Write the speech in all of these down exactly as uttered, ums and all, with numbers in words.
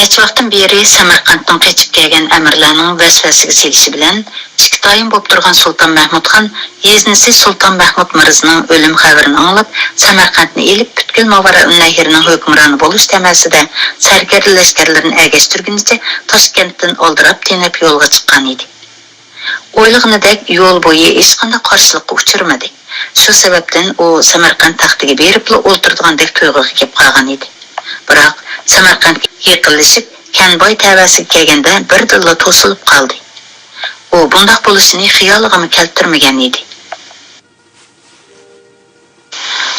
شۇ ۋاقىتتىن بېرى سەمەرقەنتتىن قېچىپ كەلگەن ئەمىرلەرنىڭ ۋەسۋەسىگە چېلىشى بىلەن، ئىككى تايىن بولۇپ تۇرغان سۇلتان مەھمۇد خان يېزىنىسى سۇلتان مەھمۇد مىرزىنىڭ ئۆلۈم خەۋىرىنى ئاڭلاپ، سەمەرقەنتنى ئېلىپ، پۈتكۈل ماۋارائۇننەھرنىڭ ھۆكۈمرانى بولۇش تەمەسىدە سەركەردە لەشكەرلىرىنى ئەگەشتۈرگىنىچە تاشكەنتتىن ئالدىراپ تېنەپ يولغا چىققان ئىدى. ئويلىغىنىدەك يول بويى ھېچقانداق قارشىلىققا ئۇچرىمىدى. شۇ سەۋەبتىن ئۇ سەمەرقەنت تەختىگە بېرىپلا ئولتۇرىدىغاندەك تۇيغۇغا كېلىپ قالغان ئىدى. بىراق، سەمەرقەنتكە يېقىنلىشىپ، كەنباي تەۋەسىگە كەلگەندە بىردىنلا توسۇلۇپ قالدى. ئۇ بۇنداق بولۇشىنى خىيالىغىمۇ كەلتۈرمىگەن ئىدى.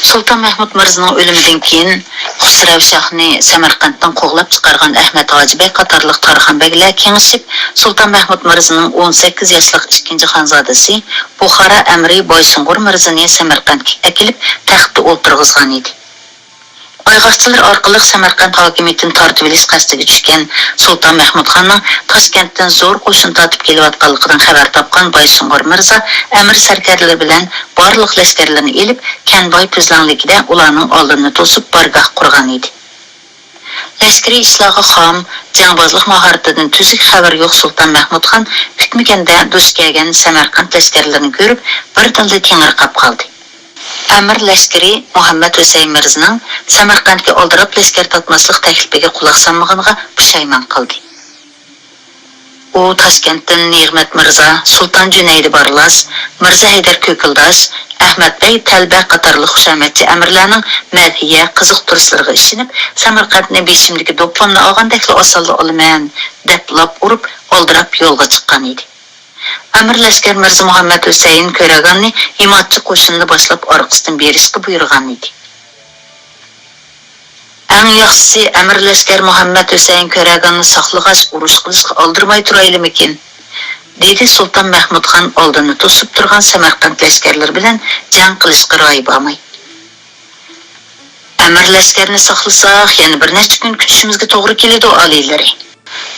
سۇلتان مەھمۇد مىرزىنىڭ ئۆلۈمىدىن كېيىن، خۇسرەۋ شاھنى سەمەرقەنتتىن قوغلاپ چىقارغان ئەھمەد ھاجى بەگ قاتارلىق تارخان بەگلەر كېڭىشىپ، سۇلتان مەھمۇد مىرزىنىڭ ئون سەككىز ياشلىق ئىككىنچى خانزادىسى، بۇخارا ئەمىرى بايسۇڭغۇر مىرزىنى سەمەرقەنتكە ئەكېلىپ، تەختتە ئولتۇرغۇزغان ئىدى. ئايغاقچىلار ئارقىلىق سەمەرقەنت ھاكىمىيىتىنى تارتىۋېلىش قەستىگە چۈشكەن سۇلتان مەھمۇد خاننىڭ تاشكەنتتىن زور قوشۇن تارتىپ كېلىۋاتقانلىقىدىن خەۋەر تاپقان بايسۇڭغۇر مىرزا ئەمىر سەركەردىلىرى بىلەن بارلىق لەشكەرلىرىنى ئېلىپ، كەنباي پۈزلەڭلىكىدە ئۇلارنىڭ ئالدىنى توسۇپ بارگاھ قۇرغان ئىدى. لەشكىرىي ئىشلارغا خام، جەڭبازلىق ماھارىتىدىن تۈزۈك خەۋىرى يوق سۇلتان مەھمۇد خان كۈتمىگەندە دۇچ كەلگەن سەمەرقەنت لەشكەرلىرىنى كۆرۈپ، بىردىنلا تېڭىرقاپ قالدى. ئەمىر لەشكىرى مۇھەممەد ھۈسەيىن مىرزىنىڭ سەمەرقەنتكە ئالدىراپ لەشكەر تارتماسلىق تەكلىپىگە قۇلاق سالمىغىنىغا پۇشايمان قىلدى. ئۇ تاشكەنتتىن نېغمەت مىرزا، سۇلتان جۈنەيدى بارلاس، مىرزا ھەيدەر كۆكۈلداش، ئەخمەت بەگ تەلبە قاتارلىق خۇشامەتچى ئەمىرلەرنىڭ مەدھىيە، قىزىقتۇرۇشلىرىغا ئىشىنىپ، سەمەرقەنتنى بېشىمدىكى دوپپامنى ئالغاندەكلا ئاسانلا ئالىمەن، دەپ لاپ ئۇرۇپ، ئالدىراپ يولغا چىققان ئىدى. ئەمىر لەشكەر مىرزا مۇھەممەد ھۈسەيىن كۆرەگاننى ھىماتچى قوشۇنىنى باشلاپ ئارقىسىدىن بېرىشقا بۇيرۇغان ئىدى. ئەڭ ياخشىسى، ئەمىر لەشكەر مۇھەممەد ھۈسەيىن كۆرەگاننى ساقلىغاچ، ئۇرۇش قىلىشقا ئالدىرىماي تۇرايلىمىكىن؟ دېدى سۇلتان مەھمۇد خان ئالدىنى توسۇپ تۇرغان سەمەرقەنت لەشكەرلىرى بىلەن جەڭ قىلىشقا رايى بارماي. ئەمىر لەشكەرنى ساقلىساق، يەنە بىر نەچچە كۈن كۈتۈشىمىزگە توغرا كېلىدۇ، ئالىيلىرى.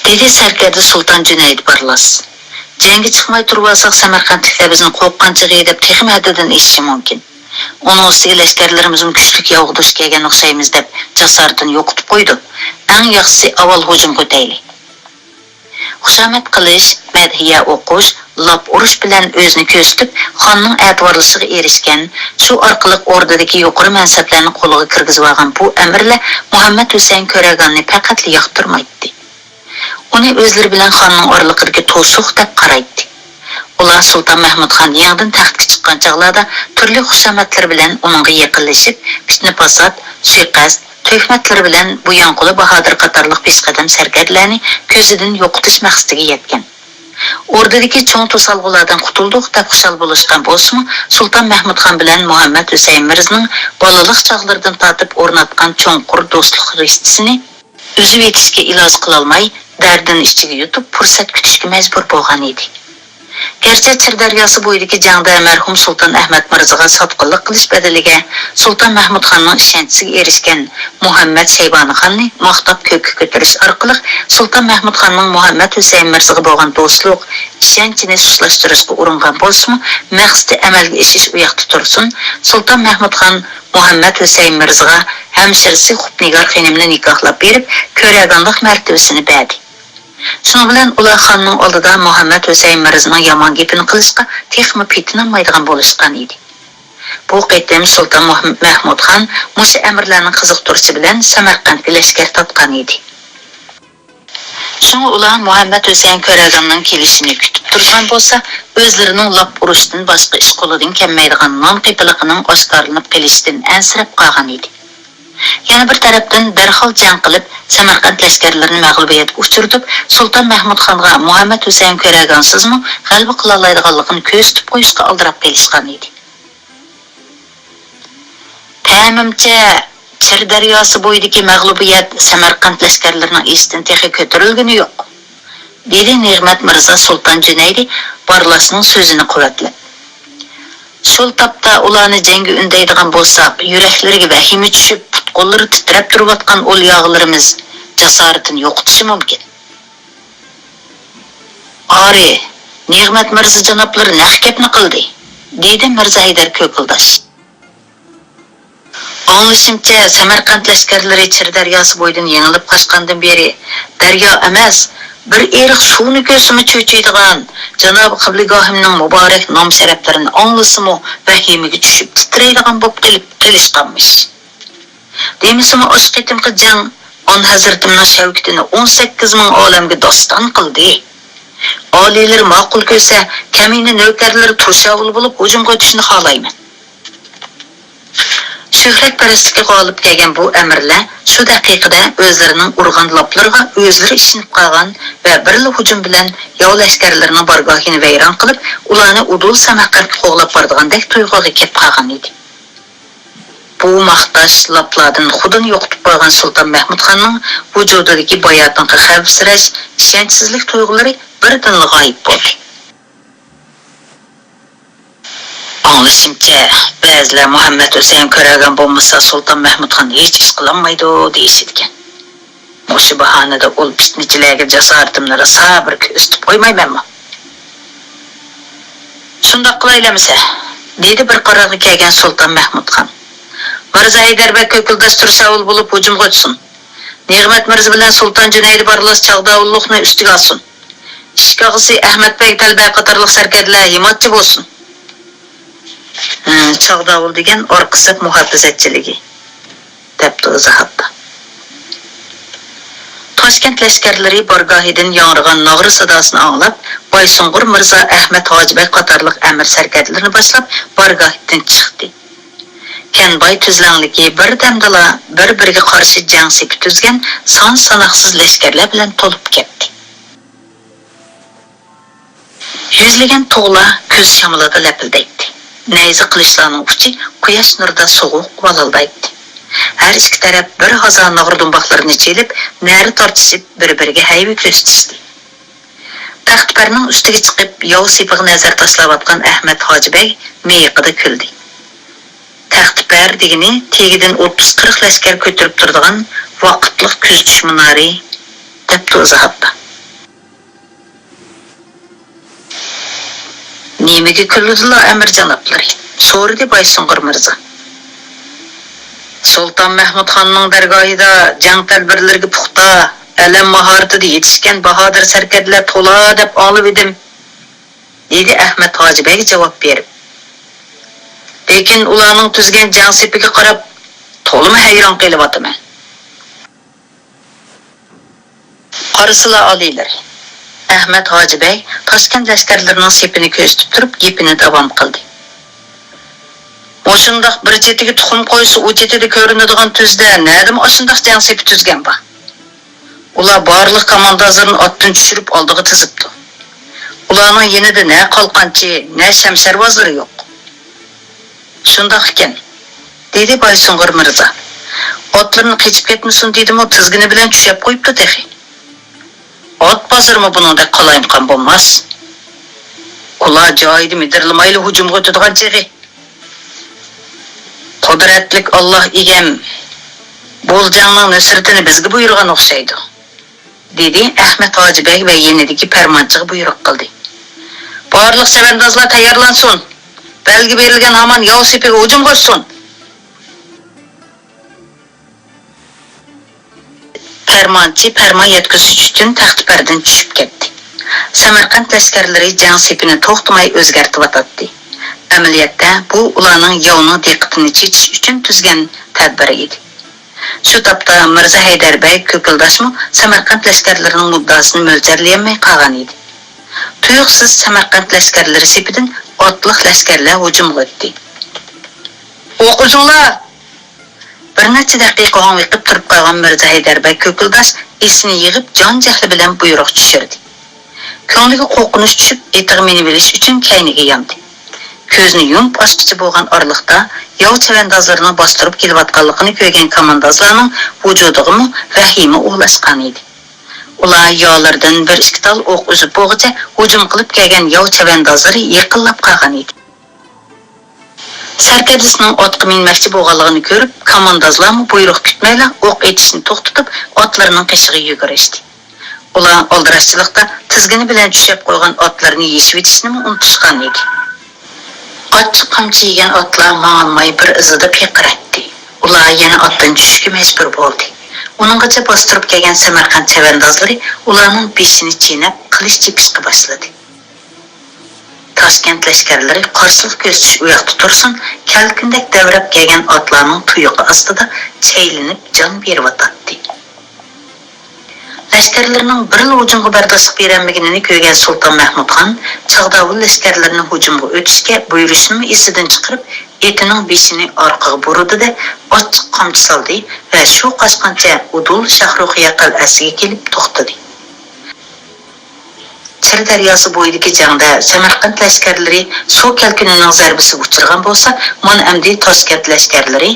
دېدى سەركەردە سۇلتان جۈنەيد بارلاس. جەڭگە چىقماي تۇرۇۋالساق، سەمەرقەنتلىكلەر بىزنى قوغقانچىغى دەپ تېخىمۇ ھەددىدىن ئېشىشى مۇمكىن. ئۇنىڭ ئۈستىگە لەشكەرلىرىمىزمۇ كۈچلۈك ياۋغا دۇچ كەلگەن ئوخشايمىز دەپ جاسارىتىنى يوقىتىپ قويىدۇ. ئەڭ ياخشىسى ئاۋۋال ھۇجۇمغا ئۆتەيلى. خۇشامەت قىلىش، مەدھىيە ئوقۇش، لاپ ئۇرۇش بىلەن ئۆزىنى كۆرسىتىپ، خاننىڭ ئەتىۋارلىشىغا ئېرىشكەن، شۇ ئارقىلىق ئوردىدىكى يۇقىرى مەنسەپلەرنى قولىغا كىرگۈزۈۋالغان بۇ ئەمىرلەر مۇھەممەد ھۈسەيىن كۆرەگاننى پەقەتلا ياقتۇرمايتتى. ئۇنى ئۆزلىرى بىلەن خاننىڭ ئارىلىقىدىكى توسۇق دەپ قارايتتى. ئۇلار سۇلتان مەھمۇد خان يېڭىدىن تەختكە چىققان چاغلاردا تۈرلۈك خۇشامەتلىرى بىلەن ئۇنىڭغا يېقىنلىشىپ، پىتنە-پاسات، سۇيىقەست، تۆھمەتلىرى بىلەن بۇيانقۇلى باھادىر قاتارلىق پېشقەدەم سەركەردىلەرنى كۆزىدىن يوقىتىش مەقسىتىگە يەتكەن. ئوردىدىكى چوڭ توسالغۇلاردىن قۇتۇلدۇق دەپ خۇشال بولۇشقان بولسىمۇ، سۇلتان مەھمۇد خان بىلەن مۇھەممەد ھۈسەيىن مىرزىنىڭ بالىلىق چاغلىرىدىن تارتىپ ئورناتقان چوڭقۇر دوستلۇق رىشتىسىنى ئۈزۈۋېتىشكە ئىلاج قىلالماي، دەردىنى ئىچىگە يۇتۇپ، پۇرسەت كۈتۈشكە مەجبۇر بولغان ئىدى. گەرچە چىر دەرياسى بويىدىكى جەڭدە مەرھۇم سۇلتان ئەھمەد مىرزىغا ساتقىنلىق قىلىش بەدىلىگە سۇلتان مەھمۇد خاننىڭ ئىشەنچىسىگە ئېرىشكەن مۇھەممەد شەيبانى خاننى ماختاپ كۆككە كۆتۈرۈش ئارقىلىق سۇلتان مەھمۇد خاننىڭ مۇھەممەد ھۈسەيىن مىرزىغا بولغان دوستلۇق، ئىشەنچىنى سۇسلاشتۇرۇشقا ئۇرۇنغان بولسىمۇ، مەقسىتى ئەمەلگە ئېشىش ئۇ ياقتا تۇرسۇن، سۇلتان مەھمۇد خان مۇھەممەد ھۈسەيىن مىرزىغا ھەمشىرىسى خۇپنىگار خېنىمنى نىكاھلاپ بېرىپ، كۆرەگانلىق مەرتىۋىسىنى بەردى. شۇنىڭ بىلەن ئۇلار خاننىڭ ئالدىدا مۇھەممەد ھۈسەيىن مىرزىنىڭ يامان گېپىنى قىلىشقا تېخىمۇ پېتىنالمايدىغان بولۇشقان ئىدى. بۇ قېتىم سۇلتان مۇھەم-، مەھمۇد خان مۇشۇ ئەمىرلەرنىڭ قىزىقتۇرۇشى بىلەن سەمەرقەنتكە لەشكەر تارتقان ئىدى. شۇڭا ئۇلار مۇھەممەد ھۈسەيىن كۆرەگاننىڭ كېلىشىنى كۈتۈپ تۇرىدىغان بولسا، ئۆزلىرىنىڭ لاپ ئۇرۇشتىن باشقا ئىش قولىدىن كەلمەيدىغان نان قېپىلىقىنىڭ ئاشكارىلىنىپ قېلىشىدىن ئەنسىرەپ قالغان ئىدى. يەنە بىر تەرەپتىن، دەرھال جەڭ قىلىپ، سەمەرقەنت لەشكەرلىرىنى مەغلۇبىيەتكە ئۇچرىتىپ، سۇلتان مەھمۇد خانغا مۇھەممەد ھۈسەيىن كۆرەگانسىزمۇ غەلىبە قىلالايدىغانلىقىنى كۆرسىتىپ قويۇشقا ئالدىراپ قېلىشقان ئىدى. پەمىمچە، چىر دەرياسى بويىدىكى مەغلۇبىيەت سەمەرقەنت لەشكەرلىرىنىڭ ئېسىدىن تېخى كۆتۈرۈلگىنى يوق، دېدى نېغمەت مىرزا سۇلتان جۈنەيدى بارلاسنىڭ سۆزىنى قۇۋۋەتلەپ. شۇ تاپتا ئۇلارنى جەڭگە ئۈندەيدىغان بولساق، يۈرەكلىرىگە ۋەھىمە چۈشۈپ، پۇت-قوللىرى تىترەپ تۇرۇۋاتقان ئۇل ياغىلىرىمىز جاسارىتىنى يوقىتىشى مۇمكىن. ئارى، نېغمەت مىرزا جانابلىرى نەق گەپنى قىلدى، دېدى مىرزا ھەيدەر كۆكۈلداش. ئاڭلىشىمچە، سەمەرقەنت لەشكەرلىرى چىر دەرياسى بويىدىن يېڭىلىپ قاچقاندىن بېرى، دەريا ئەمەس، بىر ئېرىق سۇنى كۆرسىمۇ چۆچۈيدىغان جانابى قىبلىگاھىمنىڭ مۇبارەك نام-شەرەپلىرىنى ئاڭلىسىمۇ، ۋەھىمىگە چۈشۈپ، تىترەيدىغان بولۇپ قېلىپ، قېلىشقانمىش. دېمىسىمۇ، ئاشۇ قېتىمقى جەڭ ئانھەزرىتىمنىڭ شەۋكىتىنى ئون سەككىز مىڭ ئالەمگە داستان قىلدى. ئالىيلىرى ماقۇل كۆرسە، كەمىنە نۆكەرلىرى تۇرشاۋۇل بولۇپ ھۇجۇمغا ئۆتۈشنى خالايمەن. شۆھرەتپەرەسلىككە غالىب كەلگەن بۇ ئەمىرلەر شۇ دەقىقىدە ئۆزلىرىنىڭ ئۇرغان لاپلىرىغا ئۆزلىرى ئىشىنىپ قالغان ۋە بىرلا ھۇجۇم بىلەن ياۋ لەشكەرلىرىنىڭ بارگاھىنى ۋەيران قىلىپ، ئۇلارنى ئۇدۇل سەمەرقەنتكە قوغلاپ بارىدىغاندەك تۇيغۇغا كەپ قالغان ئىدى. بۇ ماختاش لاپلاردىن خۇدىنى يوقىتىپ قويغان سۇلتان مەھمۇدخاننىڭ ۋۇجۇدىدىكى باياتىنقى خەۋپسىرەش، ئىشەنچسىزلىك تۇيغۇلىرى بىردىنلا غايىب بولدى. ئاڭلىشىمچە، بەزىلەر مۇھەممەد ھۈسەيىن كۆرەلىگەن بولمىسا، سۇلتان مەھمۇدخان ھېچ ئىش قىلالمايدۇ، دېيىشىدىكەن. مۇشۇ باھانىدا ئۇل پىتنىچىلەرگە جاسارىتىمنى راسا بىر كۆرسىتىپ قويمايمەنمۇ؟ شۇنداق قىلايلى ئەمىسە، دېدى بىر قارارغا كەلگەن سۇلتان مەھمۇدخان. مىرزا ھەيدەر بەگ كۆكلىداش تۇرشاۋۇل بولۇپ ھۇجۇمغا ئۆتسۇن. نېغمەت مىرزا بىلەن سۇلتان جۈنەيدى بارلاش چاغداۋۇللۇقنى ئۈستىگە ئالسۇن. ئىشىك ئاغىسى ئەخمەت بەگ تەلبە قاتارلىق سەركەردىلەر ھىمايەتچى بولسۇن. ھە، چاغداۋۇل دېگەن ئارقا سەپ مۇھاپىزەتچىلىكى، دەپتۇ ئىزاھاتتا. تاشكەنت لەشكەرلىرى بارگاھىدىن ياڭرىغان ناغرا ساداسىنى ئاڭلاپ، بايسۇڭغۇر مىرزا، ئەخمەت ھاجى بەگ قاتارلىق ئەمىر سەركەردىلىرىنى باشلاپ بارگاھتىن چىقتى. كەنباي تۈزلەڭلىكى بىردەمدىلا بىر-بىرىگە قارشى جەڭ سېپى تۈزگەن سان-ساناقسىز لەشكەرلەر بىلەن تولۇپ كەتتى. يۈزلىگەن تۇغلار كۈز شامىلىدا لەپىلدەيتتى. نەيزە قىلىچلارنىڭ ئۇچى قۇياش نۇرىدا سوغۇق ۋالىلدايتتى. ھەر ئىككى تەرەپ بىر ھازا ناغرا دۇمباقلىرىنى چېلىپ، نەرە تارتىشىپ، بىر-بىرىگە ھەيۋە كۆرسىتىشتى. تەختىپەرنىڭ ئۈستىگە چىقىپ، ياۋ سېپىغا نەزەر تاشلاۋاتقان ئەخمەت ھاجى بەگ مىيىقىدا كۈلدى. تەختىپەر دېگىنى تېگىدىن ئوتتۇز-قىرىق لەشكەر كۆتۈرۈپ تۇرىدىغان ۋاقىتلىق كۆزىتىش مۇنارى، دەپتۇ ئىزاھاتتا. نېمىگە كۈلىدىلا ئەمىر جانابلىرى؟ سورىدى بايسۇڭغۇر مىرزا. سۇلتان مەھمۇدخاننىڭ دەرگاھىدا جەڭ تەدبىرلىرىگە پۇختا، ئەلەم ماھارىتىدە يېتىشكەن باھادىر سەركەردىلەر تولا دەپ ئاڭلىۋىدىم، دېدى ئەخمەت ھاجى بەگ جاۋاب بېرىپ. لېكىن ئۇلارنىڭ تۈزگەن جەڭ سېپىگە قاراپ تولىمۇ ھەيران قېلىۋاتىمەن. قارىسىلا ئالىيلىرى، ئەخمەت ھاجى بەگ تاشكەنت لەشكەرلىرىنىڭ سېپىنى كۆزىتىپ تۇرۇپ گېپىنى داۋام قىلدى. مۇشۇنداق بىر چېتىگە تۇخۇم قويسا، ئۇ چېتىدە كۆرۈنىدىغان تۈزدە نەدىمۇ ئاشۇنداق جەڭ سېپى تۈزگەن بار؟ ئۇلار بارلىق كاماندازلىرىنى ئاتتىن چۈشۈرۈپ ئالدىغا تىزىپتۇ. ئۇلارنىڭ يېنىدا نە قالقانچى، نە شەمشەرۋازلىرى يوق. شۇنداق ئىكەن، دېدى بايسۇڭغۇر مىرزا. ئاتلىرىنى قېچىپ كەتمىسۇن دېدىمۇ، تىزگىنى بىلەن چۈشەپ قويۇپتۇ تېخى. ئات بازىرىمۇ بۇنىڭدەك قالايمىقان بولماس. ئۇلار جايىدا مىدىرلىمايلا ھۇجۇمغا ئۆتىدىغان چېغى. قۇدرەتلىك ئاللاھ ئىگەم، بۇ جەڭنىڭ نۇسرىتىنى بىزگە بۇيرۇغان ئوخشايدۇ، دېدى ئەخمەت ھاجى بەگ ۋە يېنىدىكى پەرمانچىغا بۇيرۇق قىلدى. بارلىق چەۋەندازلار تەييارلانسۇن! بەلگە بېرىلگەن ھامان ياۋ سېپىگە ھۇجۇمغا ئۆتسۇن! پەرمانچى پەرمان يەتكۈزۈش ئۈچۈن تەختىپەردىن چۈشۈپ كەتتى. سەمەرقەنت لەشكەرلىرى جەڭ سېپىنى توختىماي ئۆزگەرتىۋاتاتتى. ئەمەلىيەتتە، بۇ ئۇلارنىڭ ياۋنىڭ دىققىتىنى چېچىش ئۈچۈن تۈزگەن تەدبىرى ئىدى. شۇ تاپتا مىرزا ھەيدەر بەگ كۆكلىداشمۇ سەمەرقەنت لەشكەرلىرىنىڭ مۇددىئاسىنى مۆلچەرلىيەلمەي قالغان ئىدى. تۇيۇقسىز سەمەرقەنت لەشكەرلىرى سېپىدىن ئاتلىق لەشكەرلەر ھۇجۇمغا ئۆتتى. ئوق ئۈزۈڭلار! بىر نەچچە دەقىقە ھاڭۋېقىپ تۇرۇپ قالغان مىرزا ھەيدەر بەگ كۆكلىداش ئېسىنى يىغىپ، جان-جەھلى بىلەن بۇيرۇق چۈشۈردى. كۆڭلىگە قورقۇنچ چۈشۈپ، ئېتىغا مىنىۋېلىش ئۈچۈن كەينىگە ياندى. كۆزىنى يۇمۇپ ئاچقۇچە بولغان ئارىلىقتا، ياۋ چەۋەندازلىرىنىڭ باستۇرۇپ كېلىۋاتقانلىقىنى كۆرگەن كاماندازلارنىڭ ۋۇجۇدىغىمۇ ۋەھىمە ئولاشقانىدى. ئۇلار يالىرىدىن بىر ئىككى تال ئوق ئۈزۈپ بولغۇچە، ھۇجۇم قىلىپ كەلگەن ياۋ چەۋەندازلىرى يېقىنلاپ قالغانىدى. سەركەردىسىنىڭ ئاتقا مىنمەكچى بولغانلىقىنى كۆرۈپ، كاماندازلارمۇ بۇيرۇق كۈتمەيلا ئوق ئېتىشنى توختىتىپ، ئاتلىرىنىڭ قېشىغا يۈگۈرۈشتى. ئۇلار ئالدىراشچىلىقتا تىزگىنى بىلەن چۈشەپ قويغان ئاتلىرىنى يېشىۋېتىشنىمۇ ئۇنتۇشقانىدى. ئاچچىق قامچا يېگەن ئاتلار ماڭالماي بىر ئىزىدا پىقىراتتى. ئۇلار يەنە ئاتتىن چۈشۈشكە مەجبۇر بولدى. ئۇنىڭغىچە باستۇرۇپ كەلگەن سەمەرقەنت چەۋەندازلىرى ئۇلارنىڭ بېشىنى چېنەپ، قىلىچ چېپىشقا باشلىدى. تاشكەنت لەشكەرلىرى قارشىلىق كۆرسىتىش ئۇياقتا تۇرسۇن، كەلكۈندەك دەۋرەپ كەلگەن ئاتلارنىڭ تۇيىقى ئاستىدا چەيلىنىپ جان بېرىۋاتاتتى. لەشكەرلىرىنىڭ بىرلا ھۇجۇمغا بەرداشلىق بېرەلمىگىنىنى كۆرگەن سۇلتان مەھمۇد خان چاغداۋۇل لەشكەرلىرىنى ھۇجۇمغا ئۆتۈشكە بۇيرۇشىنىمۇ ئېسىدىن چىقىرىپ، ئېتىنىڭ بېشىنى ئارقىغا بۇرىدىدە، ئاچچىق قامچا سالدى ۋە شۇ قاچقانچە ئۇدۇل شاھرۇخىيە قەلئەسىگە كېلىپ توختىدى. چىر دەرياسى بويىدىكى جەڭدە سەمەرقەنت لەشكەرلىرى سۇ كەلكۈنىنىڭ زەربىسىگە ئۇچرىغان بولسا، مانا ئەمدى تاشكەنت لەشكەرلىرى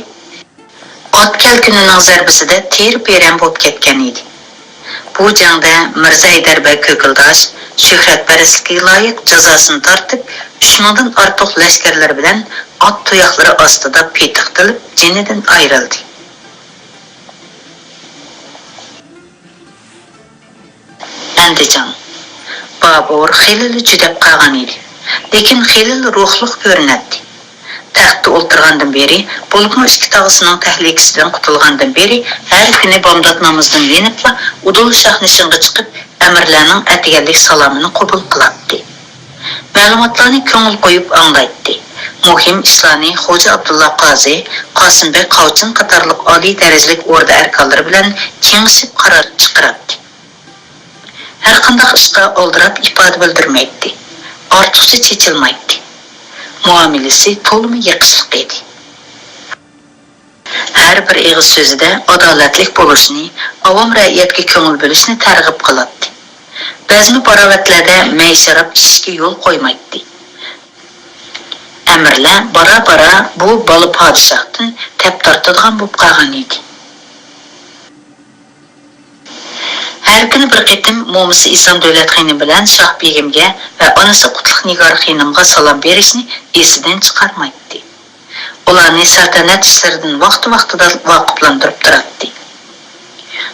ئات كەلكۈنىنىڭ زەربىسىدە تېرە-پېرەن بولۇپ كەتكەن ئىدى. بۇ جەڭدە مىرزا ھەيدەر بەگ كۆكۈلداش شۆھرەتپەرەسلىككە لايىق جازاسىنى تارتىپ، ئۈچ مىڭدىن ئارتۇق لەشكەرلىرى بىلەن ئات تۇياقلىرى ئاستىدا پېتىقتىلىپ، جېنىدىن ئايرىلدى. ئەندىجان. بابۇر خېلىلا جۈدەپ قالغان ئىدى، لېكىن خېلىلا روھلۇق كۆرۈنەتتى. تەختتە ئولتۇرغاندىن بېرى، بولۇپمۇ ئىككى تاغىسىنىڭ تەھلىكىسىدىن قۇتۇلغاندىن بېرى، ھەر كۈنى بامدات نامىزىدىن يېنىپلا ئۇدۇل شاھنىشىنغا چىقىپ، ئەمىرلەرنىڭ ئەتىگەنلىك سالامىنى قوبۇل قىلاتتى. مەلۇماتلارنى كۆڭۈل قويۇپ ئاڭلايتتى. مۇھىم ئىشلارنى خوجا ئابدۇللا قازى، قاسىمبەگ قاۋچىن قاتارلىق ئالىي دەرىجىلىك ئوردا ئەركانلىرى بىلەن كېڭىشىپ قارار چىقىراتتى. ھەرقانداق ئىشقا ئالدىراپ ئىپادە بىلدۈرمەيتتى. ئارتۇقچە چېچىلمايتتى. مۇئامىلىسى تولىمۇ يېقىشلىق ئىدى. ھەر بىر ئېغىز سۆزىدە ئادالەتلىك بولۇشنى، ئاۋام رەئىيەتكە كۆڭۈل بۆلۈشنى تەرغىب قىلاتتى. بەزمە باراۋەتلەردە مەي شاراب ئىچىشكە يول قويمايتتى. ئەمىرلەر بارا-بارا بۇ بالا پادىشاھتىن تەپ تارتىدىغان بولۇپ قالغان ئىدى. ھەر كۈنى بىر قېتىم مومىسى ئېسان دۆلەت خېنىم بىلەن شاھ بېگىمگە ۋە ئانىسى قۇتلۇق نىگار خېنىمغا سالام بېرىشنى ئېسىدىن چىقارمايتتى. ئۇلارنى سەلتەنەت ئىشلىرىدىن ۋاقتى-ۋاقتىدا ۋاقىپلاندۇرۇپ تۇراتتى.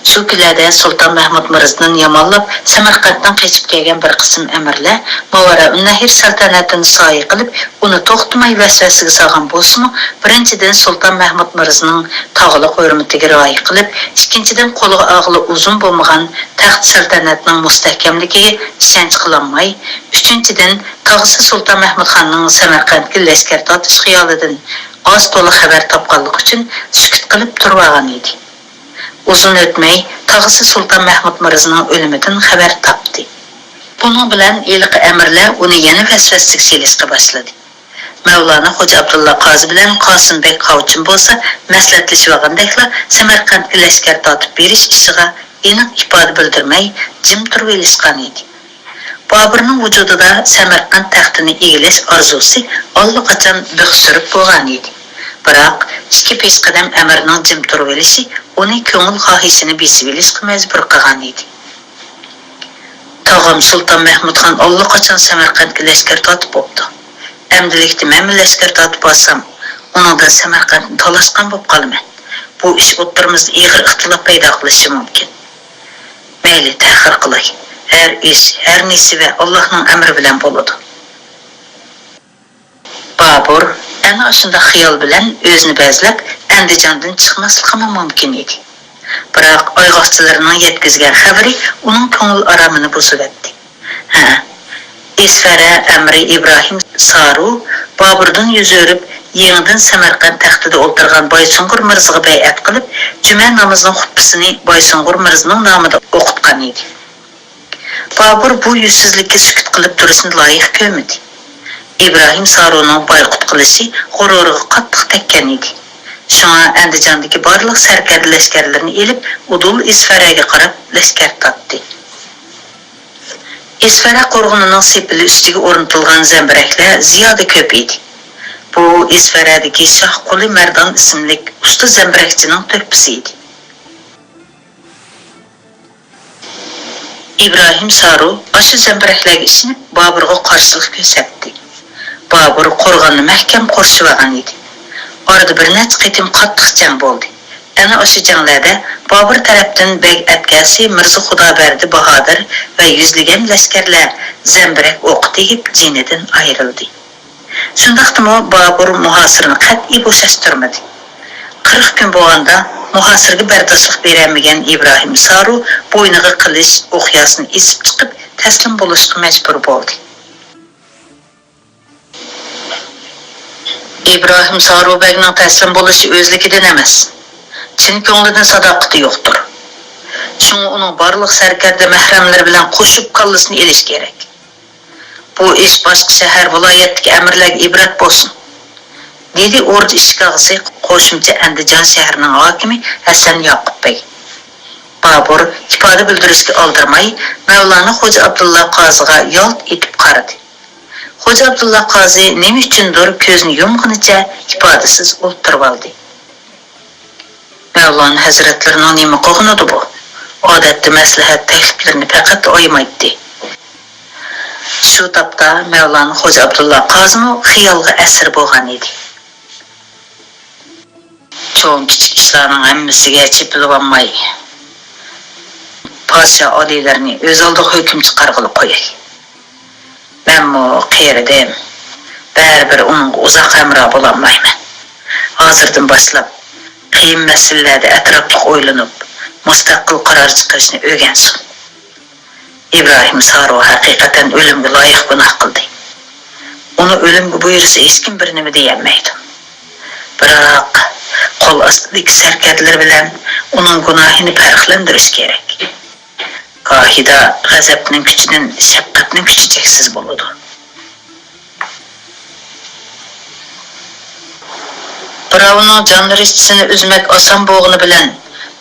شۇ كۈنلەردە سۇلتان مەھمۇد مىرزىدىن يامانلاپ، سەمەرقەنتتىن قېچىپ كەلگەن بىر قىسىم ئەمىرلەر ماۋارائۇننەھر سەلتەنەتىنى سايە قىلىپ، ئۇنى توختىماي ۋەسۋەسىگە سالغان بولسىمۇ، بىرىنچىدىن، سۇلتان مەھمۇد مىرزىنىڭ تاغلىق ھۆرمىتىگە رىئايە قىلىپ، ئىككىنچىدىن، قولىغا ئاغلى ئۇزۇن بولمىغان تەخت سەلتەنەتنىڭ مۇستەھكەملىكىگە ئىشەنچ قىلالماي، ئۈچىنچىدىن، تاغىسى سۇلتان مەھمۇد خاننىڭ سەمەرقەنتكە لەشكەر تارتىش خىيالىدىن ئاز تولا خەۋەر تاپقانلىقى ئۈچۈن سۈكۈت قىلىپ تۇرۇۋالغان ئىدى. ئۇزۇن ئۆتمەي، تاغىسى سۇلتان مەھمۇد مىرزىنىڭ ئۆلۈمىدىن خەۋەر تاپتى. بۇنىڭ بىلەن ھېلىقى ئەمىرلەر ئۇنى يەنە ۋەسۋەسىگە سېلىشقا باشلىدى. مەۋلانا خوجا ئابدۇللا قازى بىلەن قاسىمبەگ قاۋچىن بولسا مەسلىھەتلىشىۋالغاندەكلا سەمەرقەنتكە لەشكەر تارتىپ بېرىش ئىشىغا ئېنىق ئىپادە بىلدۈرمەي جىم تۇرۇۋېلىشقان ئىدى. بابۇرنىڭ ۋۇجۇدىدا سەمەرقەنت تەختىنى ئىگىلەش ئارزۇسى ئاللىقاچان بىخ سۈرۈپ بولغان ئىدى. بىراق، ئىككى پېشقەدەم ئەمىرنىڭ جىم تۇرۇۋېلىشى ئۇنى كۆڭۈل خاھىشىنى بېسىۋېلىشقا مەجبۇر قىلغان ئىدى. تاغام سۇلتان مەھمۇدخان ئاللىقاچان سەمەرقەنتكە لەشكەر تارتىپ بوپتۇ. ئەمدىلىكتە مەنمۇ لەشكەر تارتىپ بارسام، ئۇنىڭدىن سەمەرقەنتنى تالاشقان بولۇپ قالىمەن. بۇ ئىش ئوتتۇرىمىزدا ئېغىر ئىختىلاپ پەيدا قىلىشى مۇمكىن. مەيلى، تەخىر قىلاي. ھەر ئىش، ھەر نېسىۋە ئاللاھنىڭ ئەمرى بىلەن بولىدۇ. بابۇر ئەنە ئاشۇنداق خىيال بىلەن ئۆزىنى بەزلەپ، ئەندىجاندىن چىقماسلىقىمۇ مۇمكىن ئىدى. بىراق، ئايغاقچىلىرىنىڭ يەتكۈزگەن خەۋىرى ئۇنىڭ كۆڭۈل ئارامىنى بۇزۇۋەتتى. ھە، ئىسفەرە ئەمىرى ئىبراھىم سارۇ بابۇردىن يۈز ئۆرۈپ، يېڭىدىن سەمەرقەنت تەختىدە ئولتۇرغان بايسۇڭغۇر مىرزىغا بەيئەت قىلىپ، جۈمە نامىزىنىڭ خۇتبىسىنى بايسۇڭغۇر مىرزىنىڭ نامىدا ئوقۇتقان ئىدى. بابۇر بۇ يۈزسىزلىككە سۈكۈت قىلىپ تۇرۇشنى لايىق كۆرمىدى. ئىبراھىم سارۇنىڭ بايقۇت قىلىشى غۇرۇرىغا قاتتىق تەگكەن ئىدى. شۇڭا ئەندىجاندىكى بارلىق سەركەردە لەشكەرلىرىنى ئېلىپ، ئۇدۇل ئىسفەرەگە قاراپ لەشكەر تارتتى. ئىسفەرە قورغىنىنىڭ سېپىلى ئۈستىگە ئورنىتىلغان زەمبىرەكلەر زىيادە كۆپ ئىدى. بۇ ئىسفەرەدىكى شاھ قۇلى مەردان ئىسىملىك ئۇستا زەمبىرەكچىنىڭ تۆھپىسى ئىدى. ئىبراھىم سارۇ ئاشۇ زەمبىرەكلەرگە ئىشىنىپ، بابۇرغا قارشىلىق كۆرسەتتى. بابۇر قورغاننى مەھكەم قورشىۋالغان ئىدى. ئارىدا بىر نەچچە قېتىم قاتتىق جەڭ بولدى. ئەنە ئاشۇ جەڭلەردە بابۇر تەرەپتىن بەگ ئەتكەسى مىرزا خۇدابەردى باھادىر ۋە يۈزلىگەن لەشكەرلەر زەمبىرەك ئوقى تېگىپ جېنىدىن ئايرىلدى. شۇنداقتىمۇ بابۇر مۇھاسىرىنى قەتئىي بوشاشتۇرمىدى. قىرىق كۈن بولغاندا، مۇھاسىرىگە بەرداشلىق بېرەلمىگەن ئىبراھىم سارۇ بوينىغا قىلىچ، ئوقياسىنى ئېسىپ چىقىپ، تەسلىم بولۇشقا مەجبۇر بولدى. ئىبراھىم سارۇ بەگنىڭ تەسلىم بولۇشى ئۆزلۈكىدىن ئەمەس، چىن كۆڭلىدىن ساداقىتى يوقتۇر. شۇڭا ئۇنىڭ بارلىق سەركەردە مەھرەملىرى بىلەن قوشۇپ كاللىسىنى ئېلىش كېرەك. بۇ ئىش باشقا شەھەر، ۋىلايەتتىكى ئەمىرلەرگە ئىبرەت بولسۇن، دېدى ئوردا ئىشىك ئاغىسى قوشۇمچە ئەندىجان شەھىرىنىڭ ھاكىمى ھەسەن ياقۇپ بەگ. بابۇر ئىپادە بىلدۈرۈشكە ئالدىرىماي، مەۋلانا خوجا ئابدۇللا قازىغا يالت ئېتىپ قارىدى. خوجا ئابدۇللا قازى نېمە ئۈچۈندۇر كۆزىنى يۇمغىنىچە ئىپادىسىز ئولتۇرۇۋالدى. مەۋلانا ھەزرەتلىرىنىڭ نېمە قىلغىنىدۇ بۇ؟ ئادەتتە مەسلىھەت تەكلىپلىرىنى پەقەت ئايىمايتتى. شۇ تاپتا مەۋلانا خوجا ئابدۇللا قازىمۇ خىيالغا ئەسىر بولغان ئىدى. چوڭ كىچىك ئىشلارنىڭ ھەممىسىگە چېپىلىۋالماي، پادىشاھ ئالىيلىرىنى ئۆز ئالدىغا ھۆكۈم چىقارغىلى قوياي. مەنمۇ قېرىدىم، بەرىبىر ئۇنىڭغا ئۇزاق ھەمراھ بولالمايمەن. ھازىردىن باشلاپ قىيىن مەسىلىلەردە ئەتراپلىق ئويلىنىپ، مۇستەقىل قارار چىقىرىشنى ئۆگەنسۇن. ئىبراھىم سارۇ ھەقىقەتەن ئۆلۈمگە لايىق گۇناھ قىلدى. ئۇنى ئۆلۈمگە بۇيرۇسا ھېچكىم بىر نېمە دېيەلمەيدۇ. بىراق، قول ئاستىدىكى سەركەردىلەر بىلەن ئۇنىڭ گۇناھىنى پەرقلەندۈرۈش كېرەك. گاھىدا غەزەپنىڭ كۈچىدىن شەپقەتنىڭ كۈچى چەكسىز بولىدۇ. بىراۋنىڭ جان رىشتىسىنى ئۈزمەك ئاسان بولغىنى بىلەن،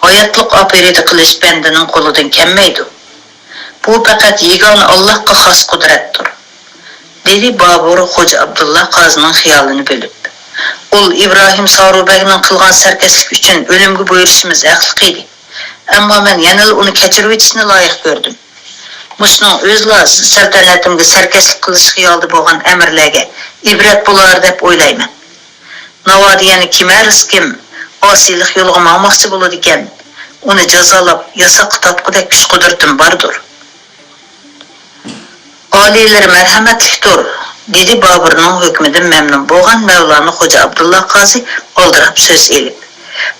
ھاياتلىق ئاپىرىدە قىلىش بەندىنىڭ قولىدىن كەلمەيدۇ. بۇ پەقەت يېگانە ئاللاھقا خاس قۇدرەتتۇر، دېدى بابۇر خوجا ئابدۇللا قازىنىڭ خىيالىنى بۆلۈپ. ئۇل ئىبراھىم سارۇ بەگنىڭ قىلغان سەركەسلىكى ئۈچۈن ئۆلۈمگە بۇيرۇشىمىز ھەقلىق ئىدى. ئەمما مەن يەنىلا ئۇنى كەچۈرۈۋېتىشنى لايىق كۆردۈم. مۇشۇنىڭ ئۆزىلا سەلتەنىتىمگە سەركەشلىك قىلىش خىيالىدا بولغان ئەمىرلەرگە ئىبرەت بولار دەپ ئويلايمەن. ناۋادا يەنە كىمئەرز كىم ئاسىيلىق يولىغا ماڭماقچى بولىدىكەن، ئۇنى جازالاپ ياساققا تارتقۇدەك كۈچ-قۇدرىتىم باردۇر. ئالىيلىرى مەرھەمەتلىكتۇر، دېدى بابۇرنىڭ ھۆكمىدىن مەمنۇن بولغان مەۋلانا خوجا ئابدۇللا قازى ئالدىراپ سۆز ئېلىپ.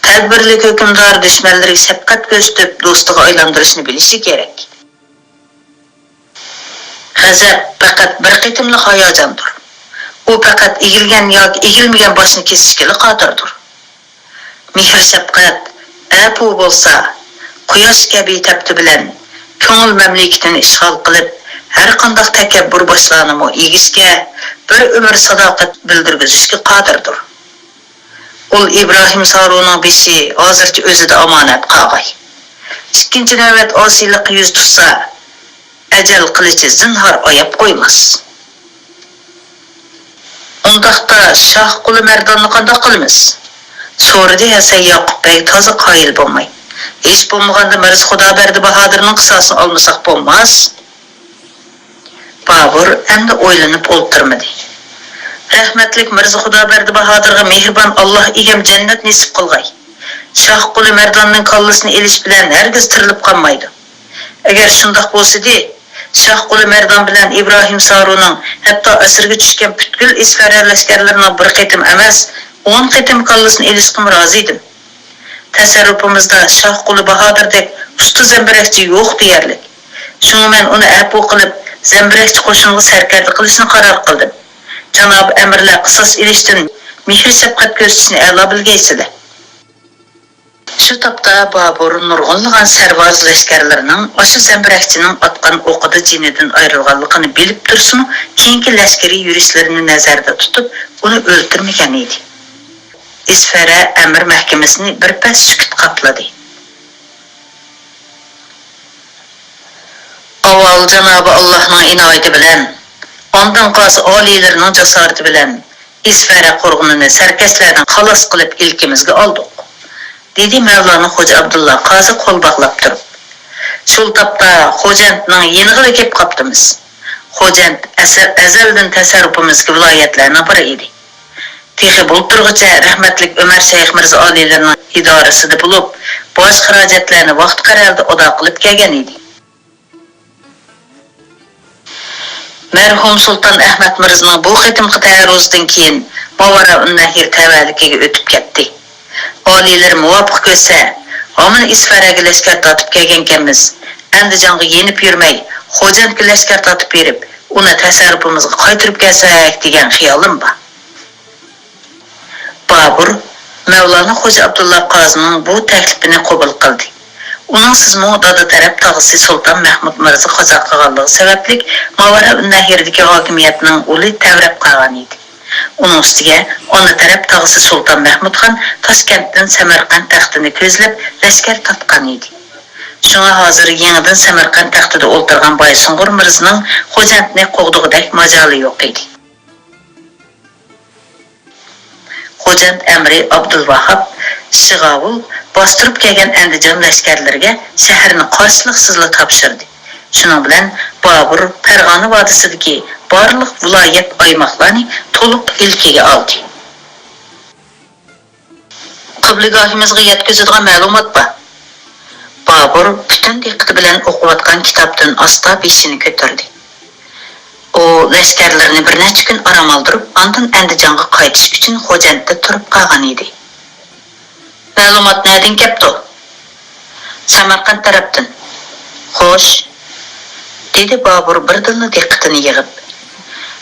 تەدبىرلىك ھۆكۈمدار دۈشمەنلىرىگە شەپقەت كۆرسىتىپ، دوستىغا ئايلاندۇرۇشنى بىلىشى كېرەك. غەزەپ پەقەت بىر قېتىملىق ھاياجاندۇر. ئۇ پەقەت ئېگىلگەن ياكى ئېگىلمىگەن باشنى كېسىشكىلا قادىردۇر. مېھىر-شەپقەت، ئەپۇ بولسا، قۇياش كەبى تەپتى بىلەن كۆڭۈل مەملىكىتىنى ئىشغال قىلىپ، ھەرقانداق تەكەببۇر باشلارنىمۇ ئېگىشكە، بىر ئۆمۈر ساداقەت بىلدۈرگۈزۈشكە قادىردۇر. ئۇل ئىبراھىم سارۇنىڭ بېشى ھازىرچە ئۆزىدە ئامانەت قالغاي. ئىككىنچى نۆۋەت ئاسىيلىققا يۈز تۇتسا، ئەجەل قىلىچى زىنھار ئاياپ قويماس. ئۇنداقتا شاھ قۇلى مەرداننى قانداق قىلىمىز؟ سورىدى ھەسەن ياقۇپ بەگ تازا قايىل بولماي. ھېچ بولمىغاندا مىرزا خۇدابەردى باھادىرنىڭ قىساسىنى ئالمىساق بولماس. بابۇر ئەمدى ئويلىنىپ ئولتۇرمىدى. رەھمەتلىك مىرزا خۇدابەردى باھادىرغا مېھرىبان ئاللاھ ئىگەم جەننەت نېسىپ قىلغاي. شاھ قۇلى مەرداننىڭ كاللىسىنى ئېلىش بىلەن ھەرگىز تىرىلىپ قالمايدۇ. ئەگەر شۇنداق بولسىدى، شاھ قۇلى مەردان بىلەن ئىبراھىم سارۇنىڭ ھەتتا ئەسىرگە چۈشكەن پۈتكۈل ئىسفەرە لەشكەرلىرىنىڭ بىر قېتىم ئەمەس، ئون قېتىم كاللىسىنى ئېلىشقىمۇ رازى ئىدىم. تەسەررۇپىمىزدا شاھ قۇلى باھادىردەك ئۇستا زەمبىرەكچى يوق دېيەرلىك. شۇڭا مەن ئۇنى ئەپۇ قىلىپ، زەمبىرەكچى قوشۇنغا سەركەردە قىلىشنى قارار قىلدىم. جانابىي ئەمىرلەر قىساس ئېلىشتىن مېھىر-شەپقەت كۆرسىتىشنى ئەلا بىلگەيسىلەر. شۇ تاپتا بابۇر نۇرغۇنلىغان سەرۋاز لەشكەرلىرىنىڭ ئاشۇ زەمبىرەكچىنىڭ ئاتقان ئوقىدا جېنىدىن ئايرىلغانلىقىنى بىلىپ تۇرسىمۇ، كېيىنكى لەشكىرىي يۈرۈشلىرىنى نەزەردە تۇتۇپ، ئۇنى ئۆلتۈرمىگەن ئىدى. ئىسفەرە ئەمىر مەھكىمىسىنى بىر پەس سۈكۈت قاپلىدى. ئاۋۋال جانابى ئاللاھنىڭ ئىنايىتى بىلەن، ئاندىن قالسا ئالىيلىرىنىڭ جاسارىتى بىلەن، ئىسفەرە قورغىنىنى سەركەشلەردىن خالاس قىلىپ ئىلكىمىزگە ئالدۇق، دېدى مەۋلانا خوجا ئابدۇللا قازى قول باغلاپ تۇرۇپ. شۇ تاپتا خوجەنتنىڭ يېنىغىلا كېلىپ قاپتىمىز. خوجەنت ئەسە-، ئەزەلدىن تەسەررۇپىمىزدىكى ۋىلايەتلەرنىڭ بىرى ئىدى. تېخى بۇلتۇرغىچە رەھمەتلىك ئۆمەر شەيخ مىرزا ئالىيلىرىنىڭ ئىدارىسىدە بولۇپ، باج خىراجەتلەرنى ۋاقتى قەرەلدە ئادا قىلىپ كەلگەن ئىدى. مەرھۇم سۇلتان ئەھمەد مىرزىنىڭ بۇ قېتىمقى تەئەررۇزىدىن كېيىن ماۋارائۇننەھر تەۋەلىكىگە ئۆتۈپ كەتتى. ئالىيلىرى مۇۋاپىق كۆرسە، ھامان ئىسپەرەگە لەشكەر تارتىپ كەلگەنكەنمىز. ئەندىجانغا يېنىپ يۈرمەي، خوجەنتكە لەشكەر تارتىپ بېرىپ، ئۇنى تەسەررۇپىمىزغا قايتۇرۇپ كەلسەك دېگەن خىيالىم بار. بابۇر مەۋلانا خوجا ئابدۇللا قازىنىڭ بۇ تەكلىپىنى قوبۇل قىلدى. ئۇنىڭسىزمۇ دادا تەرەپ تاغىسى سۇلتان مەھمۇد مىرزا قازا قىلغانلىقى سەۋەبلىك، ماۋارائۇننەھردىكى ھاكىمىيەتنىڭ ئۇلى تەۋرەپ قالغان ئىدى. ئۇنىڭ ئۈستىگە ئانا تەرەپ تاغىسى سۇلتان مەھمۇد خان تاشكەنتتىن سەمەرقەنت تەختىنى كۆزلەپ لەشكەر تارتقان ئىدى. شۇڭا ھازىر يېڭىدىن سەمەرقەنت تەختىدە ئولتۇرغان بايسۇنغۇر مىرزىنىڭ خوجەنتنى قوغدىغۇدەك ماجالى يوق ئىدى. خوجەنت ئەمىرى ئابدۇلۋاھاپ شىغاۋۇل باستۇرۇپ كەلگەن ئەندىجان لەشكەرلىرىگە شەھەرنى قارشىلىقسىزلا تاپشۇردى. شۇنىڭ بىلەن بابۇر پەرغانە ۋادىسىدىكى بارلىق ۋىلايەت، ئايماقلارنى تولۇق ئىلكىگە ئالدى. قىبلىگاھىمىزغا يەتكۈزىدىغان مەلۇمات بار. بابۇر پۈتۈن دىققىتى بىلەن ئوقۇۋاتقان كىتابتىن ئاستا بېشىنى كۆتۈردى. ئۇ لەشكەرلىرىنى بىر نەچچە كۈن ئارام ئالدۇرۇپ، ئاندىن ئەندىجانغا قايتىش ئۈچۈن خوجەنتتە تۇرۇپ قالغان ئىدى. مەلۇمات نەدىن كەپتۇ؟ سەمەرقەنت تەرەپتىن. خوش، دېدى بابۇر بىردىنلا دىققىتىنى يىغىپ.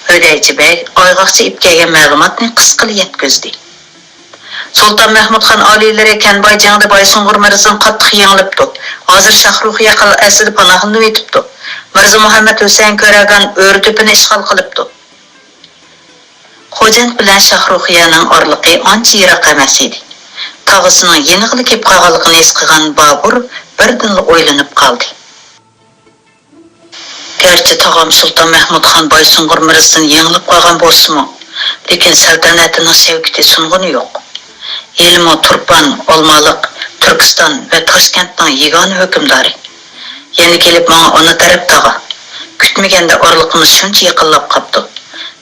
ھۆدەيچى بەگ ئايغاقچى ئېلىپ كەلگەن مەلۇماتنى قىسقىلا يەتكۈزدى. سۇلتان مەھمۇد خان ئالىيلىرى كەنباي جېڭىدە بايسۇنغۇر مىرزىنى قاتتىق يېڭىلىپتۇ. ھازىر شاھرۇخىيە قەلئەسىدە پاناھلىنىۋېتىپتۇ. مىرزا مۇھەممەد ھۈسەيىن كۆرەگان ئۆرە تۆپىنى ئىشغال قىلىپتۇ. خوجەنت بىلەن شاھرۇخىيەنىڭ ئارىلىقى ئانچە يىراق ئەمەس ئىدى. تاغىسىنىڭ يېنىغىلا كېلىپ قالغانلىقىنى ھېس قىلغان بابۇر بىردىنلا ئويلىنىپ قالدى. گەرچە تاغام سۇلتان مەھمۇد خان بايسۇنغۇر مىرزىدىن يېڭىلىپ قالغان بولسىمۇ، لېكىن سەلتەنىتىنىڭ شەۋكىتى سۇنغىنى يوق. ھېلىمۇ تۇرپان، ئالمالىق، تۈركىستان ۋە تاشكەنتنىڭ يېگانە ھۆكۈمدارى. يەنە كېلىپ ماڭا ئانا تەرەپ تاغا. كۈتمىگەندە ئارىلىقىمىز شۇنچە يېقىنلاپ قاپتۇ.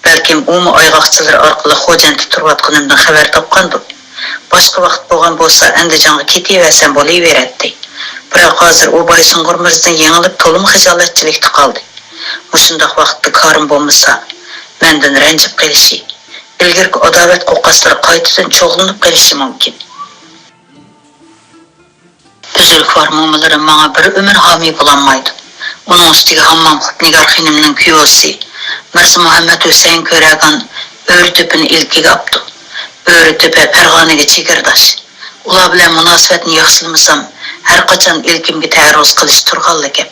بەلكىم ئۇمۇ ئايغاقچىلىرى ئارقىلىق خوجەنتتە تۇرۇۋاتقىنىمدىن خەۋەر تاپقاندۇ. باشقا ۋاقىت بولغان بولسا ئەندىجانغا كېتىۋەرسەم بولۇۋېرەتتى. بىراق ھازىر ئۇ بايسۇنغۇر مىرزىدىن يېڭىلىپ تولىمۇ خىجالەتچىلىكتە قالدى. مۇشۇنداق ۋاقىتتا كارىم بولمىسا، مەندىن رەنجىپ قېلىشى، ئىلگىرىكى ئاداۋەت قوقاسلىرى قايتىدىن چوغلىنىپ قېلىشى مۇمكىن. بۈزرۈكۋار مومىلىرىم ماڭا بىر ئۆمۈر ھامىي بولالمايدۇ. ئۇنىڭ ئۈستىگە ھاممام خۇپنىگار خېنىمنىڭ كۈيئوۋىسى مىرزا مۇھەممەد ھۈسەيىن كۆرەگان ئۆرە تۆپىنى ئىلكىگە ئاپتۇ. ئۆرە تۆپە پەرغانىگە چېگرىداش. ئۇلار بىلەن مۇناسىۋەتنى ياخشىلىمىسام، ھەرقاچان ئىلكىمگە تەئەررۇز قىلىش تۇرغانلا گەپ.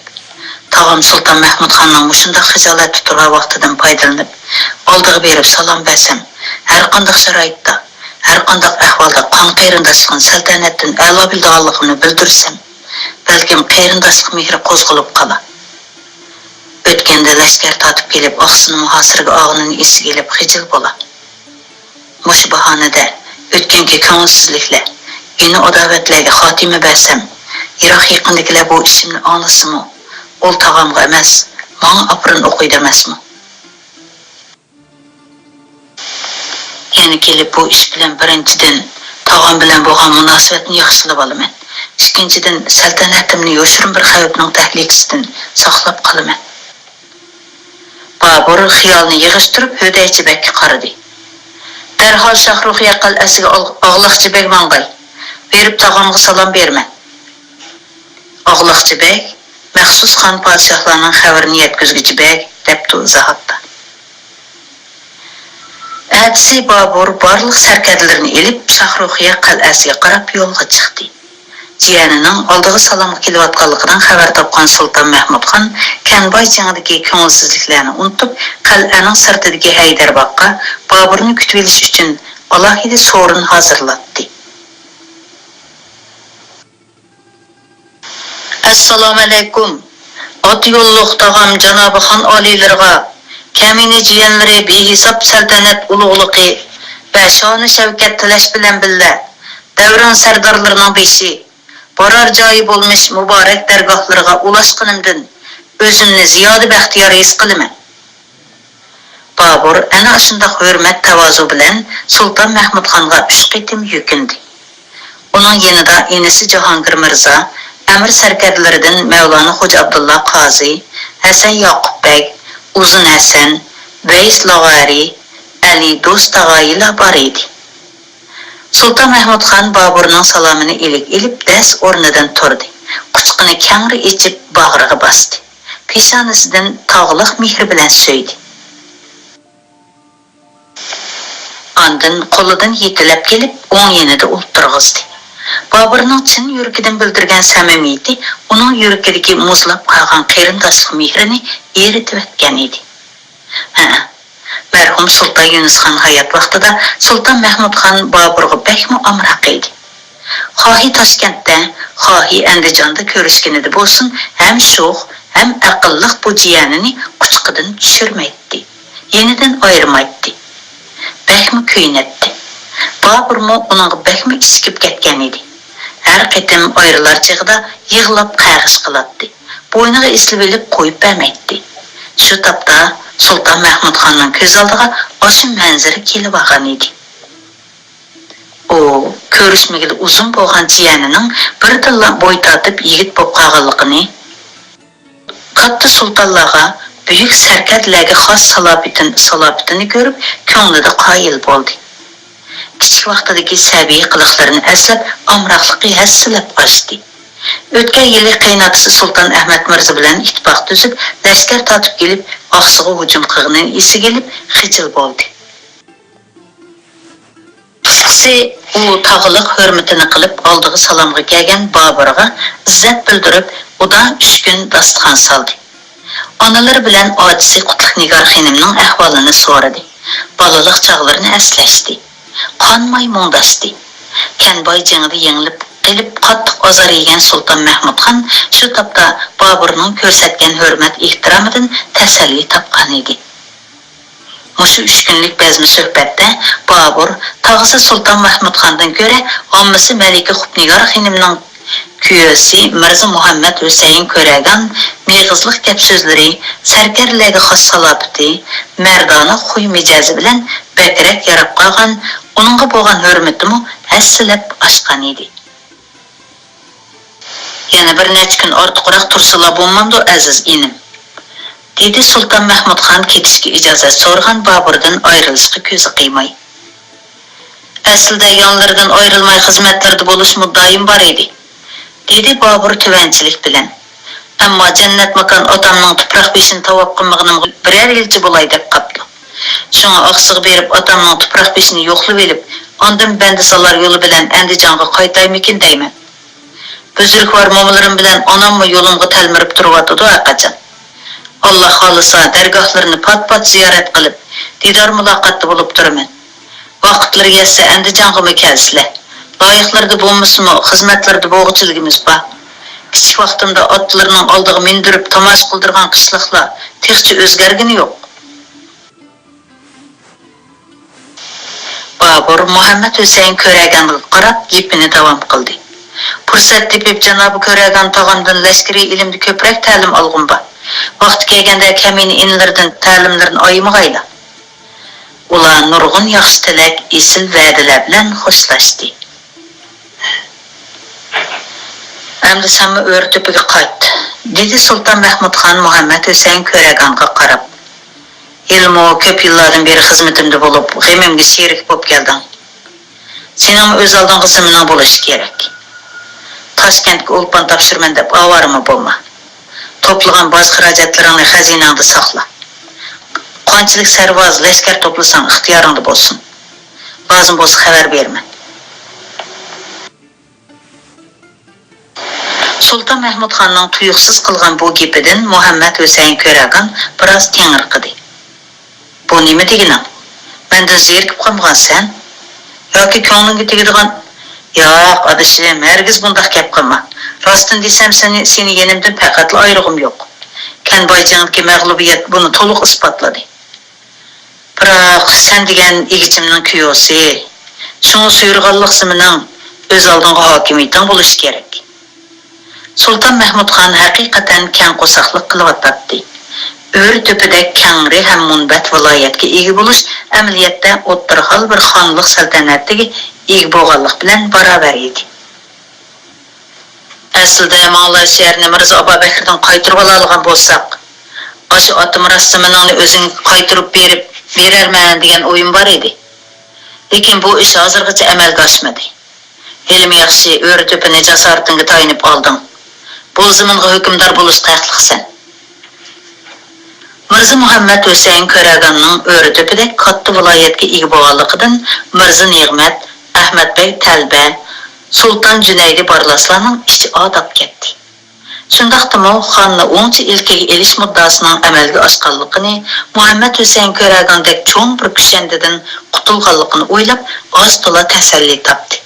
تاغام سۇلتان مەھمۇد خاننىڭ مۇشۇنداق خىجالەتتە تۇرغان ۋاقتىدىن پايدىلىنىپ، ئالدىغا بېرىپ سالام بەرسەم، ھەرقانداق شارائىتتا، ھەرقانداق ئەھۋالدا قان قېرىنداشلىقىنى سەلتەنەتتىن ئەلا بىلىدىغانلىقىمنى بىلدۈرسەم، بەلكىم قېرىنداشلىق مېھرى قوزغىلىپ قالا. ئۆتكەندە لەشكەر تارتىپ كېلىپ، ئاقسۇنى مۇھاسىرىگە ئالغىنىنى ئېسىگە ئېلىپ خىجىل بولا. مۇشۇ باھانىدە ئۆتكەنكى كۆڭۈلسىزلىكلەر، يېڭى ئاداۋەتلەرگە خاتىمە بەرسەم، يىراق يېقىندىكىلەر بۇ ئىشىمنى ئاڭلىسىمۇ، ئۇل تاغامغا ئەمەس، ماڭا ئاپىرىن ئوقۇيدۇ ئەمەسمۇ؟ يەنە كېلىپ بۇ ئىش بىلەن بىرىنچىدىن، تاغام بىلەن بولغان مۇناسىۋەتنى ياخشىلىۋالىمەن. ئىككىنچىدىن، سەلتەنىتىمنى يوشۇرۇن بىر خەۋپنىڭ تەھلىكىسىدىن ساقلاپ قالىمەن. بابۇر خىيالىنى يىغىشتۇرۇپ ھۆدەيچى بەگكە قارىدى. دەرھال شاھرۇخىيە قەلئەسىگە ئاغ-، ئاغلاقچى بەگ ماڭغاي. بېرىپ تاغامغا سالام بېرىمەن. ئاغلاقچى بەگ مەخسۇس خان پادىشاھلارنىڭ خەۋىرىنى يەتكۈزگۈچى بەگ، دەپتۇ ئىزاھاتتا. ئەتىسى بابۇر بارلىق سەركەردىلىرىنى ئېلىپ، شاھرۇخىيە قەلئەسىگە قاراپ يولغا چىقتى. جىيەنىنىڭ ئالدىغا سالامغا كېلىۋاتقانلىقىدىن خەۋەر تاپقان سۇلتان مەھمۇد خان كەنباي جېڭىدىكى كۆڭۈلسىزلىكلەرنى ئۇنتۇپ، قەلئەنىڭ سىرتىدىكى ھەيدەرباغقا بابۇرنى كۈتۈۋېلىش ئۈچۈن ئالاھىدە سورۇن ھازىرلاتتى. ئەسسالامۇئەلەيكۇم! ئاتا يوللۇق تاغام جانابى خان ئالىيلىرىغا، كەمىنە جىيەنلىرى بىھېساب سەلتەنەت ئۇلۇغلۇقى ۋە شانۇ شەۋكەت تىلەش بىلەن بىللە، دەۋران سەردارلىرىنىڭ بېشى، بارار جايى بولمىش مۇبارەك دەرگاھلىرىغا ئۇلاشقىنىمدىن ئۆزۈمنى زىيادە بەختىيار ھېس قىلىمەن. بابۇر ئەنە ئاشۇنداق ھۆرمەت-تاۋازۇ بىلەن سۇلتان مەھمۇد خانغا ئۈچ قېتىم يۈكۈندى. ئۇنىڭ يېنىدا ئىنىسى جاھانگىر مىرزا، ئەمىر سەركەردىلىرىدىن مەۋلانا خوجا ئابدۇللا قازى، ھەسەن ياقۇپ بەگ، ئۇزۇن ھەسەن، ۋەيس لاغارى، ئەلى دوست تاغايىلار بار ئىدى. سۇلتان مەھمۇد خان بابۇرنىڭ سالامىنى ئىلىك ئېلىپ، دەس ئورنىدىن تۇردى. قۇچىقىنى كەڭرى ئېچىپ، باغرىغا باستى. پېشانىسىدىن تاغلىق مېھرى بىلەن سۆيدى. ئاندىن قولىدىن يېتىلەپ كېلىپ، ئوڭ يېنىدا ئولتۇرغۇزدى. بابۇرنىڭ چىن يۈرىكىدىن بىلدۈرگەن سەمىمىيىتى ئۇنىڭ يۈرىكىدىكى مۇزلاپ قالغان قېرىنداشلىق مېھرىنى ئېرىتىۋەتكەن ئىدى. ھە، مەرھۇم سۇلتان يۇنۇس خان ھايات ۋاقتىدا سۇلتان مەھمۇد خان بابۇرغا بەكمۇ ئامراق ئىدى. خاھى تاشكەنتتە، خاھى ئەندىجاندا كۆرۈشكىنىدە بولسۇن، ھەم شوخ، ھەم ئەقىللىق بۇ جىيەنىنى قۇچىقىدىن چۈشۈرمەيتتى. يېنىدىن ئايرىمايتتى. بەكمۇ كۆيۈنەتتى. بابۇرمۇ ئۇنىڭغا بەكمۇ ئىچىكىپ كەتكەن ئىدى. ھەر قېتىم ئايرىلار چېغىدا يىغلاپ قەغىش قىلاتتى. بوينىغا ئېسىلىۋېلىپ قويۇپ بەرمەيتتى. شۇ تاپتا سۇلتان مەھمۇد خاننىڭ كۆز ئالدىغا ئاشۇ مەنزىرە كېلىۋالغان ئىدى. ئۇ كۆرۈشمىگىلى ئۇزۇن بولغان جىيەنىنىڭ بىردىنلا بوي تارتىپ يىگىت بولۇپ قالغانلىقىنى، كاتتا سۇلتانلارغا، بۈيۈك سەركەردىلەرگە خاس سالاپىتىن-، سالاپىتىنى كۆرۈپ، كۆڭلىدە قايىل بولدى. كىچىك ۋاقتىدىكى سەبىي قىلىقلىرىنى ئەسلەپ، ئامراقلىقى ھەسسىلەپ ئاشتى. ئۆتكەن يىلى قېيىنئاتىسى سۇلتان ئەھمەد مىرزا بىلەن ئىتتىپاق تۈزۈپ، لەشكەر تارتىپ كېلىپ، ئاقسۇغا ھۇجۇم قىلغىنىنى ئېسىگە ئېلىپ، خىجىل بولدى. قىسقىسى، ئۇ تاغىلىق ھۆرمىتىنى قىلىپ، ئالدىغا سالامغا كەلگەن بابۇرغا ئىززەت بىلدۈرۈپ، ئۇدا ئۈچ كۈن داستىخان سالدى. ئانىلىرى بىلەن ئاچىسى قۇتلۇق نىگار خېنىمنىڭ ئەھۋالىنى سورىدى. بالىلىق چاغلىرىنى ئەسلەشتى. قانماي مۇڭداشتى. كەنباي جېڭىدە يېڭىلىپ قېلىپ، قاتتىق ئازار يېگەن سۇلتان مەھمۇد خان شۇ تاپتا بابۇرنىڭ كۆرسەتكەن ھۆرمەت-ئېھتىرامىدىن تەسەللى تاپقان ئىدى. مۇشۇ ئۈچ كۈنلۈك بەزمە سۆھبەتتە بابۇر تاغىسى سۇلتان مەھمۇدخاندىن كۆرە، ئاممىسى مەلىكە خۇپنىگار خېنىمنىڭ كۈيەسى مىرزا مۇھەممەد ھۈسەيىن كۆرەگان مېغىزلىق گەپ-سۆزلىرى، سەركەردىلەرگە خاس سالاپىتى، مەردانە خۇي-مىجەزى بىلەن بەكرەك ياراپ قالغان، ئۇنىڭغا بولغان ھۆرمىتىمۇ ھەسسىلەپ ئاشقان ئىدى. يەنە بىر نەچچە كۈن ئارتۇقراق تۇرسىلا بولمامدۇ، ئەزىز ئىنىم؟ دېدى سۇلتان مەھمۇد خان كېتىشكە ئىجازەت سورىغان بابۇردىن ئايرىلىشقا كۆزى قىيماي. ئەسلىدە يانلىرىدىن ئايرىلماي خىزمەتلىرىدە بولۇش مۇددىئىم بار ئىدى، دېدى بابۇر تۆۋەنچىلىك بىلەن. ئەمما جەننەت ماكان ئاتامنىڭ تۇپراق بېشىنى تاۋاپ قىلمىغىنىمغا بىرەر يىلچە بولاي دەپ قاپتۇ. شۇڭا ئاقسۇغا بېرىپ ئاتامنىڭ تۇپراق بېشىنى يوقلىۋېلىپ، ئاندىن بەندە سالار يولى بىلەن ئەندىجانغا قايتايمىكىن دەيمەن. بۈزرۈكۋار مومىلىرىم بىلەن ئاناممۇ يولۇمغا تەلمۈرۈپ تۇرۇۋاتىدۇ ھەرقاچان. ئاللا خالىسا، دەرگاھلىرىنى پات-پات زىيارەت قىلىپ، دىدار مۇلاقاتتا بولۇپ تۇرىمەن. ۋاقىتلىرى يەتسە، ئەندىجانغىمۇ كەلسىلە. لايىقلىرىدا بولمىسىمۇ، خىزمەتلىرىدە بولغۇچىلىكىمىز بار. كىچىك ۋاقتىمدا ئاتلىرىنىڭ ئالدىغا مىندۈرۈپ تاماشا قىلدۇرغان قىشلىقلار تېخىچە ئۆزگەرگىنى يوق. بابۇر مۇھەممەد ھۈسەيىن كۆرەگانغا قاراپ گېپىنى داۋام قىلدى. پۇرسەت تېپىپ، جانابى كۆرەگان تاغامدىن لەشكىرىي ئىلىمدە كۆپرەك تەلىم ئالغۇم بار. ۋاقتى كەلگەندە كەمىنە ئىنىلىرىدىن تەلىملىرىنى ئايىمىغايلا. ئۇلار نۇرغۇن ياخشى تىلەك، ئېسىل ۋەدىلەر بىلەن خوشلاشتى. ئەمدى سەنمۇ ئۆرە تۆپىگە قايت، دېدى سۇلتان مەھمۇد خان مۇھەممەد ھۈسەيىن كۆرەگانغا قاراپ. ھېلىمۇ كۆپ يىللاردىن بېرى خىزمىتىمدە بولۇپ، غېمىمگە شېرىك بولۇپ كەلدىڭ. سېنىڭمۇ ئۆز ئالدىڭغا زېمىنىڭ بولۇشى كېرەك. تاشكەنتكە ئولپان تاپشۇرىمەن دەپ ئاۋارىمۇ بولما. توپلىغان باج-خىراجەتلىرىڭنى خەزىنەڭدە ساقلا. قانچىلىك سەرۋاز، لەشكەر توپلىساڭ ئىختىيارىڭدا بولسۇن. لازىم بولسا خەۋەر بېرىمەن. سۇلتان مەھمۇد خاننىڭ تۇيۇقسىز قىلغان بۇ گېپىدىن مۇھەممەد ھۈسەيىن كۆرەگان بىراز تېڭىرقىدى. بۇ نېمە دېگىنىڭ؟ مەندىن زېرىكىپ قالمىغانسەن؟ ياكى كۆڭلۈڭگە تېگىدىغان؟ ياق، ئادىشىم، ھەرگىز بۇنداق گەپ قىلما. راستىنى دېسەم، سېنى، سېنى يېنىمدىن پەقەتلا ئايرىغۇم يوق. كەنباي جېڭىدىكى مەغلۇبىيەت بۇنى تولۇق ئىسپاتلىدى. بىراق، سەن دېگەن ئىگىچىمنىڭ كۈيوسى. شۇڭا سۇيرىغانلىق زېمىنىڭ، ئۆز ئالدىڭغا ھاكىمىيىتىڭ بولۇشى كېرەك. سۇلتان مەھمۇد خان ھەقىقەتەن كەڭ قورساقلىق قىلىۋاتاتتى. ئۆرە تۆپىدەك كەڭرى ھەم مۇنبەت ۋىلايەتكە ئىگە بولۇش ئەمەلىيەتتە ئوتتۇرا ھال بىر خانلىق سەلتەنەتىگە ئىگە بولغانلىق بىلەن باراۋەر ئىدى. ئەسلىدە ماڭىلا شەھەرنى مىرزا ئابابەكرىدىن قايتۇرۇۋالالىغان بولساق، ئاشۇ ئاتىمىراس زېمىنىڭنى ئۆزۈڭگە قايتۇرۇپ بېرىپ، بېرەرمەن دېگەن ئويۇم بار ئىدى. لېكىن بۇ ئىش ھازىرغىچە ئەمەلگە ئاشمىدى. ھېلىمۇ ياخشى، ئۆرە تۆپىنى جاسارىتىڭگە تايىنىپ ئالدىڭ. بۇ زېمىنغا ھۆكۈمدار بولۇشقا ھەقلىقسەن. مىرزا مۇھەممەد ھۈسەيىن كۆرەگاننىڭ ئۆرە تۆپىدەك كاتتا ۋىلايەتكە ئىگە بولغانلىقىدىن، مىرزا نېمەت، ئەخمەت بەگ تەلبە، سۇلتان جۈنەيدى بارلاسلارنىڭ ئىچى ئاداپ كەتتى. شۇنداقتىمۇ خاننى ئوڭچە ئىلكىگە ئېلىش مۇددىئاسىنىڭ ئەمەلگە ئاشقانلىقىنى، مۇھەممەد ھۈسەيىن كۆرەگاندەك چوڭ بىر كۈشەندىدىن قۇتۇلغانلىقىنى ئويلاپ، ئاز-تولا تەسەللى تاپتى.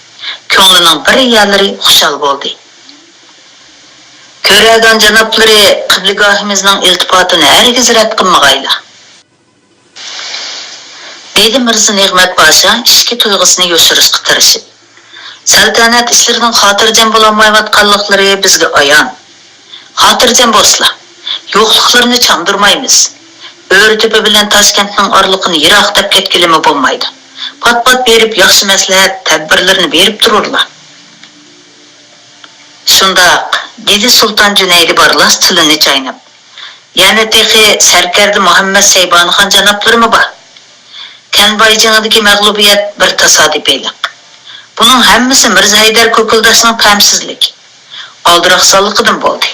كۆڭلىنىڭ بىر يەرلىرى خۇشال بولدى. كۆرەگان جانابلىرى قىبلىگاھىمىزنىڭ ئىلتىپاتىنى ھەرگىز رەت قىلمىغايلا. دېدى مىرزا نېمەت پاشا ئىچكى تۇيغۇسىنى يوشۇرۇشقا تىرىشىپ. سەلتەنەت ئىشلىرىنىڭ خاتىرجەم بولالمايۋاتقانلىقلىرى بىزگە ئايان. خاتىرجەم بولسىلا، يوقلۇقلىرىنى چاندۇرمايمىز. ئۆرە تۆپە بىلەن تاشكەنتنىڭ ئارىلىقىنى يىراق دەپ كەتكىلىمۇ بولمايدۇ. پات-پات بېرىپ ياخشى مەسلىھەت، تەدبىرلىرىنى بېرىپ تۇرۇرلا. شۇنداق، دېدى سۇلتان جۈنەيدى بارلاس تىلىنى چايناپ. يەنە تېخى سەركەردە مۇھەممەد سەيبانىخان جانابلىرىمۇ بار. تەنباي جېڭىدىكى مەغلۇبىيەت بىر تاسادىپىيلىق. بۇنىڭ ھەممىسى مىرزا ھەيدەر كۆكۈلداشنىڭ پەمسىزلىكى، ئالدىراقسانلىقىدىن بولدى.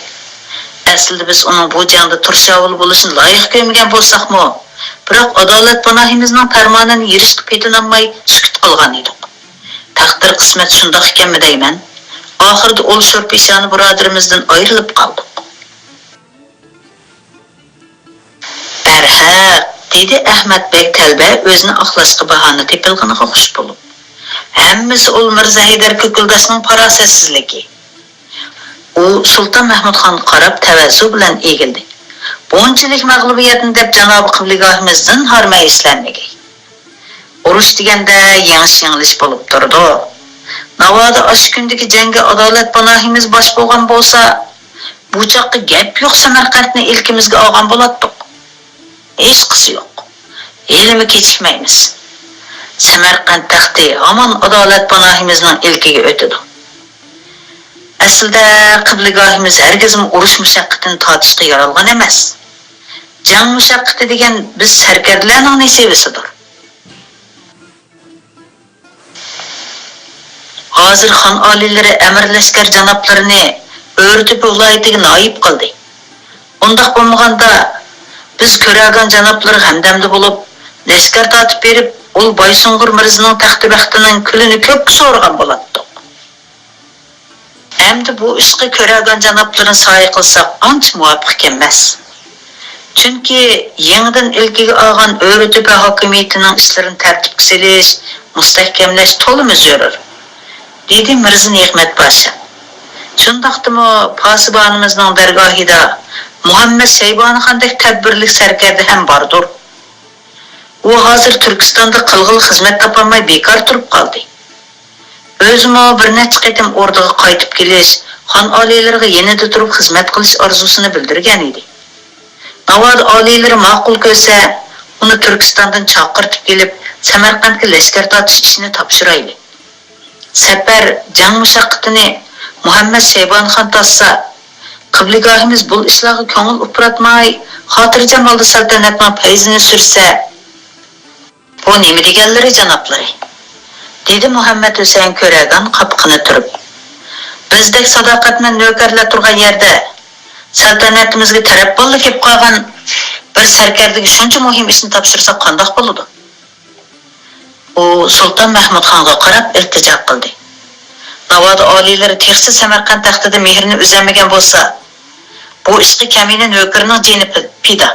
ئەسلىدە بىز ئۇنىڭ بۇ جەڭدە تۇرشاۋۇل بولۇشىنى لايىق كۆرمىگەن بولساقمۇ، بىراق ئادالەت پاناھىمىزنىڭ پەرمانىنى يېرىشقا پېتىنالماي سۈكۈت قىلغان ئىدۇق. تەقدىر قىسمەت شۇنداق ئىكەنمۇ دەيمەن. ئاخىرىدا ئۇل شور پېشانە بۇرادىرىمىزدىن ئايرىلىپ قالدۇق. بەرھەق، دېدى ئەخمەت بەگ تەلبە ئۆزىنى ئاقلاشقا باھانە تېپىلغىنىغا خۇش بولۇپ. ھەممىسى ئۇل مىرزا ھەيدەر كۆكۈلداشنىڭ پاراسەتسىزلىكى. ئۇ سۇلتان مەھمۇدخانغا قاراپ تەۋەززۇ بىلەن ئېگىلدى. بۇنچىلىك مەغلۇبىيەتنى دەپ جانابى قىبلىگاھىمىز زىنھار مەيۈسلەنمىگەي. ئۇرۇش دېگەندە يېڭىش-يېڭىلىش بولۇپ تۇرىدۇ. ناۋادا ئاشۇ كۈندىكى جەڭگە ئادالەت پاناھىمىز باش بولغان بولسا، بۇ چاغقا گەپ يوق سەمەرقەنتنى ئىلكىمىزگە ئالغان بولاتتۇق. ھېچقىسى يوق. ھېلىمۇ كېچىكمەيمىز. سەمەرقەنت تەختى ھامان ئادالەت پاناھىمىزنىڭ ئىلكىگە ئۆتىدۇ. ئەسلىدە قىبلىگاھىمىز ھەرگىزمۇ ئۇرۇش مۇشەققىتىنى تارتىشقا يارالغان ئەمەس. جەڭ مۇشەققىتى دېگەن بىز سەركەردىلەرنىڭ نېسىۋىسىدۇر. ھازىر خان ئالىيلىرى ئەمىر لەشكەر جانابلىرىنى ئۆرە تۆپە ۋىلايىتىگە نايىپ قىلدى. ئۇنداق بولمىغاندا، بىز كۆرەگان جانابلىرىغا ھەمدەمدە بولۇپ، لەشكەر تارتىپ بېرىپ، ئۇل بايسۇڭغۇر مىرزىنىڭ تەختى بەختىنىڭ كۈلىنى كۆككە سورىغان بولاتتۇق. ئەمدى بۇ ئىشقا كۆرەگان جانابلىرىنى سايە قىلساق ئانچە مۇۋاپىق ئىكەنمەس. چۈنكى يېڭىدىن ئىلكىگە ئالغان ئۆرە تۆپە ھاكىمىيىتىنىڭ ئىشلىرىنى تەرتىپكە سېلىش، مۇستەھكەملەش تولىمۇ زۆرۈر، دېدى مىرزا نېمەت پاشا. شۇنداقتىمۇ پاسىبانىمىزنىڭ دەرگاھىدا مۇھەممەد شەيبانىخاندەك تەدبىرلىك سەركەردە ھەم باردۇر. ئۇ ھازىر تۈركىستاندا قىلغىلى خىزمەت تاپالماي بىكار تۇرۇپ قالدى. ئۆزىمۇ بىر نەچچە قېتىم ئوردىغا قايتىپ كېلىش، خان ئالىيلىرىغا يېنىدا تۇرۇپ خىزمەت قىلىش ئارزۇسىنى بىلدۈرگەن ئىدى. ناۋادا ئالىيلىرى ماقۇل كۆرسە، ئۇنى تۈركىستاندىن چاقىرتىپ كېلىپ، سەمەرقەنتكە لەشكەر تارتىش ئىشىنى تاپشۇرايلى. سەپەر، جەڭ مۇشەققىتىنى مۇھەممەد شەيبانىخان تارتسا، قىبلىگاھىمىز بۇ ئىشلارغا كۆڭۈل ئۇپراتماي، خاتىرجەم ھالدا سەلتەنەتنىڭ پەيزىنى سۈرسە، بۇ نېمە دېگەنلىرى، جانابلىرى؟ دېدى مۇھەممەد ھۈسەيىن كۆرەگان قاپىقىنى تۈرۈپ. بىزدەك ساداقەتمەن نۆكەرلەر تۇرغان يەردە سەلتەنىتىمىزگە تەرەپ بالىلىق كېلىپ قالغان بىر سەركەردىگە شۇنچە مۇھىم ئىشنى تاپشۇرساق قانداق بولىدۇ؟ ئۇ سۇلتان مەھمۇدخانغا قاراپ ئىلتىجا قىلدى. ناۋادا ئالىيلىرى تېخىچە سەمەرقەنت تەختىدە مېھرىنى ئۈزەلمىگەن بولسا، بۇ ئىشقا كەمىنە نۆكىرىنىڭ جېنى پىدا.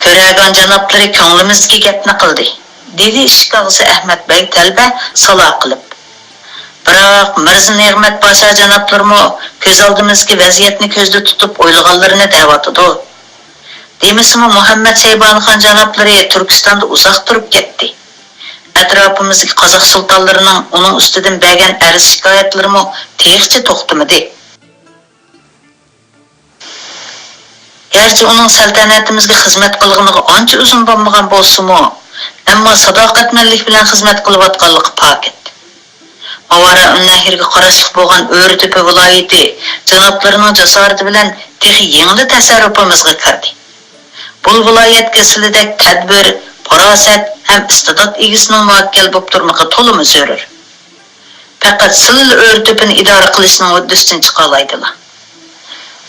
كۆرەگان جانابلىرى كۆڭلىمىزدىكى گەپنى قىلدى، دېدى ئىشىك ئاغىسى ئەخمەت بەگ تەلبە سالا قىلىپ. بىراق مىرزا نېمەت پاشا جانابلىرىمۇ كۆز ئالدىمىزدىكى ۋەزىيەتنى كۆزدە تۇتۇپ ئويلىغانلىرىنى دەۋاتىدۇ. دېمىسىمۇ مۇھەممەد شەيبانىخان جانابلىرى تۈركىستاندا ئۇزاق تۇرۇپ كەتتى. ئەتراپىمىزدىكى قازاق سۇلتانلىرىنىڭ ئۇنىڭ ئۈستىدىن بەرگەن ئەرز-شىكايەتلىرىمۇ تېخىچە توختىمىدى. گەرچە ئۇنىڭ سەلتەنىتىمىزگە خىزمەت قىلغىنىغا ئانچە ئۇزۇن بولمىغان بولسىمۇ، ئەمما ساداقەتمەنلىك بىلەن خىزمەت قىلىۋاتقانلىقى پاكىت. ماۋارائۇننەھرگە قاراشلىق بولغان ئۆرە تۆپە ۋىلايىتى جانابلىرىنىڭ جاسارىتى بىلەن تېخى يېڭىلا تەسەررۇپىمىزغا كىردى. بۇ ۋىلايەتكە سىلىدەك تەدبىر، پاراسەت ھەم ئىستىدات ئىگىسىنىڭ مۇۋەككىل بولۇپ تۇرمىقى تولىمۇ زۆرۈر. پەقەت سىلىلا ئۆرە تۆپىنى ئىدارە قىلىشنىڭ ھۆددىسىدىن چىقالايدىلا.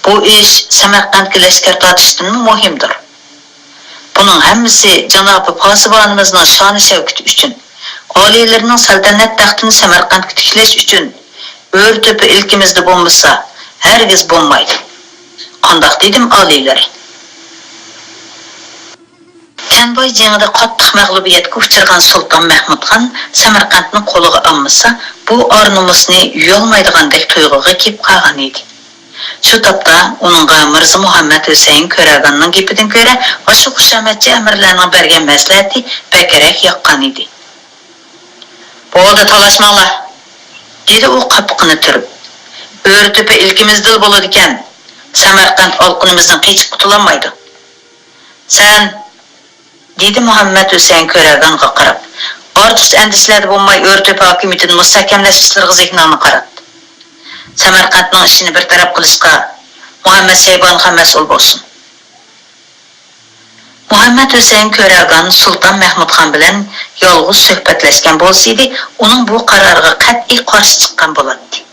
بۇ ئىش سەمەرقەنتكە لەشكەر تارتىشتىنمۇ مۇھىمدۇر. بۇنىڭ ھەممىسى جانابى پاسىبانىمىزنىڭ شانى شەۋكىتى ئۈچۈن، ئالىيلىرىنىڭ سەلتەنەت تەختىنى سەمەرقەنتكە تىكلەش ئۈچۈن ئۆرە تۆپە ئىلكىمىزدە بولمىسا، ھەرگىز بولمايدۇ. قانداق دېدىم، ئالىيلىرى؟ كەنباي جېڭىدە قاتتىق مەغلۇبىيەتكە ئۇچرىغان سۇلتان مەھمۇدخان سەمەرقەنتنى قولىغا ئالمىسا، بۇ ئار-نومۇسنى يۇيالمايدىغاندەك تۇيغۇغا كېلىپ قالغان ئىدى. شۇ تاپتا ئۇنىڭغا مىرزا مۇھەممەد ھۈسەيىن كۆرەرگاننىڭ گېپىدىن كۆرە، ئاشۇ خۇشامەتچى ئەمىرلەرنىڭ بەرگەن مەسلىھەتى بەكرەك ياققان ئىدى. «بولدى، تالاشماڭلار!» دېدى ئۇ قاپىقىنى تۈرۈپ. «ئۆرە تۆپە ئىلكىمىزدىلا بولىدىكەن، سەمەرقەنت ئالقىنىمىزدىن قېچىپ قۇتۇلالمايدۇ. سەن...» دېدى مۇھەممەد ھۈسەيىن كۆرەرگانغا قاراپ. «ئارتۇقچە ئەندىشىلەردە بولماي، ئۆرە تۆپە ھاكىمىيىتىنى مۇستەھكەملەش ئىشلىرىغا زېھنىڭنى قارات. سەمەرقەنتنىڭ ئىشىنى بىر تەرەپ قىلىشقا مۇھەممەد سەيبانخان مەسئۇل بولسۇن.» مۇھەممەد ھۈسەيىن كۆرەرگان سۇلتان مەھمۇدخان بىلەن يالغۇز سۆھبەتلەشكەن بولسىدى، ئۇنىڭ بۇ قارارىغا قەتئىي قارشى چىققان بولاتتى.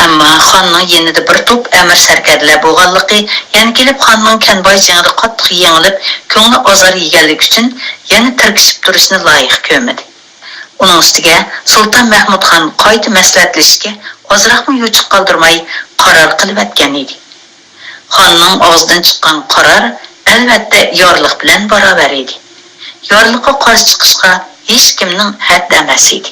ئەمما خاننىڭ يېنىدا بىر توپ ئەمىر سەركەردىلەر بولغانلىقى، يەنە كېلىپ خاننىڭ كەنباي جېڭىدە قاتتىق يېڭىلىپ، كۆڭلى ئازار يېگەنلىكى ئۈچۈن يەنە تىركىشىپ تۇرۇشنى لايىق كۆرمىدى. ئۇنىڭ ئۈستىگە سۇلتان مەھمۇدخان قايتا مەسلىھەتلىشىشكە ئازراقمۇ يوچۇق قالدۇرماي قارار قىلىۋەتكەن ئىدى. خاننىڭ ئاغزىدىن چىققان قارار، ئەلۋەتتە، يارلىق بىلەن باراۋەر ئىدى. يارلىققا قارشى چىقىشقا ھېچكىمنىڭ ھەددى ئەمەس ئىدى.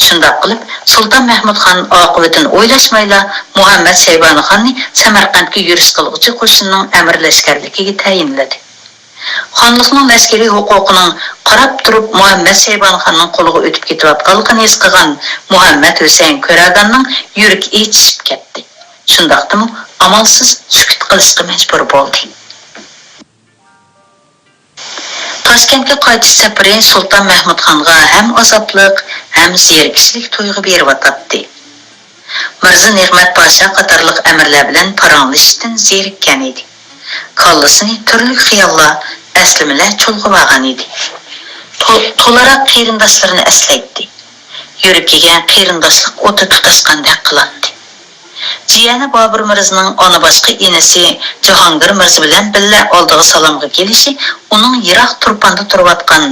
شۇنداق قىلىپ، سۇلتان مەھمۇدخان ئاقىۋىتىنى ئويلاشمايلا، مۇھەممەد سەيبانىخاننى سەمەرقەنتكە يۈرۈش قىلغۇچى قوشۇننىڭ ئەمىر لەشكەرلىكىگە تەيىنلىدى. خانلىقنىڭ لەشكىرىي ھوقۇقىنىڭ قاراپ تۇرۇپ مۇھەممەد سەيبانخاننىڭ قولىغا ئۆتۈپ كېتىۋاتقانلىقىنى ھېس قىلغان مۇھەممەد ھۈسەيىن كۆرەرگاننىڭ يۈرىكى ئېچىشىپ كەتتى. شۇنداقتىمۇ ئامالسىز سۈكۈت قىلىشقا مەجبۇر بولدى. تاشكەنتكە قايتىش سەپىرى سۇلتان مەھمۇدخانغا ھەم ئازابلىق، ھەم زېرىكىشلىك تۇيغۇ بېرىۋاتاتتى. مىرزا نېغمەت پاشا قاتارلىق ئەمىرلەر بىلەن پاراڭلىشىشتىن زېرىككەن ئىدى. كاللىسىنى تۈرلۈك خىياللار، ئەسلىمىلەر چۇلغىۋالغان ئىدى. تو-، تولاراق قېرىنداشلىرىنى ئەسلەيتتى. يۈرىكىگە قېرىنداشلىق ئوتى تۇتاشقاندەك قىلاتتى. جىيەنى بابۇر مىرزىنىڭ ئانا باشقا ئىنىسى جاھانگىر مىرزا بىلەن بىللە ئالدىغا سالامغا كېلىشى ئۇنىڭ يىراق تۇرپاندا تۇرۇۋاتقان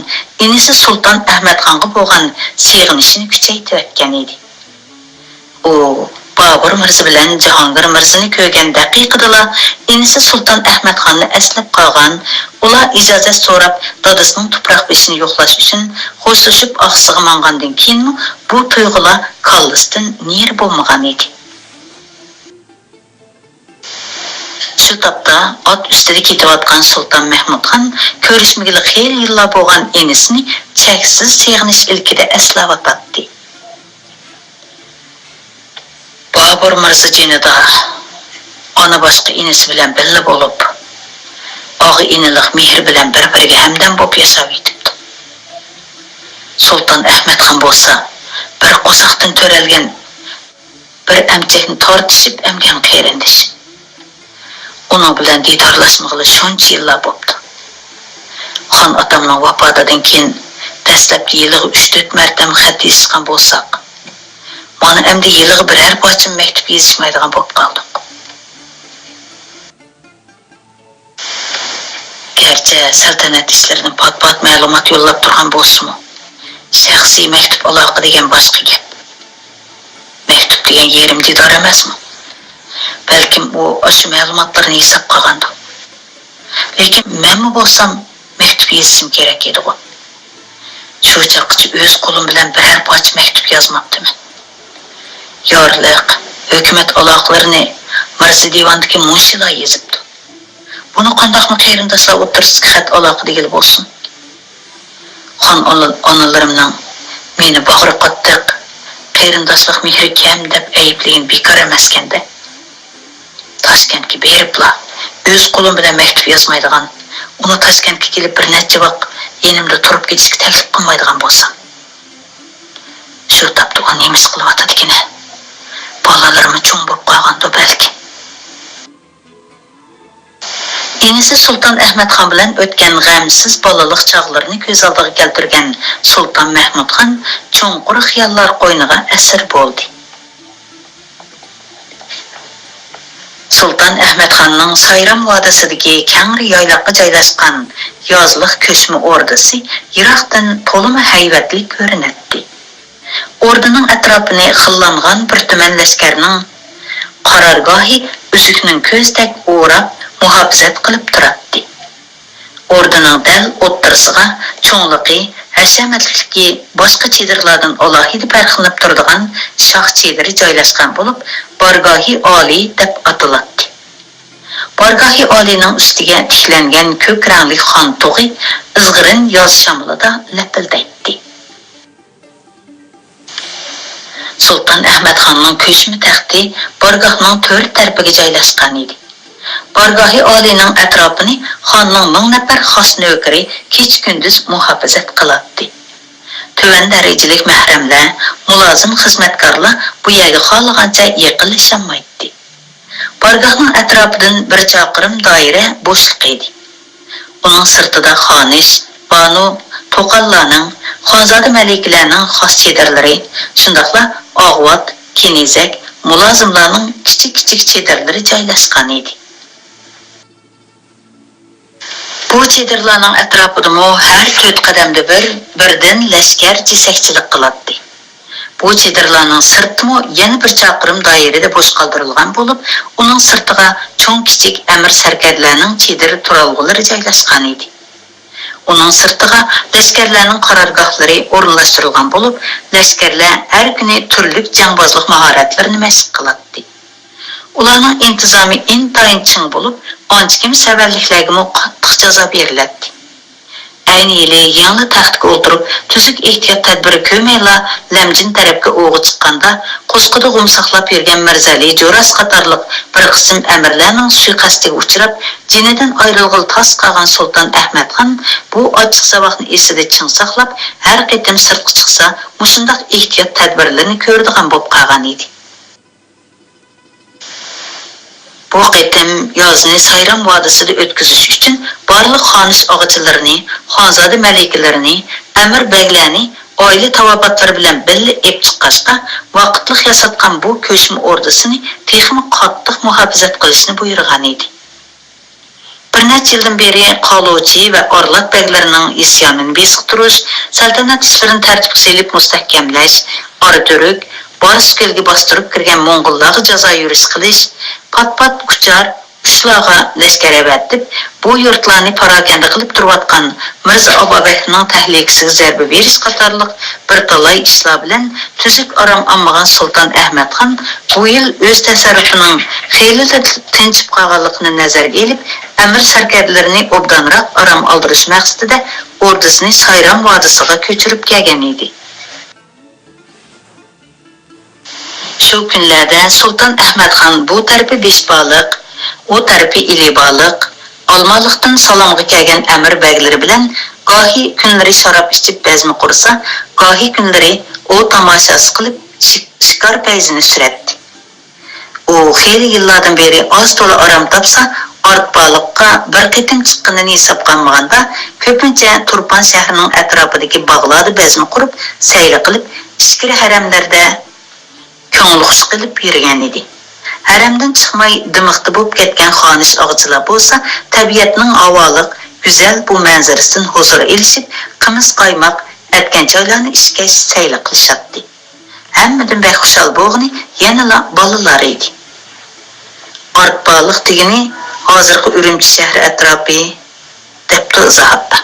ئىنىسى سۇلتان ئەھمەتخانغا بولغان سېغىنىشىنى كۈچەيتىۋەتكەن ئىدى. ئۇ بابۇر مىرزا بىلەن جاھانگىر مىرزىنى كۆرگەن دەقىقىدىلا ئىنىسى سۇلتان ئەھمەتخاننى ئەسلەپ قالغان، ئۇلار ئىجازەت سوراپ دادىسىنىڭ تۇپراق بېشىنى يوقلاش ئۈچۈن خوشلىشىپ ئاقسۇغا ماڭغاندىن كېيىنمۇ بۇ تۇيغۇلار كاللىسىدىن نېرى بولمىغان ئىدى. شۇ تاپتا ئات ئۈستىدە كېتىۋاتقان سۇلتان مەھمۇدخان كۆرۈشمىگىلى خېلى يىللار بولغان ئىنىسىنى چەكسىز سېغىنىش ئىلكىدە ئەسلەۋاتاتتى. بابۇر مىرزا جېنىدا ئانا باشقا ئىنىسى بىلەن بىللە بولۇپ، ئاغا-ئىنىلىق مېھرى بىلەن بىر-بىرىگە ھەمدەم بولۇپ ياشاۋېتىپتۇ. سۇلتان ئەھمەتخان بولسا بىر قورساقتىن تۆرەلگەن بىر ئەمچەكنى تارتىشىپ ئەمگەن قېرىندىشىم. ئۇنىڭ بىلەن دىدارلاشمىغىلى شۇنچە يىللار بوپتۇ. خان ئاتامنىڭ ۋاپاتىدىن كېيىن دەسلەپتە يىلىغا ئۈچ تۆت مەرتەم خەت يېزىشقان بولساق، مانا ئەمدى يىلىغا بىرەر پارچىمۇ مەكتۇپ يېزىشمايدىغان بولۇپ قالدۇق. گەرچە سەلتەنەت ئىشلىرىدىن پات-پات مەلۇمات يوللاپ تۇرغان بولسىمۇ، شەخسىي مەكتۇپ ئالاقە دېگەن باشقا گەپ. مەكتۇپ دېگەن يېرىم دىدار ئەمەسمۇ؟ بەلكىم ئۇ ئاشۇ مەلۇماتلارنى ھېسابقا ئالغاندۇ. لېكىن مەنمۇ بولسام مەكتۇپ يېزىشىم كېرەك ئىدىغۇ. شۇ چاغقىچە ئۆز قولۇم بىلەن بىرەر پارچە مەكتۇپ يازماپتىمەن. يارلىق، ھۆكۈمەت ئالاقىلىرىنى مىرزا دىۋاندىكى مۇنشىلار يېزىپتۇ. بۇنى قانداقمۇ قېرىنداشلار ئوتتۇرىسىدىكى خەت ئالاقە دېگىلى بولسۇن؟ خان ئانا-، ئانىلىرىمنىڭ مېنى باغرى قاتتىق، قېرىنداشلىق مېھرى كەم دەپ ئەيىبلىگىنى بىكار ئەمەسكەندە. تاشكەنتكە بېرىپلا ئۆز قولۇم بىلەن مەكتۇپ يازمايدىغان، ئۇنى تاشكەنتكە كېلىپ بىر نەچچە ۋاق يېنىمدا تۇرۇپ كېتىشكە تەكلىپ قىلمايدىغان بولسام. شۇ تاپتا ئۇ نېمە ئىش قىلىۋاتىدىكىنە؟ بالىلىرىمۇ چوڭ بولۇپ قالغاندۇ بەلكىم. ئىنىسى سۇلتان ئەھمەتخان بىلەن ئۆتكەن غەمسىز بالىلىق چاغلىرىنى كۆز ئالدىغا كەلتۈرگەن سۇلتان مەھمۇتخان چوڭقۇر خىياللار قوينىغا ئەسىر بولدى. سۇلتان ئەھمەتخاننىڭ سايرام ۋادىسىدىكى كەڭرى يايلاققا جايلاشقان يازلىق كۆچمە ئوردىسى يىراقتىن تولىمۇ ھەيۋەتلىك كۆرۈنەتتى. ئوردىنىڭ ئەتراپىنى خىللانغان بىر تۈمەن لەشكەرنىڭ قارارگاھى ئۈزۈكنىڭ كۆزىدەك ئوراپ، مۇھاپىزەت قىلىپ تۇراتتى. ئوردىنىڭ دەل ئوتتۇرىسىغا چوڭلۇقى، ھەشەمەتلىكلىكى باشقا چېدىرلاردىن ئالاھىدە پەرقلىنىپ تۇرىدىغان شاھ چېدىرى جايلاشقان بولۇپ، بارگاھى ئالىي دەپ ئاتىلاتتى. بارگاھى ئالىينىڭ ئۈستىگە تىكلەنگەن كۆك رەڭلىك خان تۇغى ئىزغىرىن ياز شامىلىدا لەپىلدەيتتى. سۇلتان ئەھمەتخاننىڭ كۆچمە تەختى بارگاھنىڭ تۆر تەرىپىگە جايلاشقان ئىدى. بارگاھى ئالىينىڭ ئەتراپىنى خاننىڭ مىڭ نەپەر خاس نۆكىرى كېچە-كۈندۈز مۇھاپىزەت قىلاتتى. تۆۋەن دەرىجىلىك مەھرەملەر، مۇلازىم خىزمەتكارلار بۇ يەرگە خالىغانچە يېقىنلىشالمايتتى. بارگاھنىڭ ئەتراپىدىن بىر چاقىرىم دائىرە بوشلۇق ئىدى. ئۇنىڭ سىرتىدا خانىش، بانۇ، توقاللارنىڭ، خانزادە مەلىكىلەرنىڭ خاس چېدىرلىرى، شۇنداقلا ئاغۋات، كېنىزەك، مۇلازىملارنىڭ كىچىك-كىچىك چېدىرلىرى جايلاشقان ئىدى. بۇ چېدىرلارنىڭ ئەتراپىدىمۇ ھەر تۆت قەدەمدە بىر، بىردىن لەشكەر جېسەكچىلىك قىلاتتى. بۇ چېدىرلارنىڭ سىرتىمۇ يەنە بىر چاقىرىم دائىرىدە بوش قالدۇرۇلغان بولۇپ، ئۇنىڭ سىرتىغا چوڭ-كىچىك ئەمىر-سەركەردىلەرنىڭ چېدىر تۇرالغۇلىرى جايلاشقان ئىدى. ئۇنىڭ سىرتىغا لەشكەرلەرنىڭ قارارگاھلىرى ئورۇنلاشتۇرۇلغان بولۇپ، لەشكەرلەر ھەر كۈنى تۈرلۈك جەڭبازلىق ماھارەتلىرىنى مەشىق قىلاتتى. ئۇلارنىڭ ئىنتىزامى ئىنتايىن چىڭ بولۇپ، ئانچىكىم سەۋەنلىكلەرگىمۇ قاتتىق جازا بېرىلەتتى. ئەينى يىلى يېڭىلا تەختكە ئولتۇرۇپ، تۈزۈك ئېھتىيات تەدبىرى كۆرمەيلا، لەمجىن تەرەپكە ئوۋغا چىققاندا، قوسىقىدا غۇم ساقلاپ يۈرگەن مىرزەلى جوراس قاتارلىق بىر قىسىم ئەمىرلەرنىڭ سۇيىقەستىگە ئۇچراپ، جېنىدىن ئايرىلغىلى تاس قالغان سۇلتان ئەھمەتخان بۇ ئاچچىق ساۋاقنى ئېسىدە چىڭ ساقلاپ، ھەر قېتىم سىرتقا چىقسا، مۇشۇنداق ئېھتىيات تەدبىرلىرىنى كۆرىدىغان بولۇپ قالغان ئىدى. بۇ قېتىم يازنى سايرام ۋادىسىدا ئۆتكۈزۈش ئۈچۈن بارلىق خانىش ئاغىچىلىرىنى، خانزادە مەلىكىلىرىنى، ئەمىر بەگلەرنى ئائىلە تاۋابىئاتلىرى بىلەن بىللە ئېلىپ چىققاچقا، ۋاقىتلىق ياساتقان بۇ كۆچمە ئوردىسىنى تېخىمۇ قاتتىق مۇھاپىزەت قىلىشنى بۇيرۇغان ئىدى. بىر نەچچە يىلدىن بېرى قالۇچى ۋە ئارلات بەگلىرىنىڭ ئىسيانىنى بېسىقتۇرۇش، سەلتەنەت ئىشلىرىنى تەرتىپكە سېلىپ مۇستەھكەملەش، ئاراتۈرك، بارسۇكۆلگە باستۇرۇپ كىرگەن موڭغۇللارغا جازا يۈرۈش قىلىش، پات-پات ئۇچار، ئۇچلارغا لەشكەر ئەۋەتىپ، بۇ يۇرتلارنى پاراكەندە قىلىپ تۇرۇۋاتقان مىرزا ئابابەكرىنىڭ تەھلىكىسىگە زەربە بېرىش قاتارلىق بىر تالاي ئىشلار بىلەن تۈزۈك ئارام ئالمىغان سۇلتان ئەھمەتخان بۇ يىل ئۆز تەسەررۇپىنىڭ خېلىلا تىنچىپ قالغانلىقىنى نەزەرگە ئېلىپ، ئەمىر سەركەردىلىرىنى ئوبدانراق ئارام ئالدۇرۇش مەقسىتىدە ئوردىسىنى سايرام ۋادىسىغا كۆچۈرۈپ كەلگەن ئىدى. شۇ كۈنلەردە سۇلتان ئەھمەتخان بۇ تەرىپى بېشبالىق، ئۇ تەرىپى ئىلى بالىق، ئالمالىقتىن سالامغا كەلگەن ئەمىر بەگلىرى بىلەن گاھى كۈنلىرى شاراب ئىچىپ بەزمە قۇرسا، گاھى كۈنلىرى ئوۋ تاماشاسى قىلىپ شىك-، شىكار پەيزىنى سۈرەتتى. ئۇ خېلى يىللاردىن بېرى ئاز تولا ئارام تاپسا، ئارتبالىققا بىر قېتىم چىققىنىنى ھېسابقا ئالمىغاندا، كۆپىنچە تۇرپان شەھىرىنىڭ ئەتراپىدىكى باغلاردا بەزمە قۇرۇپ، سەيلە قىلىپ، ئىچكىرى ھەرەملەردە كۆڭۈل خۇش قىلىپ يۈرگەن ئىدى. ھەرەمدىن چىقماي دىمىقتا بولۇپ كەتكەن خانىش ئاغىچىلار بولسا، تەبىئەتنىڭ ھاۋالىق، گۈزەل بۇ مەنزىرىسىدىن ھۇزۇر ئېلىشىپ، قىمىز قايماق، ئەتكەن چايلارنى ئىچكەچ سەيلە قىلىشاتتى. ھەممىدىن بەك خۇشال بولغىنى يەنىلا بالىلار ئىدى. ئارتبالىق دېگىنى ھازىرقى ئۈرۈمچى شەھىرى ئەتراپى، دەپتۇ ئىزاھاتتا.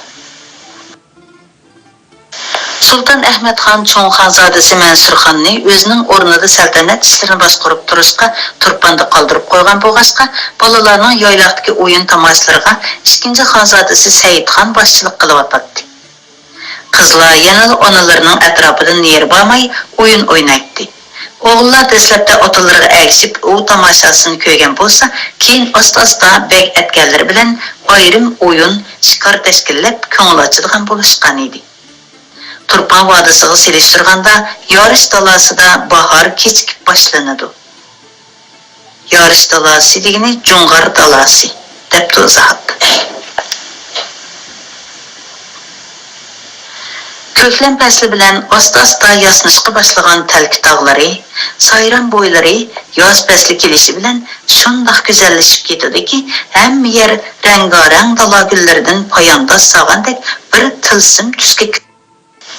سۇلتان ئەھمەتخان چوڭ خانزادىسى مەنسۇرخاننى ئۆزىنىڭ ئورنىدا سەلتەنەت ئىشلىرىنى باشقۇرۇپ تۇرۇشقا تۇرپاندا قالدۇرۇپ قويغان بولغاچقا، بالىلارنىڭ يايلاقتىكى ئويۇن-تاماشىلىرىغا ئىككىنچى خانزادىسى سەئىدخان باشچىلىق قىلىۋاتاتتى. قىزلار يەنىلا ئانىلىرىنىڭ ئەتراپىدىن نېرى بارماي ئويۇن ئوينايتتى. ئوغۇللار دەسلەپتە ئاتىلىرىغا ئەگىشىپ ئوۋ تاماشاسىنى كۆرگەن بولسا، كېيىن ئاستا-ئاستا بەگ ئەتكەنلىرى بىلەن ئايرىم ئويۇن، شىكار تەشكىللەپ كۆڭۈل ئاچىدىغان بولۇشقان ئىدى. تۇرپان ۋادىسىغا سېلىشتۇرغاندا، يارىش دالاسىدا باھار كېچىكىپ باشلىنىدۇ. يارىش دالاسى دېگىنى جۇڭغار دالاسى. دەپتۇ ئىزاھاتتا. كۆكلەم پەسلى بىلەن ئاستا-ئاستا ياسنىشقا باشلىغان تەلكە تاغلىرى سايرام بويلىرى ياز پەسلى كېلىشى بىلەن شۇنداق گۈزەللىشىپ كېتىدۇكى، ھەممە يەر رەڭگارەڭ دالا گۈللىرىدىن پايانداز سالغاندەك بىر تىلسىم تۈسكە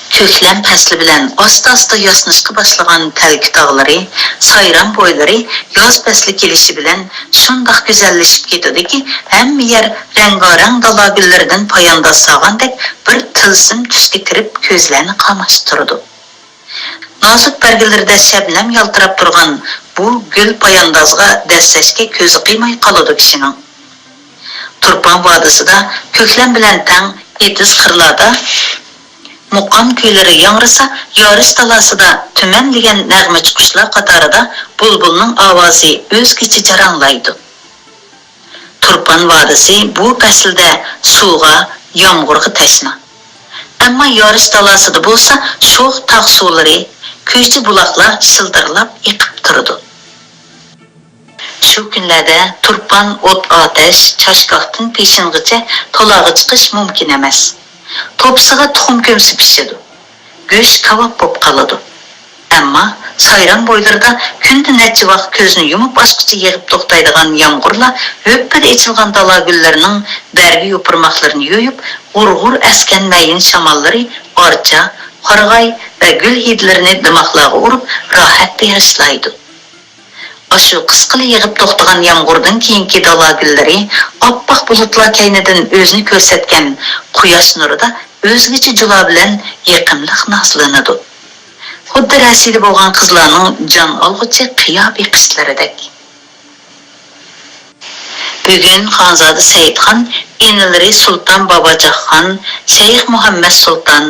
كۆكلەم پەسلى بىلەن ئاستا-ئاستا ياسنىشقا باشلىغان تەلكە تاغلىرى، سايرام بويلىرى ياز پەسلى كېلىشى بىلەن شۇنداق گۈزەللىشىپ كېتىدۇكى، ھەممە يەر رەڭگارەڭ دالا گۈللىرىدىن پايانداز سالغاندەك بىر تىلسىم تۈسكە كىرىپ، كۆزلەرنى قاماشتۇرىدۇ. نازۇك بەرگىلىرىدە شەبنەم يالتىراپ تۇرغان بۇ گۈل پاياندازغا دەسسەشكە كۆزى قىيماي قالىدۇ كىشىنىڭ. تۇرپان ۋادىسىدا كۆكلەم بىلەن تەڭ ئېتىز قىرلاردا، مۇقام كۈيلىرى ياڭرىسا، يارىش تالاسىدا تۈمەن دېگەن نەغمىچى قۇشلار قاتارىدا بۇلبۇلنىڭ ئاۋازى ئۆزگىچە جاراڭلايدۇ. تۇرپان ۋادىسى بۇ پەسىلدە سۇغا، يامغۇرغا تەشنا. ئەمما يارىش تالاسىدا بولسا شوخ تاغ سۇلىرى، كۆيچى بۇلاقلار شىلدىرلاپ ئېقىپ تۇرىدۇ. شۇ كۈنلەردە تۇرپان، ئوت-ئاتەش، چاشگاھتىن پېشىنغىچە تالاغا چىقىش مۇمكىن ئەمەس. توپىسىغا تۇخۇم كۆمسە پىشىدۇ. گۆش كاۋاپ بولۇپ قالىدۇ. ئەمما سايرام بويلىرىدا كۈندە نەچچە ۋاق كۆزنى يۇمۇپ ئاچقۇچە يېغىپ توختايدىغان يامغۇرلار ھۆپپىدە ئېچىلغان دالا گۈللىرىنىڭ بەرگى يوپۇرماقلىرىنى يۇيۇپ، غۇر-غۇر ئەسكەن مەيىن شاماللىرى ئارچا، قارىغاي ۋە گۈل ھىدلىرىنى دىماقلارغا ئۇرۇپ، راھەت بېغىشلايدۇ. ئاشۇ قىسقىلا يېغىپ توختىغان يامغۇردىن كېيىنكى دالا گۈللىرى ئاپئاق بۇلۇتلار كەينىدىن ئۆزىنى كۆرسەتكەن قۇياش نۇرىدا ئۆزگىچە جۇلا بىلەن يېقىملىق نازلىنىدۇ. خۇددى رەسىدە بولغان قىزلارنىڭ جان ئالغۇچى قىيا بېقىشلىرىدەك. بۈگۈن خانزادە سەئىدخان ئىنىلىرى سۇلتان باباجاقخان، شەيخ مۇھەممەد سۇلتان،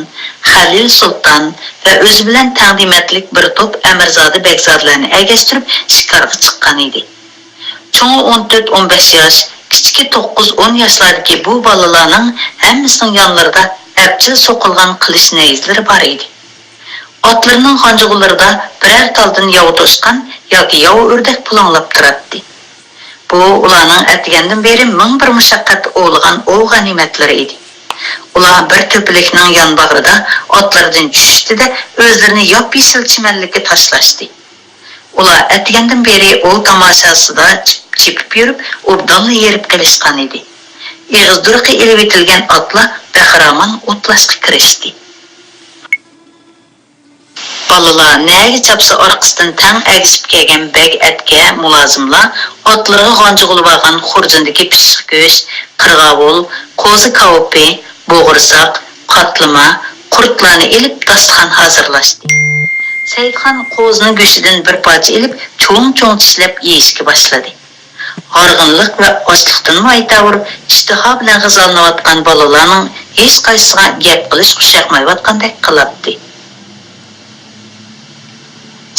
خەلىل سۇلتان ۋە ئۆزى بىلەن تەڭ دېمەتلىك بىر توپ ئەمىرزادە بەگزادىلەرنى ئەگەشتۈرۈپ شىكارغا چىققان ئىدى. چوڭى ئون تۆت، ئون بەش ياش، كىچىكى توققۇز، ئون ياشلاردىكى بۇ بالىلارنىڭ ھەممىسىنىڭ يانلىرىدا ئەپچىل سوقۇلغان قىلىچ نەيزىلىرى بار ئىدى. ئاتلىرىنىڭ غانجۇغىلىرىدا بىرەر تالدىن ياۋا توشقان ياكى ياۋا ئۆردەك پۇلاڭلاپ تۇراتتى. بۇ ئۇلارنىڭ ئەتىگەندىن بېرى مىڭ بىر مۇشەققەتتە ئوۋلىغان ئوۋ غەنىيمەتلىرى ئىدى. ئۇلار بىر تۆپىلىكنىڭ يانباغرىدا ئاتلىرىدىن چۈشۈشتى-دە، ئۆزلىرىنى ياپيېشىل چىمەنلىككە تاشلاشتى. ئۇلار ئەتىگەندىن بېرى ئوۋ تاماشاسىدا چېپ-، چېپىپ يۈرۈپ، ئوبدانلا ھېرىپ قېلىشقان ئىدى. ئېغىز دۇرىقى ئېلىۋېتىلگەن ئاتلار بەخىرامان ئوتلاشقا كىرىشتى. بالىلار نەگە چاپسا ئارقىسىدىن تەڭ ئەگىشىپ كەلگەن بەگ ئەتكە مۇلازىملار ئاتلىرىغا غانجۇغىلىۋالغان خۇرجۇندىكى پىششىق گۆش، قىرغاۋۇل، قوزا كاۋىپى، بوغۇرساق، قاتلىما، قۇرتلارنى ئېلىپ داستىخان ھازىرلاشتى. سەئىدخان قوزىنىڭ گۆشىدىن بىر پارچە ئېلىپ چوڭ-چوڭ چىشلەپ يېيىشكە باشلىدى. ھارغىنلىق ۋە ئاچلىقتىنمۇ ئايتاۋۇر، ئىشتىھا بىلەن غىزالىنىۋاتقان بالىلارنىڭ ھېچقايسىسىغا گەپ قىلىش خۇشياقمايۋاتقاندەك قىلاتتى.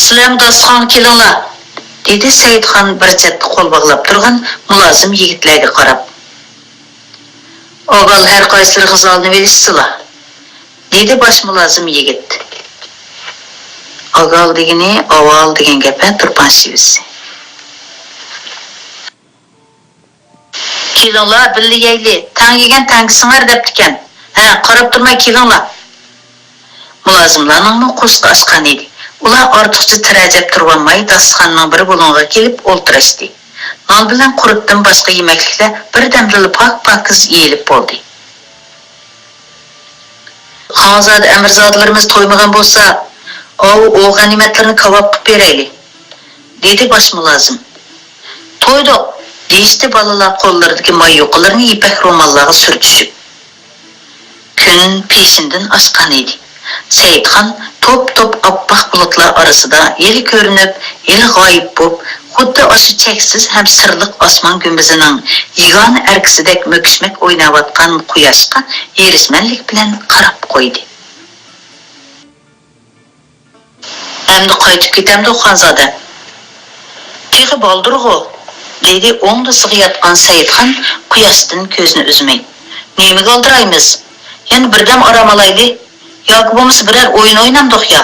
سىلەرمۇ داستىخانغا كېلىڭلار، دېدى سەئىدخان بىر چەتتە قول باغلاپ تۇرغان مۇلازىم يىگىتلەرگە قاراپ. ئاۋۋال ھەر قايسىلىرى غىزالىنىۋېلىشسىلا، دېدى باش مۇلازىم يىگىت. ئاگال دېگىنى ئاۋال دېگەن گەپ ھە، تۇرپان شېۋىسى. كېلىڭلار، بىللە يەيلى، تەڭ يېگەن تەڭگە سىڭەر دەپتىكەن. ھە، قاراپ تۇرماي كېلىڭلار. مۇلازىملارنىڭمۇ قورسىقى ئاچقان ئىدى. ئۇلار ئارتۇقچە تىرەجەپ تۇرۇۋالماي، داستىخاننىڭ بىر بۇلۇڭىغا كېلىپ ئولتۇرۇشتى. نان بىلەن قۇرۇتتىن باشقا يېمەكلىكلەر بىردەمدىلا پاك-پاكىز يېيىلىپ بولدى. خانزادە ئەمىرزادىلىرىمىز تويمىغان بولسا، ئاۋۇ ئوۋ غەنىيمەتلىرىنى كاۋاپ قىلىپ بېرەيلى، دېدى باش مۇلازىم. تويدۇق، دېيىشتى بالىلار قوللىرىدىكى ماي يۇقىلىرىنى يىپەك روماللارغا سۈرتۈشۈپ. كۈن پېشىندىن ئاشقان ئىدى. سەئىدخان توپ-توپ ئاپئاق بۇلۇتلار ئارىسىدا ھېلى كۆرۈنۈپ، ھېلى غايىب بولۇپ، خۇددى ئاشۇ چەكسىز ھەم سىرلىق ئاسمان گۈمبىزىنىڭ يېگانە ئەركىسىدەك مۆكۈشمەك ئويناۋاتقان قۇياشقا ھېرىسمەنلىك بىلەن قاراپ قويدى. ئەمدى قايتىپ كېتەمدۇ، خانزادە؟ تېخى بالدۇرغۇ، دېدى ئوڭدىسىغا ياتقان سەئىدخان قۇياشتىن كۆزىنى ئۈزمەي. نېمىگە ئالدىرايمىز؟ يەنە بىردەم ئارام ئالايلى. ياكى بولمىسا بىرەر ئويۇن ئوينامدۇق يا؟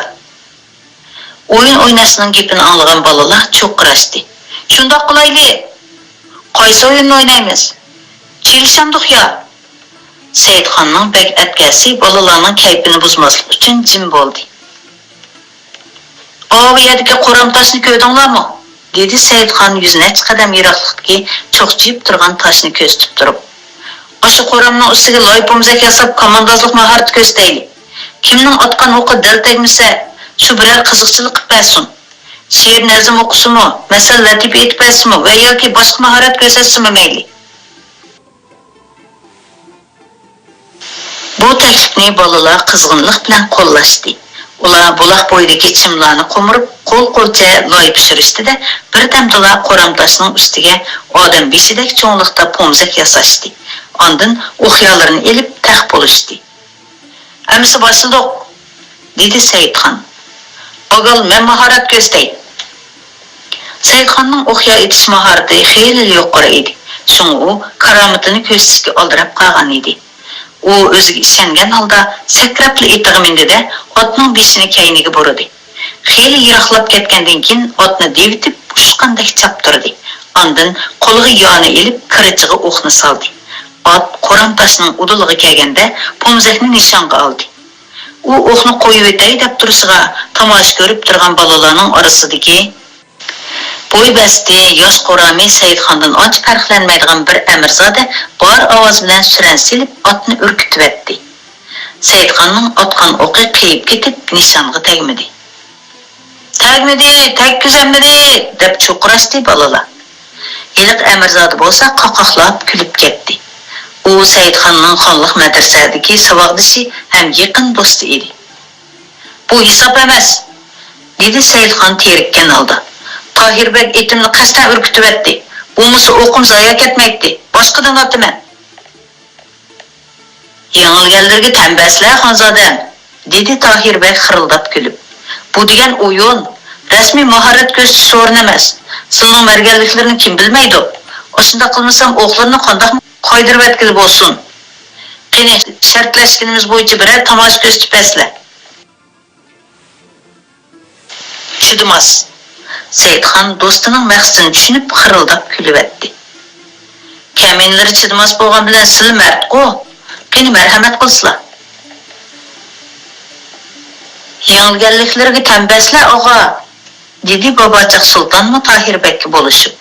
ئويۇن ئويناشنىڭ گېپىنى ئاڭلىغان بالىلار چۇرقىراشتى. شۇنداق قىلايلى! قايسى ئويۇننى ئوينايمىز؟ كېلىشەمدۇق يا؟ سەيدخاننىڭ بەگ ئەتكەسى بالىلارنىڭ كەيپىنى بۇزماسلىق ئۈچۈن جىم بولدى. ئاۋۇ يەردىكى قورام تاشنى كۆردۈڭلارمۇ؟ دېدى سەيدخان يۈز نەچچە قەدەم يىراقلىقتىكى چوقچىيىپ تۇرغان تاشنى كۆرسىتىپ تۇرۇپ. ئاشۇ قورامنىڭ ئۈستىگە لاي پومزەك ياساپ، كاماندازلىق ماھارىتى كۆرسىتەيلى. كىمنىڭ ئاتقان ئوقى دەل تەگمىسە، شۇ بىرەر قىزىقچىلىق قىلىپ بەرسۇن. شېئىر نەزم ئوقۇسىمۇ، مەسەل لەتىپە ئېيتىپ بەرسىمۇ ۋە ياكى باشقا ماھارەت كۆرسەتسىمۇ مەيلى. بۇ تەكلىپنى بالىلار قىزغىنلىق بىلەن قوللاشتى. ئۇلار بۇلاق بويىدىكى چىملارنى قومۇرۇپ، قول-قولچە لاي پىشۇرۇشتى-دە، بىردەمدىلا قورام تاشنىڭ ئۈستىگە ئادەم بېشىدەك چوڭلۇقتا پومزەك ياساشتى. ئاندىن ئوقيالىرىنى ئېلىپ تەخ بولۇشتى. ئەمىسە باشلىدۇق، دېدى سەئىدخان. ئاگال، مەن ماھارەت كۆرسىتەي. سەئىدخاننىڭ ئوقيا ئېتىش ماھارىتى خېلىلا يۇقىرى ئىدى، شۇڭا ئۇ كارامىتىنى كۆرسىتىشكە ئالدىراپ قالغان ئىدى. ئۇ ئۆزىگە ئىشەنگەن ھالدا سەكرەپلا ئېتىغا مىندى-دە، ئاتنىڭ بېشىنى كەينىگە بۇرىدى. خېلى يىراقلاپ كەتكەندىن كېيىن ئاتنى دېۋىتىپ ئۇچقاندەك چاپتۇردى. ئاندىن قولىغا يانى ئېلىپ كىرىچىغا ئوقنى سالدى. ئات قورام تاشنىڭ ئۇدۇلىغا كەلگەندە پومزەكنى نىشانغا ئالدى. ئۇ ئوقنى قويۇۋېتەي دەپ تۇرۇشىغا تاماشا كۆرۈپ تۇرغان بالىلارنىڭ ئارىسىدىكى بوي بەستى، ياش قورامى سەئىدخاندىن ئانچە پەرقلەنمەيدىغان بىر ئەمىرزادە بار ئاۋازى بىلەن سۈرەن سېلىپ ئاتنى ئۈركۈتۈۋەتتى. سەئىدخاننىڭ ئاتقان ئوقى قېيىپ كېتىپ نىشانغا تەگمىدى. تەگمىدى، تەگكۈزەلمىدى، دەپ چۇقۇراشتى بالىلار. ھېلىقى ئەمىرزادە بولسا قاقاقلاپ كۈلۈپ كەتتى. ئۇ سەئىدخاننىڭ خانلىق مەدرىسەدىكى ساۋاقدىشى ھەم يېقىن دوستى ئىدى. بۇ ھېساب ئەمەس، دېدى سەئىدخان تېرىككەن ھالدا. تاھىر بەگ ئېتىمنى قەستەن ئۈركۈتۈۋەتتى. بولمىسا ئوقۇم زايا كەتمەيتتى. باشقىدىن ئاتىمەن. يېڭىلگەنلىرىگە تەن بەرسىلە، خانزادەم، دېدى تاھىر بەگ خىرىلداپ كۈلۈپ. بۇ دېگەن ئويۇن، رەسمىي ماھارەت كۆرسىتىش سورۇنى ئەمەس. سىلىنىڭ مەرگەنلىكلىرىنى كىم بىلمەيدۇ؟ ئاشۇنداق قىلمىسام ئوقلىرىنى قانداقمۇ قايدۇرۇۋەتكىلى بولسۇن؟ قېنى، شەرتلەشكىنىمىز بويىچە بىرەر تاماشا كۆرسىتىپ بەرسىلە. چىدىماس. سەئىدخان دوستىنىڭ مەقسىتىنى چۈشىنىپ خىرىلداپ كۈلۈۋەتتى. كەمىنىلىرى چىدىماس بولغان بىلەن سىلى مەردقۇ. قېنى مەرھەمەت قىلسىلا. يېڭىلگەنلىكلىرىگە تەن بەرسىلە ئاغا، دېدى باباچاق سۇلتانمۇ تاھىر بەگكە بولۇشۇپ.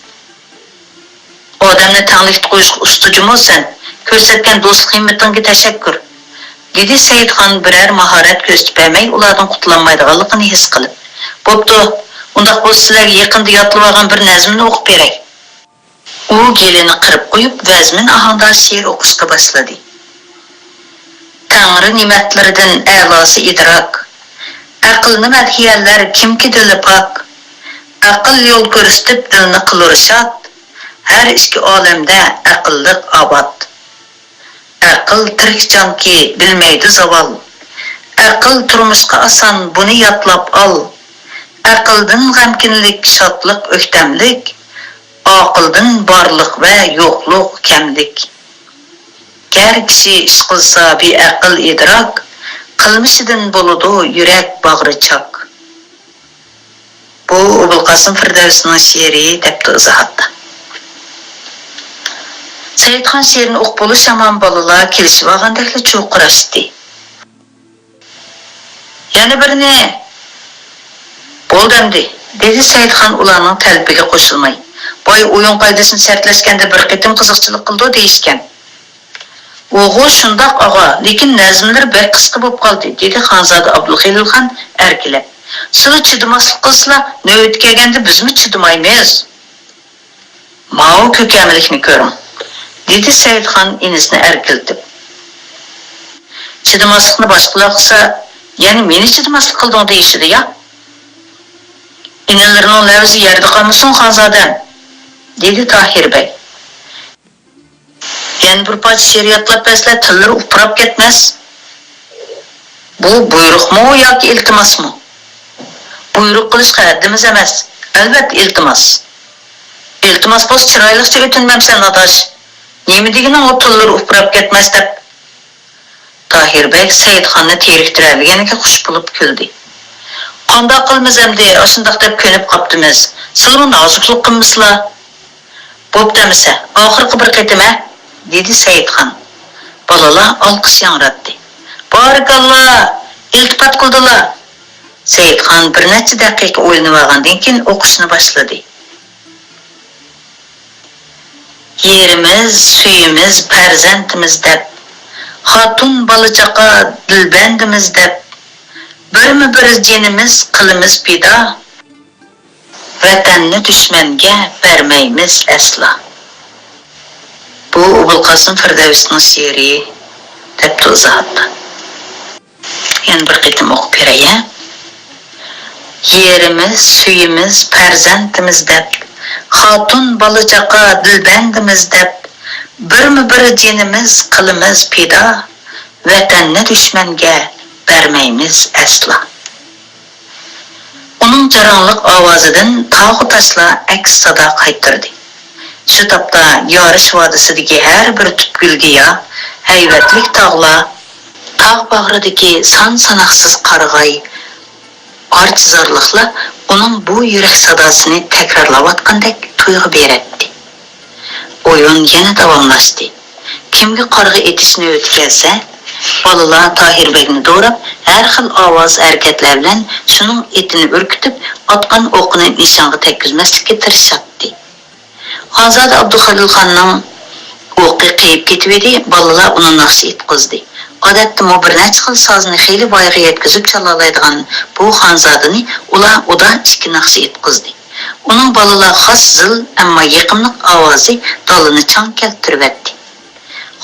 ئادەمنى تەڭلىكتە قويۇشقا ئۇستا جۇمۇ سەن، كۆرسەتكەن دوستلۇق ھىممىتىڭگە تەشەككۈر، دېدى سەئىدخان بىرەر ماھارەت كۆرسىتىپ بەرمەي ئۇلاردىن قۇتۇلالمايدىغانلىقىنى ھېس قىلىپ. بوپتۇ، ئۇنداق بولسا سىلەرگە يېقىندا يادلىۋالغان بىر نەزمىنى ئوقۇپ بېرەي. ئۇ گېلىنى قىرىپ قويۇپ ۋەزمىن ئاھاڭدا شېئىر ئوقۇشقا باشلىدى. تەڭرى نېمەتلىرىدىن ئەلاسى ئىدراك، ئەقىلنى مەدھىيەلەر كىمكى دىلى پاك. ئەقىل يول كۆرسىتىپ دىلنى قىلۇر شاد، ھەر ئىككى ئالەمدە ئەقىللىق ئاباد. ئەقىل تىرىك جانكى بىلمەيدۇ زاۋال، ئەقىل تۇرمۇشقا ئاسان بۇنى يادلاپ ئال. ئەقىلدىن غەمكىنلىك شادلىق ئۆكتەملىك، ئاقىلدىن بارلىق ۋە يوقلۇق كەملىك. گەر كىشى ئىش قىلسا بىئەقىل ئىدراك، قىلمىشىدىن بولىدۇ يۈرەك باغرى چاك. بۇ ئوبۇلقاسىم فىردەۋسنىڭ شېئىرى، دەپتۇ ئىزاھاتتا. سەئىدخان شېئىرنى ئوقۇپ بولۇش ھامان بالىلار كېلىشىۋالغاندەكلا چۇرقىراشتى. يەنە بىرنى. بولدى ئەمدى، دېدى سەئىدخان ئۇلارنىڭ تەلىپىگە قوشۇلماي. بايا ئويۇن قائىدىسىنى شەرتلەشكەندە بىر قېتىم قىزىقچىلىق قىلىدۇ دېيىشكەن. ئۇغۇ شۇنداق ئاغا، لېكىن نەزملىرى بەك قىسقا بولۇپ قالدى، دېدى خانزادە ئابدۇخېلىلخان ئەركىلەپ. سىلى چىدىماسلىق قىلسىلا، نۆۋىتى كەلگەندە بىزمۇ چىدىمايمىز. ماۋۇ كۆكەملىكنى كۆرۈڭ، دېدى سەئىدخان ئىنىسىنى ئەركىلىتىپ. چىدىماسلىقنى باشقىلار قىلسا، يەنە مېنى چىدىماسلىق قىلدىڭ دېيىشىدۇ يا؟ ئىنىلىرىنىڭ لەۋزى يەردە قالمىسۇن، خانزادەم، دېدى تاھىر بەگ. يەنە بىر پارچە شېئىر يادلاپ بەرسىلە، تىللىرى ئۇپراپ كەتمەس. بۇ بۇيرۇقمۇ ياكى ئىلتىماسمۇ؟ بۇيرۇق قىلىشقا ھەددىمىز ئەمەس، ئەلۋەتتە ئىلتىماس. ئىلتىماس بولسا چىرايلىقچە ئۆتۈنمەمسەن، ئاداش؟ نېمە دېگىنىڭ ئۇ تىللىرى ئۇپراپ كەتمەس دەپ؟ تاھىر بەگ سەئىدخاننى تېرىكتۈرەلىگەنگە خۇش بولۇپ كۈلدى. قانداق قىلىمىز ئەمدى، ئاشۇنداق دەپ كۆنۈپ قاپتىمىز. سىلىمۇ نازۇكلۇق قىلمىسىلا. بوپتۇ ئەمىسە، ئاخىرقى بىر قېتىم، ھە؟ دېدى سەئىدخان. بالىلار ئالقىش ياڭراتتى. بارىكاللا! ئىلتىپات قىلدىلا! سەئىدخان بىر نەچچە دەقىقە ئويلىنىۋالغاندىن كېيىن ئوقۇشنى باشلىدى. يېرىمىز، سۈيىمىز، پەرزەنتىمىز دەپ، خاتۇن، بالا-چاقا، دىلبەندىمىز دەپ، بىرمۇ بىر جېنىمىز قىلىمىز پىدا، ۋەتەننى دۈشمەنگە بەرمەيمىز ئەسلا. بۇ ئوبۇلقاسىم فىردەۋسنىڭ شېئىرى، دەپتۇ ئىزاھاتتا. يەنە بىر قېتىم ئوقۇپ بېرەي، ھە؟ يېرىمىز، سۈيىمىز، پەرزەنتىمىز دەپ، خاتۇن، بالا-چاقا، دىلبەندىمىز دەپ، بىرمۇ بىر جېنىمىز قىلىمىز پىدا، ۋەتەننى دۈشمەنگە بەرمەيمىز ئەسلا. ئۇنىڭ جاراڭلىق ئاۋازىدىن تاغۇ تاشلار ئەكس سادا قايتۇردى. شۇ تاپتا يارىش ۋادىسىدىكى ھەر بىر تۈپ گۈل-گىياھ، ھەيۋەتلىك تاغلار، تاغ باغرىدىكى سان-ساناقسىز قارىغاي، ئارچا زارلىقلار ئۇنىڭ بۇ يۈرەك ساداسىنى تەكرارلاۋاتقاندەك تۇيغۇ بېرەتتى. ئويۇن يەنە داۋاملاشتى. كىمگە قارىغا ئېتىش نۆۋىتى كەلسە، بالىلار تاھىر بەگنى دوراپ، ھەر خىل ئاۋاز-ھەرىكەتلەر بىلەن شۇنىڭ ئېتىنى ئۈركۈتۈپ، ئاتقان ئوقىنى نىشانغا تەگكۈزمەسلىككە تىرىشاتتى. خانزادە ئابدۇخېلىل خاننىڭ ئوقى قېيىپ كېتىۋىدى، بالىلار ئۇنى ناخشا ئېيتقۇزدى. ئادەتتىمۇ بىر نەچچە خىل سازنى خېلى ۋايىغا يەتكۈزۈپ چالالايدىغان بۇ خانزادىنى ئۇلار ئۇدا ئىككى ناخشا ئېيتقۇزدى. ئۇنىڭ بالىلارغا خاس زىل، ئەمما يېقىملىق ئاۋازى دالىنى چاڭ كەلتۈرۈۋەتتى.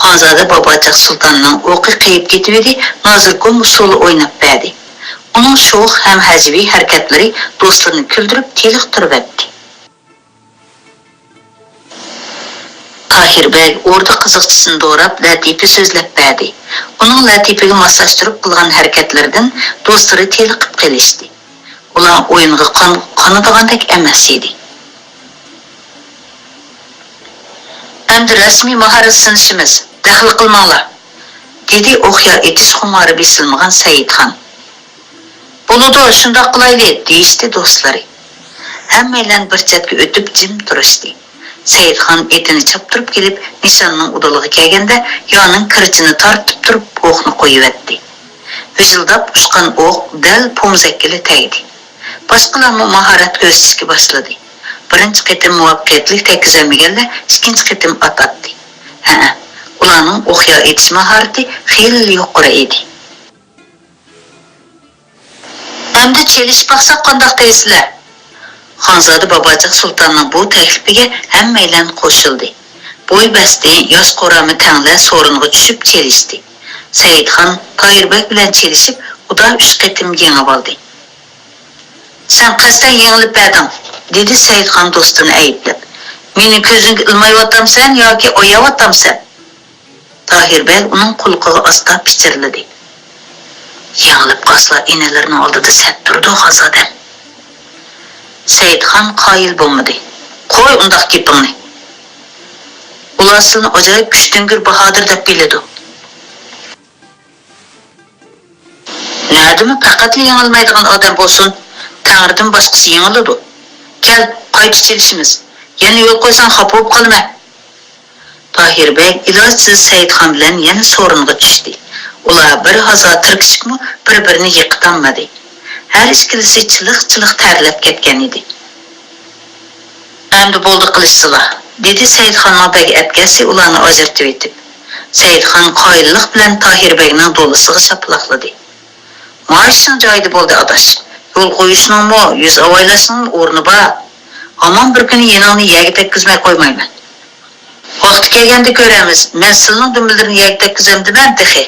خانزادە باباجاق سۇلتاننىڭ ئوقى قېيىپ كېتىۋىدى، نازىركوم ئۇسسۇلى ئويناپ بەردى. ئۇنىڭ شوخ ھەم ھەجۋىي ھەرىكەتلىرى دوستلىرىنى كۈلدۈرۈپ تېلىقتۇرۇۋەتتى. تاھىر بەگ ئوردا قىزىقچىسىنى دوراپ، لەتىپە سۆزلەپ بەردى. ئۇنىڭ لەتىپىگە ماسلاشتۇرۇپ قىلغان ھەرىكەتلىرىدىن دوستلىرى تېلىقىپ قېلىشتى. ئۇلار ئويۇنغا قان-، قانىدىغاندەك ئەمەس ئىدى. ئەمدى رەسمىي ماھارەت سىنىشىمىز، دەخلى قىلماڭلار، دېدى ئوقيا ئېتىش خۇمارى بېسىلمىغان سەئىدخان. بولىدۇ، شۇنداق قىلايلى، دېيىشتى دوستلىرى. ھەممەيلەن بىر چەتكە ئۆتۈپ جىم تۇرۇشتى. سەئىدخان ئېتىنى چاپتۇرۇپ كېلىپ، نىشاننىڭ ئۇدۇلىغا كەلگەندە، يانىڭ كىرىچىنى تارتىپ تۇرۇپ، ئوقنى قويۇۋەتتى. ۋىژىلداپ ئۇچقان ئوق دەل پومزەككىلا تەگدى. باشقىلارمۇ ماھارەت كۆرسىتىشكە باشلىدى. بىرىنچى قېتىم مۇۋەپپەقىيەتلىك تەگكۈزەلمىگەنلەر ئىككىنچى قېتىم ئات ئاتتى. ھەئە، ئۇلارنىڭ ئوقيا ئېتىش ماھارىتى خېلىلا يۇقىرى ئىدى. ئەمدى چېلىشىپ باقساق قانداق دەيسىلەر؟ خانزادە باباجاق سۇلتاننىڭ بۇ تەكلىپىگە ھەممەيلەن قوشۇلدى. بوي بەستى، ياش قورامى تەڭلەر سورۇنغا چۈشۈپ چېلىشتى. سەئىدخان تاھىر بەگ بىلەن چېلىشىپ، ئۇدا ئۈچ قېتىم يېڭىۋالدى. سەن قەستەن يېڭىلىپ بەردىڭ، دېدى سەئىدخان دوستىنى ئەيىبلەپ. مېنى كۆزۈڭگە ئىلمايۋاتامسەن ياكى ئاياۋاتامسەن؟ تاھىر بەگ ئۇنىڭ قۇلىقىغا ئاستا پىچىرلىدى. يېڭىلىپ قالسىلا ئىنىلىرىنىڭ ئالدىدا سەت تۇرىدۇ خانزادەم. سەئىدخان قايىل بولمىدى. قوي ئۇنداق گېپىڭنى. ئۇلار سىلىنى ئاجايىپ كۈچتۈڭگۈر باھادىر دەپ بىلىدۇ. نەدىمۇ پەقەتلا يېڭىلمەيدىغان ئادەم بولسۇن، تەڭرىدىن باشقىسى يېڭىلىدۇ. كەل، قايتا چېلىشىمىز. يەنە يول قويساڭ خاپا بولۇپ قالىمەن. تاھىر بەگ ئىلاجسىز سەئىدخان بىلەن يەنە سورۇنغا چۈشتى. ئۇلار بىر ھازا تىركىشىپمۇ بىر-بىرىنى يىقىتالمىدى. ھەر ئىككىلىسى چىلىق-چىلىق تەرلەپ كەتكەن ئىدى. ئەمدى بولدى قىلىشسىلا، دېدى سەئىدخاننىڭ بەگ ئەتكەسى ئۇلارنى ئاجرىتىۋېتىپ. سەئىدخان قايىللىق بىلەن تاھىر بەگنىڭ دولىسىغا شاپىلاقلىدى. مايىشىڭ جايىدا بولدى ئاداش. يول قويۇشنىڭمۇ، يۈز ئاۋايلاشنىڭمۇ ئورنى بار. ھامان بىر كۈنى يېنىڭنى يەرگە تەگكۈزمەي قويمايمەن. ۋاقتى كەلگەندە كۆرەرمىز، مەن سىلىنىڭ دۈمبىلىرىنى يەرگە تەگكۈزەمدىمەن تېخى.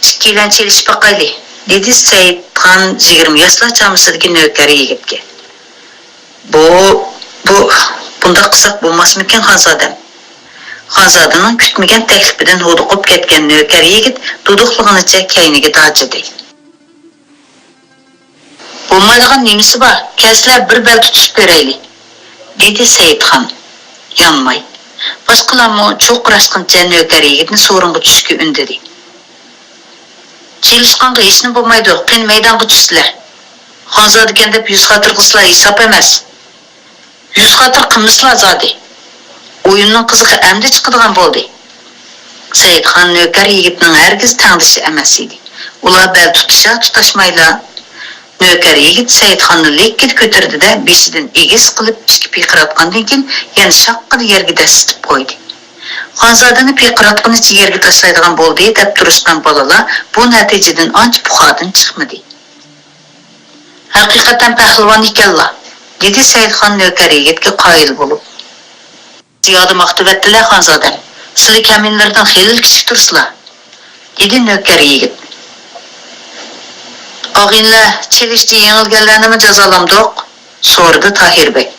ئىككىيلەن چېلىشىپ باقايلى، دېدى سەئىدخان يىگىرمە ياشلار چامىسىدىكى نۆكەر يىگىتكە. بۇ، بۇ، بۇنداق قىلساق بولماسمىكىن، خانزادەم؟ خانزادىنىڭ كۈتمىگەن تەكلىپىدىن ھودۇقۇپ كەتكەن نۆكەر يىگىت دۇدۇقلىغىنىچە كەينىگە داجىدى. بولمايدىغان نېمىسى بار؟ كەلسىلە بىر بەل تۇتۇشۇپ كۆرەيلى، دېدى سەئىدخان يانماي. باشقىلارمۇ چوققىراشقىنىچە نۆكەر يىگىتنى سورۇنغا چۈشۈشكە ئۈندىدى. چېلىشقانغا ھېچنېمە بولمايدۇ، قېنى مەيدانغا چۈشسىلە. خانزادىكەن دەپ يۈز خاتىرە قىلسىلا ھېساب ئەمەس. يۈز خاتىرە قىلمىسىلا زادى. ئويۇننىڭ قىزىقى ئەمدى چىقىدىغان بولدى. سەئىدخان نۆكەر يىگىتنىڭ ھەرگىز تەڭدىشى ئەمەس ئىدى. ئۇلار بەل تۇتۇشا تۇتاشمايلا، نۆكەر يىگىت سەئىدخاننى لىككىدە كۆتۈردى-دە، بېشىدىن ئېگىز قىلىپ ئىككى پىرقىراتقاندىن كېيىن، يەنە شاققىدە يەرگە دەسسىتىپ قويدى. خانزادىنى پىرقىراتقىنىچە يەرگە تاشلايدىغان بولدى دەپ تۇرۇشقان بالىلار بۇ نەتىجىدىن ئانچە پۇخادىن چىقمىدى. «ھەقىقەتەن پەھلىۋان ئىكەنلا»، دېدى سەئىدخان نۆكەر يىگىتكە قايىل بولۇپ. زىيادە ماختىۋەتتىلە، خانزادەم. سىلى كەمىنىلەردىن خېلىلا كىچىك تۇرسىلا، دېدى نۆكەر يىگىت. ئاغىنىلەر، چېلىشتا يېڭىلگەنلەرنىمۇ جازالامدۇق؟ سورىدى تاھىر بەگ.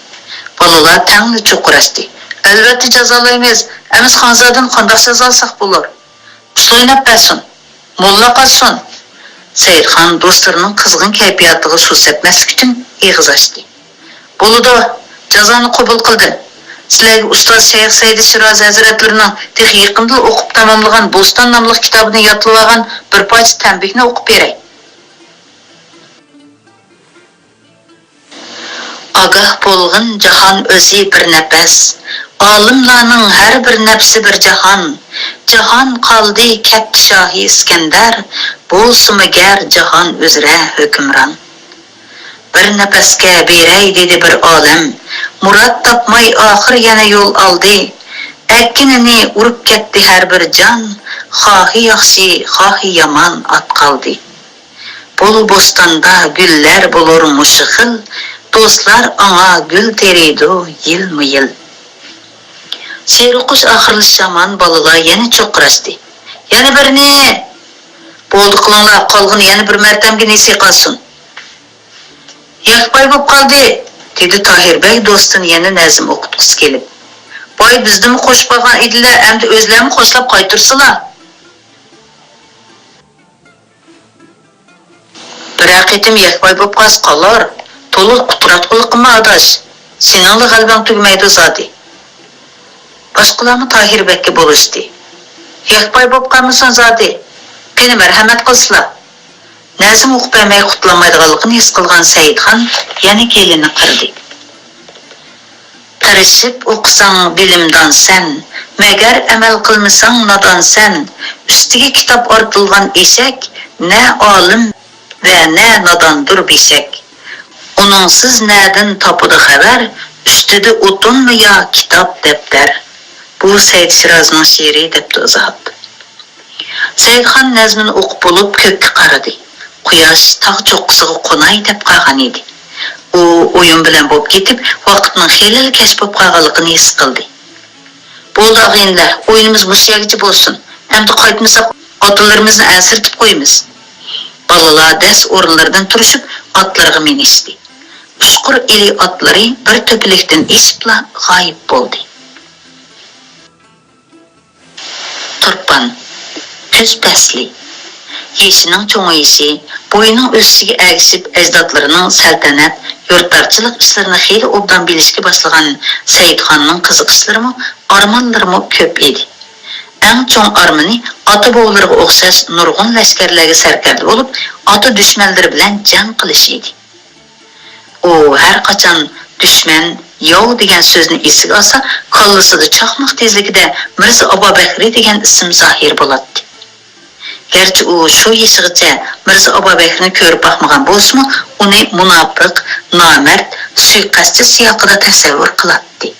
بالىلار تەڭلا چۇقۇراشتى. ئەلۋەتتە جازالايمىز، ئەمىسە خانزادىنى قانداق جازالىساق بولۇر؟ پۇچۇل ئويناپ بەرسۇن، موللا قاتسۇن. سەئىدخان دوستلىرىنىڭ قىزغىن كەيپىياتىغا سۇ سەپمەسلىك ئۈچۈن ئېغىز ئاچتى. بولىدۇ، جازانى قوبۇل قىلدىم. سىلەرگە ئۇستاز شەيخ سەئىدى شىرازى ھەزرەتلىرىنىڭ تېخى يېقىندا ئوقۇپ تاماملىغان بوستان ناملىق كىتابىدىن يادلىۋالغان بىر پارچە تەنبىھنى ئوقۇپ بېرەي. ئاگاھ بولغىن جاھان ئۆزى بىر نەپەس، ئالىملارنىڭ ھەر بىر نەپسى بىر جاھان. جاھان قالدى كەتتى شاھى ئىسكەندەر، بولسىمۇ گەر جاھان ئۆزرە ھۆكۈمران. بىر نەپەسكە بېرەي دېدى بىر ئالەم، مۇراد تاپماي ئاخىر يەنە يول ئالدى. ئەككىنىنى ئۇرۇپ كەتتى ھەر بىر جان، خاھى ياخشى، خاھى يامان ئات قالدى. بول بوستاندا گۈللەر بولۇر مۇشۇ خىل، دوستلار ئاڭا گۈل تېرىيدۇ يىلمۇ يىل. سېرىقۇش ئاخىرلىشىش ھامان بالىلار يەنە چوققىراشتى. يەنە بىرنى! بولدى قىلىڭلار، قالغىنى يەنە بىر مەرتەمگە نېسى قالسۇن. يەكپاي بوپ قالدى، دېدى تاھىر بەگ دوستىنى يەنە نەزم ئوقۇتقۇسى كېلىپ. باي بىزنىمۇ قوشۇپ قالغان ئىدىلە، ئەمدى ئۆزلەرمۇ قوشلاپ قايتۇرسىلا. بىرەر قېتىم يەكپاي بوپ قالسا قالۇر. تولا قۇتراتقۇلۇقىما ئاداش؟ سېنىڭلا غەلىبەڭ تۈگىمەيدۇ زادى. باشقىلارمۇ تاھىر بەگكە بولۇشتى. يەكپاي بوپ قالمىسۇن زادى. قېنى مەرھەمەت قىلسىلا. نەزم ئوقۇپ بەرمەي قۇتۇلالمايدىغانلىقىنى ھېس قىلغان سەئىدخان يەنە كېلىنى قىردى. تىرىشىپ ئوقۇساڭ بىلىمدانسەن، مەگەر ئەمەل قىلمىساڭ نادانسەن. ئۈستىگە كىتاب ئارتىلغان ئېشەك، نە ئالىم ۋە نە ناداندۇر بېشەك. ئۇنىڭسىز نەدىن تاپىدۇ خەۋەر، ئۈستىدە ئوتۇنمۇ يا كىتاب، دەپتەر. بۇ سەئىد شىرازنىڭ شېئىرى، دەپتۇ ئىزاھات. سەئىدخان نەزمىنى ئوقۇپ بولۇپ كۆككە قارىدى. قۇياش تاغ چوققىسىغا قوناي دەپ قالغان ئىدى. ئۇ ئويۇن بىلەن بولۇپ كېتىپ، ۋاقىتنىڭ خېلىلا كەچ بولۇپ قالغانلىقىنى ھېس قىلدى. بولدى ئاغىنىلەر، ئويۇنىمىز مۇشۇ يەرگىچە بولسۇن. ئەمدى قايتمىساق، ئاتىلىرىمىزنى ئەنسىرىتىپ قويىمىز. بالىلار دەس ئورۇنلىرىدىن تۇرۇشۇپ، ئاتلىرىغا مىنىشتى. ئۇچقۇر ئىلى ئاتلىرى بىر تۆپىلىكتىن ئېشىپلا غايىب بولدى. تۇرپان. كۈز پەسلى. يېشىنىڭ چوڭىيىشى، بويىنىڭ ئۆسۈشىگە ئەگىشىپ، ئەجدادلىرىنىڭ سەلتەنەت، يۇرتلارچىلىق ئىشلىرىنى خېلى ئوبدان بىلىشكە باشلىغان سەئىدخاننىڭ قىزىقىشلىرىمۇ، ئارمانلىرىمۇ كۆپ ئىدى. ئەڭ چوڭ ئارمىنى ئاتا-بوۋىلىرىغا ئوخشاش نۇرغۇن لەشكەرلەرگە سەركەردە بولۇپ، ئاتا دۈشمەنلىرى بىلەن جەڭ قىلىش ئىدى. ئۇ ھەر قاچان دۈشمەن، ياۋ دېگەن سۆزنى ئېسىگە ئالسا، كاللىسىدا چاقماق تېزلىكىدە مىرزا ئابابەكرى دېگەن ئىسىم زاھىر بولاتتى. گەرچە ئۇ شۇ يېشىغىچە مىرزا ئابابەكرىنى كۆرۈپ باقمىغان بولسىمۇ، ئۇنى مۇناپىق، نامەرد، سۇيىقەستچى سىياقىدا تەسەۋۋۇر قىلاتتى.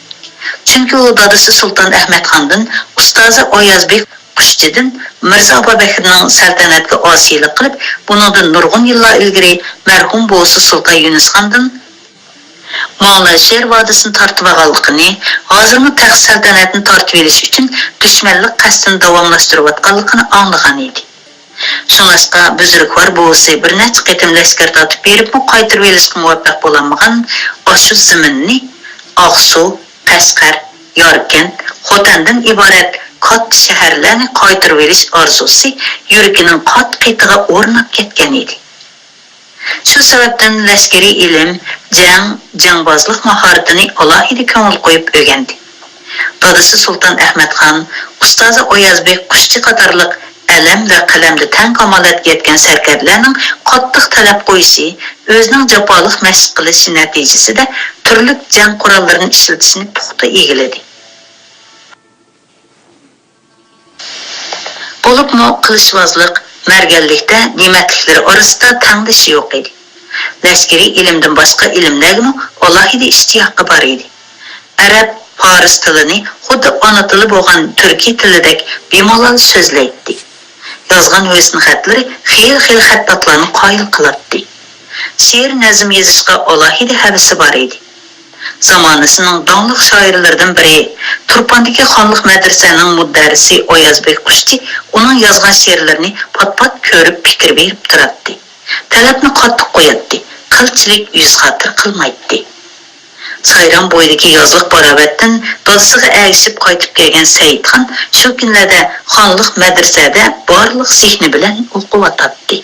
چۈنكى ئۇ دادىسى سۇلتان ئەھمەتخاندىن، ئۇستازى ئايازبېك قۇشچىدىن، مىرزا ئابابەكرىنىڭ سەلتەنەتكە ئاسىيلىق قىلىپ، بۇنىڭدىن نۇرغۇن يىللار ئىلگىرى مەرھۇم بوۋىسى سۇلتان يۈنۈسخاندىن ماڭلاشېر ۋادىسىنى تارتىۋالغانلىقىنى، ھازىرمۇ تەخت سەلتەنەتنى تارتىۋېلىش ئۈچۈن دۈشمەنلىك قەستىنى داۋاملاشتۇرۇۋاتقانلىقىنى ئاڭلىغان ئىدى. شۇڭلاشقا بۈزرۈكۋار بوۋىسى بىر نەچچە قېتىم لەشكەر تارتىپ بېرىپمۇ قايتۇرۇۋېلىشقا مۇۋەپپەق بولالمىغان ئاشۇ زېمىننى ئاقسۇ، قەشقەر، ياركەنت، خوتەندىن ئىبارەت كاتتا شەھەرلەرنى قايتۇرۇۋېلىش ئارزۇسى يۈرىكىنىڭ قات-قېتىغا ئورناپ كەتكەن ئىدى. شۇ سەۋەبتىن لەشكىرىي ئىلىم، جەڭ، جەڭبازلىق ماھارىتىنى ئالاھىدە كۆڭۈل قويۇپ ئۆگەندى. دادىسى سۇلتان ئەھمەتخان، ئۇستازى ئايازبېك قۇشچى قاتارلىق ئەلەم ۋە قەلەمدە تەڭ كامالەتكە يەتكەن سەركەردىلەرنىڭ قاتتىق تەلەپ قويۇشى، ئۆزىنىڭ جاپالىق مەشىق قىلىشى نەتىجىسىدە تۈرلۈك جەڭ قوراللىرىنى ئىشلىتىشنى پۇختا ئىگىلىدى. بولۇپمۇ قىلىچۋازلىق، مەرگەنلىكتە نېمەتلىكلىرى ئارىسىدا تەڭدىشى يوق ئىدى. لەشكىرىي ئىلىمدىن باشقا ئىلىملەرگىمۇ ئالاھىدە ئىشتىياقى بار ئىدى. ئەرەب، پارس تىلىنى خۇددى ئانا تىلى بولغان تۈركىي تىلىدەك بىمالال سۆزلەيتتى. يازغان ھۆسن خەتلىرى خېلى-خېلى خەتتاتلارنى قايىل قىلاتتى. شېئىر نەزم يېزىشقا ئالاھىدە ھەۋىسى بار ئىدى. زامانىسىنىڭ داڭلىق شائىرلىرىدىن بىرى، تۇرپاندىكى خانلىق مەدرىسەنىڭ مۇدەررىسى ئايازبېك قۇشچى ئۇنىڭ يازغان شېئىرلىرىنى پات-پات كۆرۈپ پىكىر بېرىپ تۇراتتى. تەلەپنى قاتتىق قوياتتى، قىلچىلىك يۈز خاتىرە قىلمايتتى. سايرام بويىدىكى يازلىق باراۋەتتىن دادىسىغا ئەگىشىپ قايتىپ كەلگەن سەئىدخان شۇ كۈنلەردە خانلىق مەدرىسەدە بارلىق زېھنى بىلەن ئوقۇۋاتاتتى.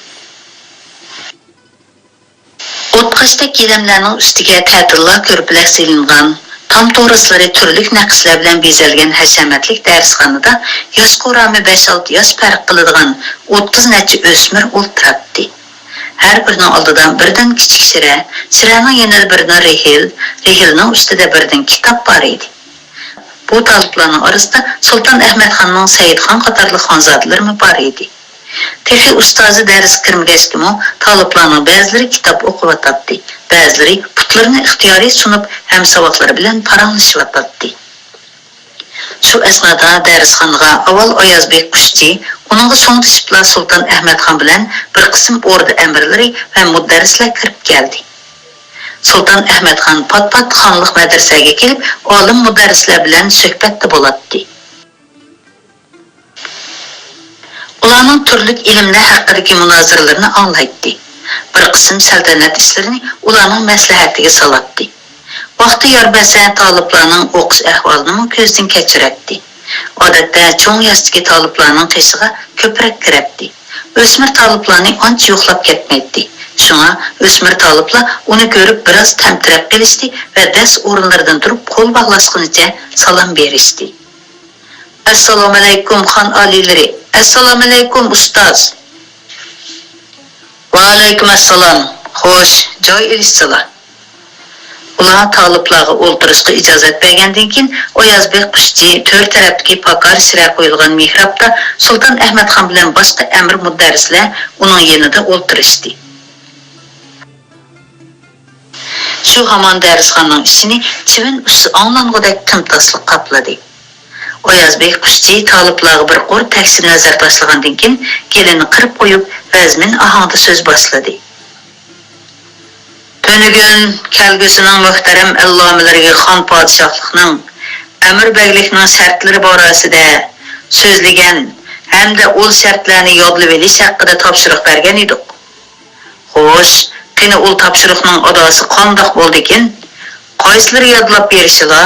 ئوتقاشتەك گىلەملەرنىڭ ئۈستىگە تەتۈرلا كۆرپىلەك سېلىنغان، تام تورۇسلىرى تۈرلۈك نەقىشلەر بىلەن بېزەلگەن ھەشەمەتلىك دەرسخانىدا ياش قۇرامى بەش-ئالتە ياش پەرق قىلىدىغان ئوتتۇز نەچچە ئۆسمۈر ئولتۇراتتى. ھەر بىرىنىڭ ئالدىدا بىردىن كىچىك چىرە، چىرەنىڭ يېنىدا بىردىن رېھىل، رېھىلنىڭ ئۈستىدە بىردىن كىتاب بار ئىدى. بۇ تالىپلارنىڭ ئارىسىدا سۇلتان ئەھمەتخاننىڭ سەئىدخان قاتارلىق خانزادىلىرىمۇ بار ئىدى. تېخى ئۇستازى دەرسكە كىرمىگەچكىمۇ، تالىپلارنىڭ بەزىلىرى كىتاب ئوقۇۋاتاتتى، بەزىلىرى پۇتلىرىنى ئىختىيارىي سۇنۇپ، ھەمساۋاقلىرى بىلەن پاراڭلىشىۋاتاتتى. شۇ ئەسنادا دەرسخانىغا ئاۋۋال ئايازبېك قۇشچى، ئۇنىڭغا سوڭدىشىپلا سۇلتان ئەھمەتخان بىلەن بىر قىسىم ئوردا ئەمىرلىرى ۋە مۇدەررىسلەر كىرىپ كەلدى. سۇلتان ئەھمەتخان پات-پات خانلىق مەدرىسەگە كېلىپ، ئالىم مۇدەررىسلەر بىلەن سۆھبەتتە بولاتتى. ئۇلارنىڭ تۈرلۈك ئىلىملەر ھەققىدىكى مۇنازىرىلىرىنى ئاڭلايتتى. بىر قىسىم سەلتەنەت ئىشلىرىنى ئۇلارنىڭ مەسلىھەتىگە سالاتتى. ۋاقتى يار بەرسە، تالىپلارنىڭ ئوقۇش ئەھۋالىنىمۇ كۆزدىن كەچۈرەتتى. ئادەتتە چوڭ ياشتىكى تالىپلارنىڭ قېشىغا كۆپرەك كىرەتتى. ئۆسمۈر تالىپلارنى ئانچە يوقلاپ كەتمەيتتى. شۇڭا ئۆسمۈر تالىپلار ئۇنى كۆرۈپ بىراز تەمتىرەپ قېلىشتى ۋە دەس ئورۇنلىرىدىن تۇرۇپ قول باغلاشقىنىچە سالام بېرىشتى. ئەسسالامۇئەلەيكۇم، خان ئالىيلىرى! ئەسسالامۇئەلەيكۇم، ئۇستاز! ۋەئەلەيكۇم ئەسسالام! خوش، جاي ئېلىشسىلا! ئۇلار تالىپلارغا ئولتۇرۇشقا ئىجازەت بەرگەندىن كېيىن، ئايازبېك قۇشچى تۆر تەرەپتىكى پاكار چىرە قويۇلغان مېھرابتا سۇلتان ئەھمەتخان بىلەن باشقا ئەمىر مۇدەررىسلەر ئۇنىڭ يېنىدا ئولتۇرۇشتى. شۇ ھامان دەرسخانىنىڭ ئىچىنى چىۋىن ئۇسسۇل ئاڭلانغۇدەك تىمتاسلىق قاپلىدى. ئايازبېك قۇشچى تالىپلارغا بىر قۇر تەكشى نەزەر تاشلىغاندىن كېيىن، گېلىنى قىرىپ قويۇپ، ۋەزمىن ئاھاڭدا سۆز باشلىدى. تۈنۈگۈن كەلگۈسىنىڭ مۆھتەرەم ئەللامىلىرىگە خان پادىشاھلىقنىڭ، ئەمىر بەگلىكنىڭ شەرتلىرى بارەسىدە سۆزلىگەن ھەمدە ئۇل شەرتلەرنى يادلىۋېلىش ھەققىدە تاپشۇرۇق بەرگەن ئىدۇق. خوش، قېنى ئۇل تاپشۇرۇقنىڭ ئاداسى قانداق بولدىكىن؟ قايسىلىرى يادلاپ بېرىشىلا؟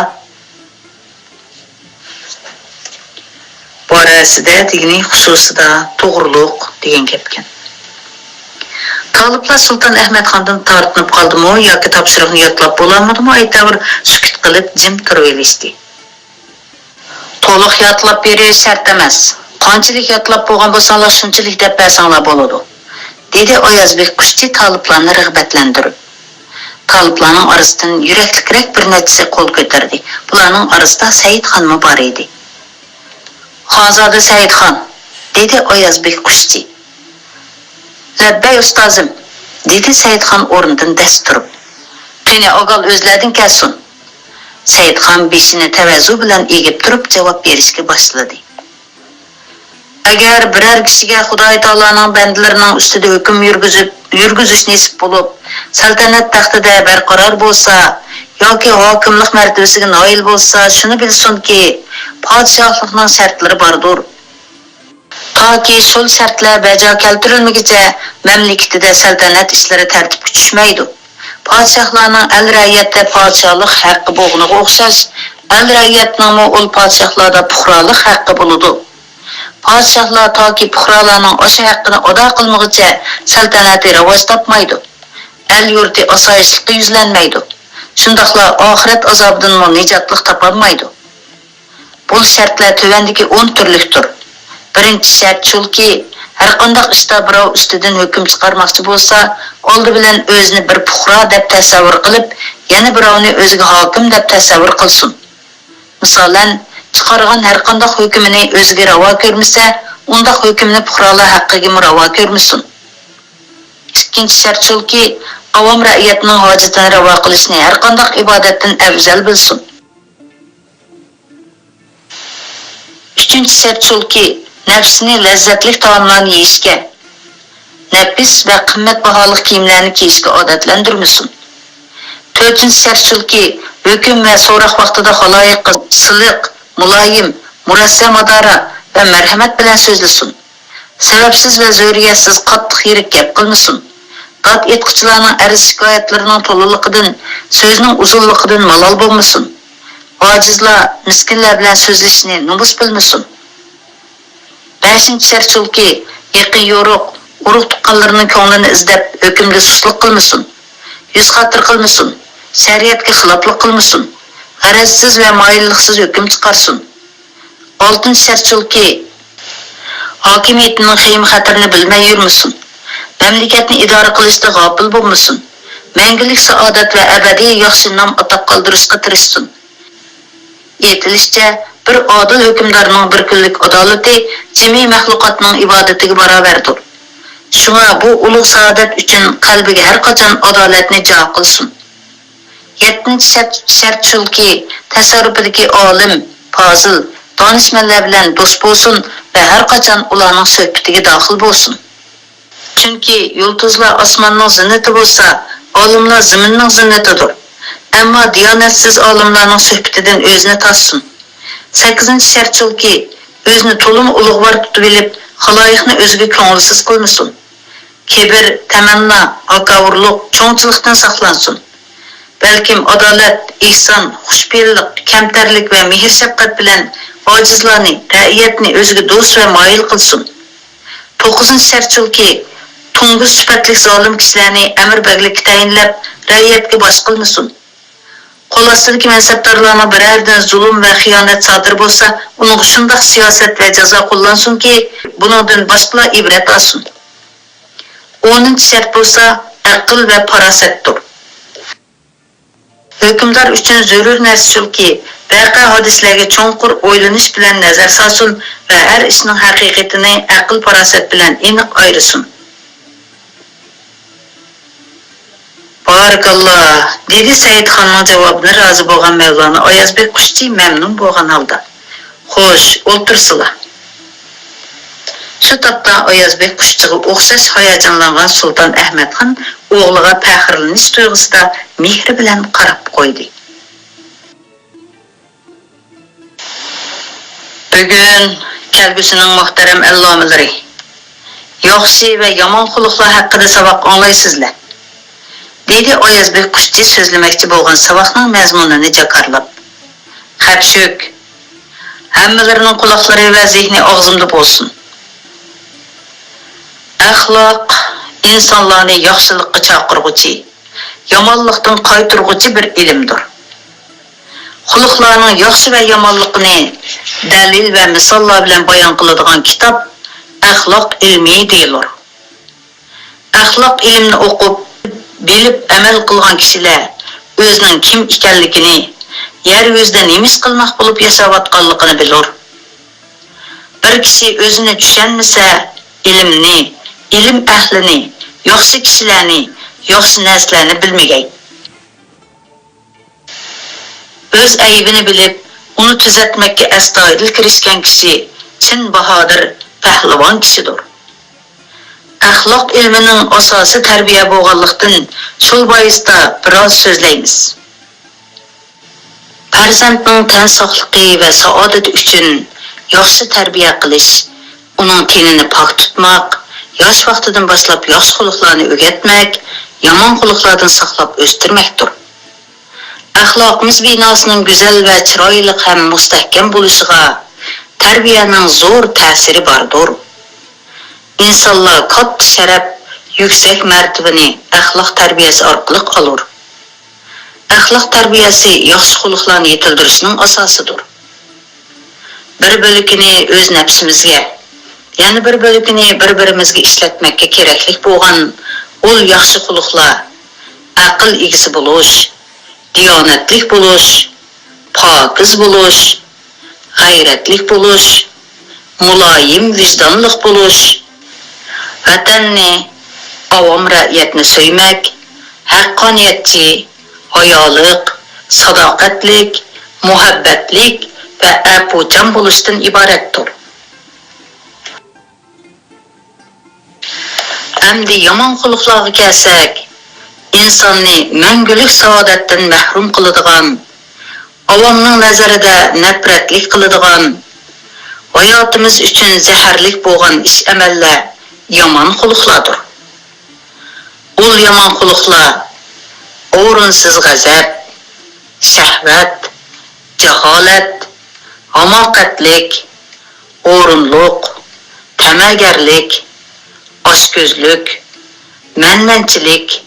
بارەسىدە دېگىنى خۇسۇسىدا، توغرۇلۇق دېگەن گەپكەن. تالىپلار سۇلتان ئەھمەتخاندىن تارتىنىپ قالدىمۇ ياكى تاپشۇرۇقنى يادلاپ بولالمىدىمۇ، ئەيتەۋۇر سۈكۈت قىلىپ جىم تۇرۇۋېلىشتى. تولۇق يادلاپ بېرىش شەرت ئەمەس. قانچىلىك يادلاپ بولغان بولساڭلار، شۇنچىلىك دەپ بەرسەڭلار بولىدۇ، دېدى ئايازبېك قۇشچى تالىپلارنى رىغبەتلەندۈرۈپ. تالىپلارنىڭ ئارىسىدىن يۈرەكلىكرەك بىر نەچچىسى قول كۆتەردى. بۇلارنىڭ ئارىسىدا سەئىدخانمۇ بار ئىدى. خانزادە سەئىدخان، دېدى ئايازبېك قۇشچى. لەببەي، ئۇستازىم، دېدى سەئىدخان ئورنىدىن دەس تۇرۇپ. قېنى، ئاگال ئۆزلەردىن كەلسۇن. سەئىدخان بېشىنى تەۋەزۇ بىلەن ئېگىپ تۇرۇپ جاۋاب بېرىشكە باشلىدى. ئەگەر بىرەر كىشىگە خۇداي تائالانىڭ بەندىلىرىنىڭ ئۈستىدە ھۆكۈم يۈرگۈزۈپ، يۈرگۈزۈش نېسىپ بولۇپ، سەلتەنەت تەختىدە بەرقارار بولسا ياكى ھاكىملىق مەرتىۋىسىگە نائىل بولسا، شۇنى بىلسۇنكى، پادىشاھلىقنىڭ شەرتلىرى باردۇر. تاكى شۇ شەرتلەر بەجا كەلتۈرۈلمىگۈچە مەملىكىتىدە سەلتەنەت ئىشلىرى تەرتىپكە چۈشمەيدۇ. پادىشاھلارنىڭ ئەل-رەئىيەتتە پادىشاھلىق ھەققى بولغىنىغا ئوخشاش، ئەل-رەئىيەتنىڭمۇ ئۇل پادىشاھلاردا پۇقرالىق ھەققى بولىدۇ. پادىشاھلار تاكى پۇقرالارنىڭ ئاشۇ ھەققىنى ئادا قىلمىغۇچە سەلتەنىتى راۋاج تاپمايدۇ. ئەل-يۇرتى ئاسايىشلىققا يۈزلەنمەيدۇ. شۇنداقلا ئاخىرەت ئازابىدىنمۇ نىجاتلىق تاپالمايدۇ. بۇ شەرتلەر تۆۋەندىكى ئون تۈرلۈكتۇر. بىرىنچى شەرت شۇلكى، ھەرقانداق ئىشتا بىراۋ ئۈستىدىن ھۆكۈم چىقارماقچى بولسا، ئالدى بىلەن ئۆزىنى بىر پۇقرا دەپ تەسەۋۋۇر قىلىپ، يەنە بىراۋنى ئۆزىگە ھاكىم دەپ تەسەۋۋۇر قىلسۇن. مىسالەن، چىقارغان ھەرقانداق ھۆكۈمىنى ئۆزىگە راۋا كۆرمىسە، ئۇنداق ھۆكۈمنى پۇقرالار ھەققىگىمۇ راۋا كۆرمىسۇن. ئىككىنچى شەرت شۇكى، ئاۋام رەئىيەتنىڭ ھاجىتىنى راۋا قىلىشنى ھەرقانداق ئىبادەتتىن ئەۋزەل بىلسۇن. ئۈچىنچى شەرت شۇكى، نەپسىنى لەززەتلىك تائاملارنى يېيىشكە، نەپىس ۋە قىممەت باھالىق كىيىملەرنى كىيىشكە ئادەتلەندۈرمىسۇن. تۆتىنچى شەرت شۇكى، ھۆكۈم ۋە سوراق ۋاقتىدا خالايىققا سىلىق، مۇلايىم، مۇرەسسەمادارا ۋە مەرھەمەت بىلەن سۆزلىسۇن. سەۋەبسىز ۋە زۆرۈرىيەتسىز قاتتىق يىرىك گەپ قىلمىسۇن. داد ئېيتقۇچىلارنىڭ ئەرز-شىكايەتلىرىنىڭ تولىلىقىدىن، سۆزنىڭ ئۇزۇنلۇقىدىن مالال بولمىسۇن. ئاجىزلار، مىسكىنلار بىلەن سۆزلىشىشنى نومۇس بىلمىسۇن. بەشىنچى شەرت شۇكى، يېقىن يورۇق، ئۇرۇق-تۇغقانلىرىنىڭ كۆڭلىنى ئىزدەپ، ھۆكۈمدە سۇسلۇق قىلمىسۇن. يۈز خاتىرە قىلمىسۇن. شەرىئەتكە خىلاپلىق قىلمىسۇن. غەرەزسىز ۋە مايىللىقسىز ھۆكۈم چىقارسۇن. ئالتىنچى شەرت شۇكى، ھاكىمىيىتىنىڭ خېيىم-خەتىرىنى بىلمەي يۈرمىسۇن. مەملىكەتنى ئىدارە قىلىشتا غاپىل بولمىسۇن. مەڭگۈلۈك سائادەت ۋە ئەبەدىي ياخشى نام-ئاتاق قالدۇرۇشقا تىرىشسۇن. ئېيتىلىشىچە، بىر ئادىل ھۆكۈمدارنىڭ بىر كۈنلۈك ئادالىتى جىمى مەخلۇقاتنىڭ ئىبادىتىگە باراۋەردۇر. شۇڭا بۇ ئۇلۇغ سائادەت ئۈچۈن قەلبىگە ھەر قاچان ئادالەتنى جا قىلسۇن. يەتتىنچى شەرت، شەرت شۇكى، تەسەررۇپىدىكى ئالىم، پازىل، دانىشمەنلەر بىلەن دوست بولسۇن ۋە ھەر قاچان ئۇلارنىڭ سۆھبىتىگە داخىل بولسۇن. چۈنكى يۇلتۇزلار ئاسماننىڭ زىننىتى بولسا، ئالىملار زېمىننىڭ زىننىتىدۇر. ئەمما دىيانەتسىز ئالىملارنىڭ سۆھبىتىدىن ئۆزىنى تارتسۇن. سەككىزىنچى شەرت شۇكى، ئۆزىنى تولىمۇ ئۇلۇغۋار تۇتۇۋېلىپ، خالايىقنى ئۆزىگە كۆڭۈلسىز قىلمىسۇن. كىبىر، تەمەننا، ھاكاۋۇرلۇق، چوڭچىلىقتىن ساقلانسۇن. بەلكىم ئادالەت، ئېھسان، خۇشپېئىللىق، كەمتەرلىك ۋە مېھىر-شەپقەت بىلەن ئاجىزلارنى، رەئىيەتنى ئۆزىگە دوست ۋە مايىل قىلسۇن. توققۇزىنچى شەرت شۇكى، توڭگۇز سۈپەتلىك زالىم كىشىلەرنى ئەمىر-بەگلىككە تەيىنلەپ، رەئىيەتكە باش قىلمىسۇن. قول ئاستىدىكى مەنسەپدارلارنىڭ بىرەرىدىن زۇلۇم ۋە خىيانەت سادىر بولسا، ئۇنىڭغا شۇنداق سىياسەت ۋە جازا قوللانسۇنكى، بۇنىڭدىن باشقىلار ئىبرەت ئالسۇن. ئونىنچى شەرت بولسا، ئەقىل ۋە پاراسەتتۇر. ھۆكۈمدار ئۈچۈن زۆرۈر نەرسە شۇكى، ۋەقە-ھادىسىلەرگە چوڭقۇر ئويلىنىش بىلەن نەزەر سالسۇن ۋە ھەر ئىشنىڭ ھەقىقىتىنى ئەقىل-پاراسەت بىلەن ئېنىق ئايرىسۇن. بارىكاللا، دېدى سەئىدخاننىڭ جاۋابىدىن رازى بولغان مەۋلانا ئايازبېك قۇشچى مەمنۇن بولغان ھالدا. خوش، ئولتۇرسىلا. شۇ تاپتا ئايازبېك قۇشچىغا ئوخشاش ھاياجانلانغان سۇلتان ئەھمەتخان ئوغلىغا پەخىرلىنىش تۇيغۇسىدا مېھرى بىلەن قاراپ قويدى. بۈگۈن كەلگۈسىنىڭ مۇھتەرەم ئەللامىلىرى، ياخشى ۋە يامان خۇلقلار ھەققىدە ساۋاق ئاڭلايسىزلەر، دېدى ئايازبېك قۇشچى سۆزلىمەكچى بولغان ساۋاقنىڭ مەزمۇنىنى جاكارلاپ. خەپشۈك! ھەممىلىرىنىڭ قۇلاقلىرى ۋە زېھنى ئاغزىمدا بولسۇن. ئەخلاق ئىنسانلارنى ياخشىلىققا چاقىرغۇچى، يامانلىقتىن قايتۇرغۇچى بىر ئىلىمدۇر. خۇلقلارنىڭ ياخشى ۋە يامانلىقىنى دەلىل ۋە مىساللار بىلەن بايان قىلىدىغان كىتاب ئەخلاق ئىلمى دېيىلۇر. ئەخلاق ئىلمىنى ئوقۇپ، بىلىپ ئەمەل قىلغان كىشىلەر ئۆزىنىڭ كىم ئىكەنلىكىنى، يەر يۈزىدە نېمە ئىش قىلماق بولۇپ ياشاۋاتقانلىقىنى بىلۇر. بىر كىشى ئۆزىنى چۈشەنمىسە، ئىلىمنى، ئىلىم ئەھلىنى، ياخشى كىشىلەرنى، ياخشى نەرسىلەرنى بىلمىگەي. ئۆز ئەيىبىنى بىلىپ، ئۇنى تۈزەتمەككە ئەستايىدىل كىرىشكەن كىشى چىن باھادىر، پەھلىۋان كىشىدۇر. ئەخلاق ئىلمىنىڭ ئاساسى تەربىيە بولغانلىقتىن، شۇ بايىستا بىراز سۆزلەيمىز. پەرزەنتنىڭ تەن ساقلىقى ۋە سائادىتى ئۈچۈن ياخشى تەربىيە قىلىش، ئۇنىڭ تېنىنى پاك تۇتماق، ياش ۋاقتىدىن باشلاپ ياخشى خۇلقلارنى ئۆگەتمەك، يامان خۇلقلاردىن ساقلاپ ئۆستۈرمەكتۇر. ئەخلاقىمىز بىناسىنىڭ گۈزەل ۋە چىرايلىق ھەم مۇستەھكەم بولۇشىغا تەربىيەنىڭ زور تەسىرى باردۇر. ئىنسانلار كاتتا شەرەپ، يۈكسەك مەرتىۋىنى ئەخلاق تەربىيەسى ئارقىلىق ئالۇر. ئەخلاق تەربىيەسى ياخشى خۇلقلارنى يېتىلدۈرۈشنىڭ ئاساسىدۇر. بىر بۆلىكىنى ئۆز نەپسىمىزگە، يەنە بىر بۆلىكىنى بىر-بىرىمىزگە ئىشلەتمەككە كېرەكلىك بولغان ئۇل ياخشى خۇلقلار، ئەقىل ئىگىسى بولۇش، دىيانەتلىك بولۇش، پاكىز بولۇش، غەيرەتلىك بولۇش، مۇلايىم ۋىجدانلىق بولۇش، ۋەتەننى، ئاۋام رەئىيەتنى سۆيمەك، ھەققانىيەتچى، ھايالىق، ساداقەتلىك، مۇھەببەتلىك ۋە ئەپۇچان بولۇشتىن ئىبارەتتۇر. ئەمدى يامان خۇلقلارغا كەلسەك، ئىنساننى مەڭگۈلۈك سائادەتتىن مەھرۇم قىلىدىغان، ئاۋامنىڭ نەزىرىدە نەپرەتلىك قىلىدىغان، ھاياتىمىز ئۈچۈن زەھەرلىك بولغان ئىش-ئەمەللەر يامان خۇلقلاردۇر. ئۇل يامان خۇلقلار: ئورۇنسىز غەزەپ، شەھۋەت، جاھالەت، ھاماقەتلىك، ئورۇنلۇق، تەمەگەرلىك، ئاچكۆزلۈك، مەنمەنچىلىك،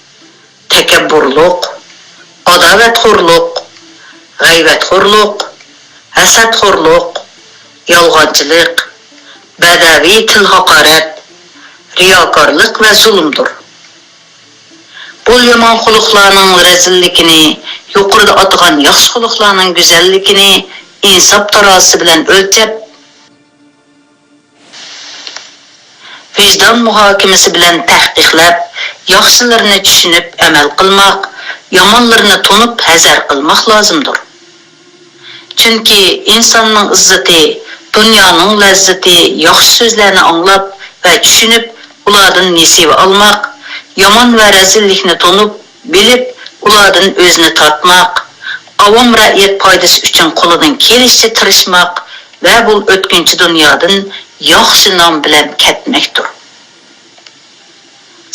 تەكەببۇرلۇق، ئاداۋەتخورلۇق، غەيۋەتخورلۇق، ھەسەتخورلۇق، يالغانچىلىق، بەدەۋى تىل ھاقارەت، رىياكارلىق ۋە زۇلۇمدۇر. بۇ يامان خۇلقلارنىڭ رەزىللىكىنى يۇقىرىدا ئاتىغان ياخشى خۇلقلارنىڭ گۈزەللىكىنى ئىنساپ تارازىسى بىلەن ئۆلچەپ، ۋىجدان مۇھاكىمىسى بىلەن تەھقىقلەپ، ياخشىلىرىنى چۈشىنىپ ئەمەل قىلماق، يامانلىرىنى تونۇپ ھەزەر قىلماق لازىمدۇر. چۈنكى ئىنساننىڭ ئىززىتى، دۇنيانىڭ لەززىتى ياخشى سۆزلەرنى ئاڭلاپ ۋە چۈشىنىپ، ئۇلاردىن نېسىۋە ئالماق، يامان ۋە رەزىللىكنى تونۇپ، بىلىپ، ئۇلاردىن ئۆزىنى تارتماق، ئاۋام رەئىيەت پايدىسى ئۈچۈن قولىدىن كېلىشىچە تىرىشماق ۋە بۇ ئۆتكۈنچى دۇنيادىن ياخشى نام بىلەن كەتمەكتۇر.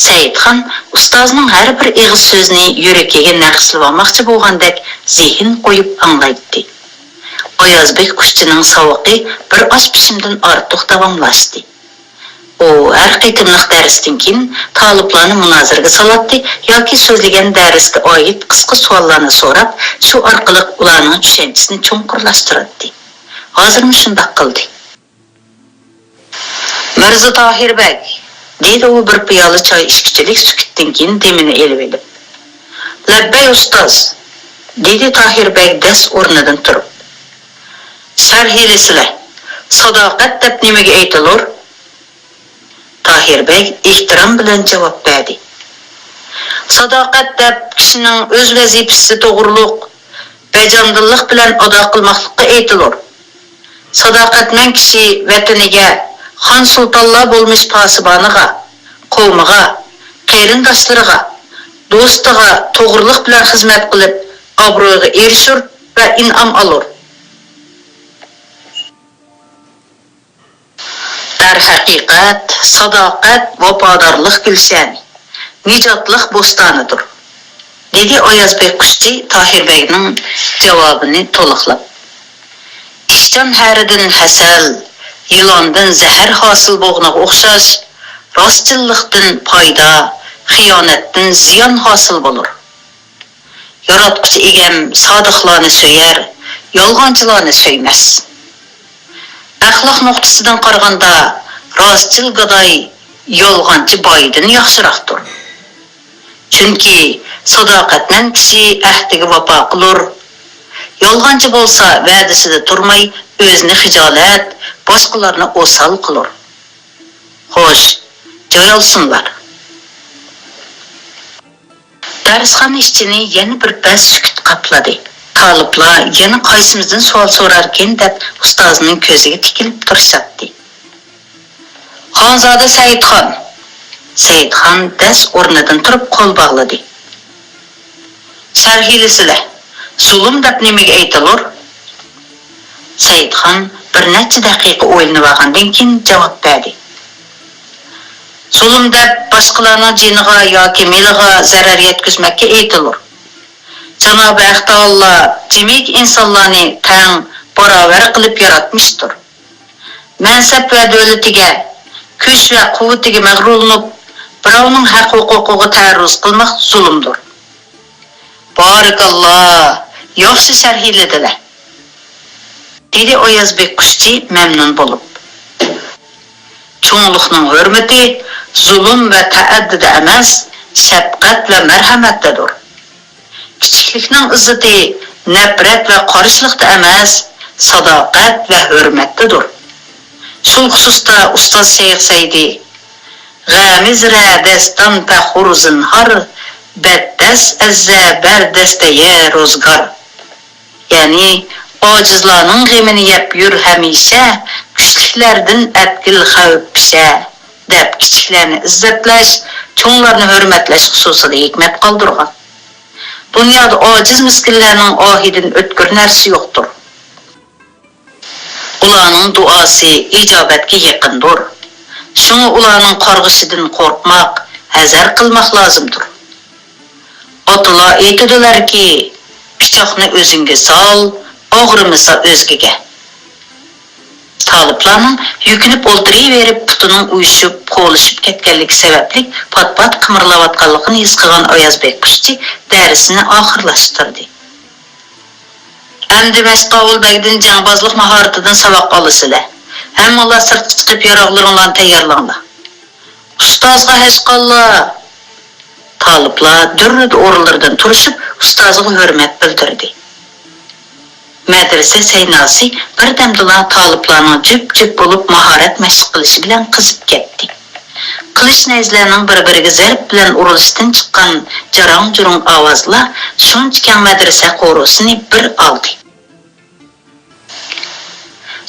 سەئىدخان ئۇستازنىڭ ھەر بىر ئېغىز سۆزىنى يۈرىكىگە نەقىشلىۋالماقچى بولغاندەك زېھىن قويۇپ ئاڭلايتتى. ئايازبېك قۇشچىنىڭ ساۋىقى بىر ئاز پىشىمدىن ئارتۇق داۋاملاشتى. ئۇ ھەر قېتىملىق دەرستىن كېيىن تالىپلارنى مۇنازىرىگە سالاتتى ياكى سۆزلىگەن دەرسكە ئائىت قىسقا سوئاللارنى سوراپ، شۇ ئارقىلىق ئۇلارنىڭ چۈشەنچىسىنى چوڭقۇرلاشتۇراتتى. ھازىرمۇ شۇنداق قىلدى. مىرزا تاھىر بەگ، دېدى ئۇ بىر پىيالە چاي ئىچكۈچىلىك سۈكۈتتىن كېيىن دېمىنى ئېلىۋېلىپ. لەببەي ئۇستاز، دېدى تاھىر بەگ دەس ئورنىدىن تۇرۇپ. شەرھىلىسىلە، ساداقەت دەپ نېمىگە ئېيتىلۇر؟ تاھىر بەگ ئېھتىرام بىلەن جاۋاب بەردى. ساداقەت دەپ كىشىنىڭ ئۆز ۋەزىپىسى توغرۇلۇق، بەجاندىللىق بىلەن ئادا قىلماقلىققا ئېيتىلۇر. ساداقەتمەن كىشى ۋەتىنىگە، خان-سۇلتانلار بولمىش پاسىبانىغا، قوۋمىغا، قېرىنداشلىرىغا، دوستىغا توغرىلىق بىلەن خىزمەت قىلىپ، ئابرۇيغا ئېرىشۇر ۋە ئىنئام ئالۇر. دەرھەقىقەت، ساداقەت ۋاپادارلىق گۈلشەنى، نىجاتلىق بوستانىدۇر، دېدى ئاياز بەگ قۇشچى تاھىر بەگنىڭ جاۋابىنى تولۇقلاپ. ئىشچان ھەرىدىن ھەسەل، يىلاندىن زەھەر ھاسىل بولغىنىغا ئوخشاش، راستچىللىقتىن پايدا، خىيانەتتىن زىيان ھاسىل بولۇر. ياراتقۇچى ئىگەم سادىقلارنى سۆيەر، يالغانچىلارنى سۆيمەس. ئەخلاق نۇقتىسىدىن قارىغاندا، راستچىل گاداي يالغانچى بايدىن ياخشىراقتۇر. چۈنكى ساداقەتمەن كىشى ئەھدىگە ۋاپا قىلۇر. يالغانچى بولسا ۋەدىسىدە تۇرماي، ئۆزىنى خىجالەت، باشقىلارنى ئوسال قىلۇر. خوش، جاي ئالسۇنلار. دەرسخانا ئىچىنى يەنە بىر پەس سۈكۈت قاپلىدى. تالىپلار يەنە قايسىمىزدىن سوئال سوراركىن دەپ ئۇستازنىڭ كۆزىگە تىكىلىپ تۇرۇشاتتى. خانزادە سەئىدخان. سەئىدخان دەس ئورنىدىن تۇرۇپ قول باغلىدى. شەرھىلىسىلە، زۇلۇم دەپ نېمىگە ئېيتىلۇر؟ سەئىدخان بىر نەچچە دەقىقە ئويلىنىۋالغاندىن كېيىن جاۋاب بەردى. زۇلۇم دەپ باشقىلارنىڭ جېنىغا ياكى مېلىغا زەرەر يەتكۈزمەككە ئېيتىلۇر. جانابى ھەق تائالا جىمىكى ئىنسانلارنى تەڭ، باراۋەر قىلىپ ياراتمىشتۇر. مەنسەپ ۋە دۆلىتىگە، كۈچ ۋە قۇۋۋىتىگە مەغرۇرلىنىپ، بىراۋنىڭ ھەق-ھوقۇقىغا تەئەررۇز قىلماق زۇلۇمدۇر. بارىكاللا، ياخشى شەرھلىدىلە، دېدى ئاياز بەگ قۇشچى مەمنۇن بولۇپ. چوڭلۇقنىڭ ھۆرمىتى زۇلۇم ۋە تەئەددىدە ئەمەس، شەپقەت ۋە مەرھەمەتتىدۇر. كىچىكلىكنىڭ ئىززىتى نەپرەت ۋە قارشىلىقتا ئەمەس، ساداقەت ۋە ھۆرمەتتىدۇر. شۇ خۇسۇستا ئۇستاز شەيخ سەيدى، غەمىزرە دەستان پەخۇر زىنھار، بەتدەس ئەززە بەر دەستەيە روزگار. يەنى، ئاجىزلارنىڭ غېمىنى يەپ يۈر ھەمىشە، كۈچلۈكلەردىن ئەتكىل خەۋپ پىشە، دەپ كىچىكلەرنى ئىززەتلەش، چوڭلارنى ھۆرمەتلەش خۇسۇسىدا ھېكمەت قالدۇرغان. دۇنيادا ئاجىز مىسكىنلەرنىڭ ئاھىدىن ئۆتكۈر نەرسە يوقتۇر. ئۇلارنىڭ دۇئاسى ئىجابەتكە يېقىندۇر. شۇڭا ئۇلارنىڭ قارغىشىدىن قورقماق، ھەزەر قىلماق لازىمدۇر. ئاتىلار ئېيتىدۇلاركى، پىچاقنى ئۆزۈڭگە سال، ئاغرىمىسا ئۆزگىگە. تالىپلارنىڭ يۈكۈنۈپ ئولتۇرۇۋېرىپ، پۇتىنىڭ ئۇيۇشۇپ، قولىشىپ كەتكەنلىكى سەۋەبلىك پات-پات قىمىرلاۋاتقانلىقىنى ھېس قىلغان ئاياز بەگ قۇشچى دەرسىنى ئاخىرلاشتۇردى. ئەمدى مەشقاۋۇل بەگدىن جەڭبازلىق ماھارىتىدىن ساۋاق ئالىسىلەر. ھەممىڭلار سىرتقا چىقىپ ياراغلىرىڭلارنى تەييارلاڭلار. ئۇستازغا ھەشقاللا! تالىپلار دۈررىدە ئورۇنلىرىدىن تۇرۇشۇپ، ئۇستازغا ھۆرمەت بىلدۈردى. مەدرىسە سەيناسى بىردەمدىلا تالىپلارنىڭ جۈپ-جۈپ بولۇپ ماھارەت مەشىق قىلىشى بىلەن قىزىپ كەتتى. قىلىچ نەيزىلەرنىڭ بىر-بىرىگە زەرب بىلەن ئۇرۇلۇشىدىن چىققان جاراڭ-جۇرۇڭ ئاۋازلار شۇنچە كەڭ مەدرىسە قورۇسىنى بىر ئالدى.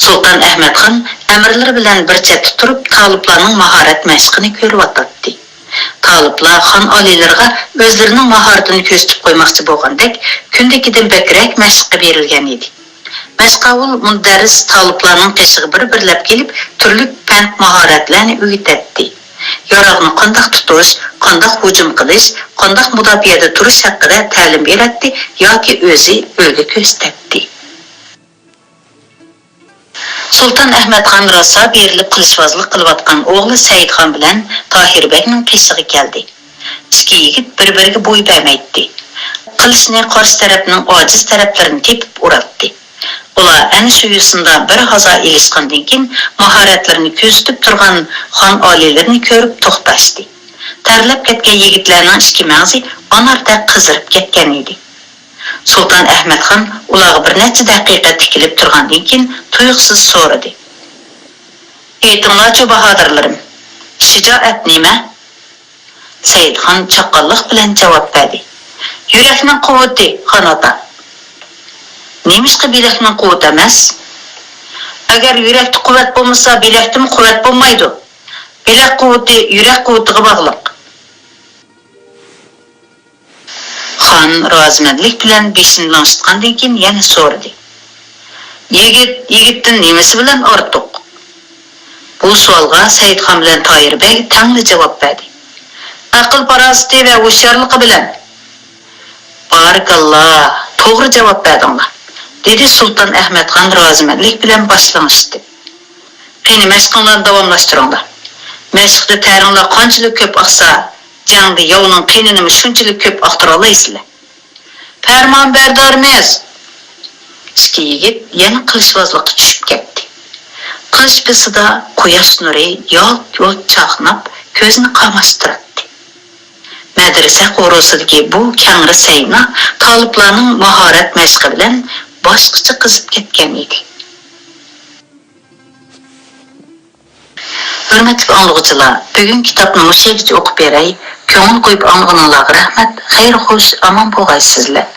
سۇلتان ئەھمەتخان ئەمىرلىرى بىلەن بىر چەتتە تۇرۇپ، تالىپلارنىڭ ماھارەت مەشقىنى كۆرۈۋاتاتتى. تالىپلار خان ئالىيلىرىغا ئۆزلىرىنىڭ ماھارىتىنى كۆرسىتىپ قويماقچى بولغاندەك، كۈندىكىدىن بەكرەك مەشىققە بېرىلگەن ئىدى. مەشقاۋۇل مۇدەررىس تالىپلارنىڭ قېشىغا بىر-بىرلەپ كېلىپ، تۈرلۈك پەند-ماھارەتلەرنى ئۆگىتەتتى. ياراغنى قانداق تۇتۇش، قانداق ھۇجۇم قىلىش، قانداق مۇداپىئەدە تۇرۇش ھەققىدە تەلىم بېرەتتى ياكى ئۆزى ئۈلگە كۆرسىتەتتى. سۇلتان ئەھمەتخان راسا بېرىلىپ قىلىچۋازلىق قىلىۋاتقان ئوغلى سەئىدخان بىلەن تاھىر بەگنىڭ قېشىغا كەلدى. ئىككى يىگىت بىر-بىرىگە بوي بەرمەيتتى. قىلىچنى قارشى تەرەپنىڭ ئاجىز تەرەپلىرىنى تېپىپ ئۇراتتى. ئۇلار ئەنە شۇ يوسۇندا بىر ھازا ئېلىشقاندىن كېيىن، ماھارەتلىرىنى كۆزىتىپ تۇرغان خان ئالىيلىرىنى كۆرۈپ توختاشتى. تەرلەپ كەتكەن يىگىتلەرنىڭ ئىچكى مەڭزى ئاناردەك قىزىرىپ كەتكەن ئىدى. سۇلتان ئەھمەتخان ئۇلارغا بىر نەچچە دەقىقە تىكىلىپ تۇرغاندىن كېيىن تۇيۇقسىز سورىدى. ئېيتىڭلارچۇ، باھادىرلىرىم، شىجائەت نېمە؟ سەئىدخان چاققانلىق بىلەن جاۋاب بەردى. يۈرەكنىڭ قۇۋۋىتى، خان ئاتا. نېمىشقا بىلەكنىڭ قۇۋۋىتى ئەمەس؟ ئەگەر يۈرەكتە قۇۋۋەت بولمىسا، بىلەكتىمۇ قۇۋۋەت بولمايدۇ. بىلەك قۇۋۋىتى يۈرەك قۇۋۋىتىغا باغلىق. خان رازىمەنلىك بىلەن بېشىنى لىڭشىتقاندىن كېيىن يەنە سورىدى. يىگىت يىگىتتىن نېمىسى بىلەن ئارتۇق؟ بۇ سوئالغا سەئىدخان بىلەن تاھىر بەگ تەڭلا جاۋاب بەردى. ئەقىل-پاراسىتى ۋە ھوشيارلىقى بىلەن. بارىكاللا، توغرا جاۋاب بەردىڭلار، دېدى سۇلتان ئەھمەتخان رازىمەنلىك بىلەن باش لىڭشىتىپ. قېنى، مەشقىڭلارنى داۋاملاشتۇرۇڭلار. مەشىقتە تەرىڭلار قانچىلىك كۆپ ئاقسا، جەڭدە ياۋنىڭ قېنىنىمۇ شۇنچىلىك كۆپ ئاقتۇرالايسىلەر. پەرمانبەردارمىز! ئىككى يىگىت يەنە قىلىچۋازلىققا چۈشۈپ كەتتى. قىلىچ پىسىدا قۇياش نۇرى يالت-يۇلت چاقناپ، كۆزنى قاماشتۇراتتى. مەدرىسە قورۇسىدىكى بۇ كەڭرى سەينا تالىپلارنىڭ ماھارەت مەشقى بىلەن باشقىچە قىزىپ كەتكەن ئىدى. ھۆرمەتلىك ئاڭلىغۇچىلار، بۈگۈن كىتابنى مۇشۇ يەرگىچە ئوقۇپ بېرەي. كۆڭۈل قويۇپ ئاڭلىغىنىڭلارغا رەھمەت. خەير خوش، ئامان بولغايسىزلەر.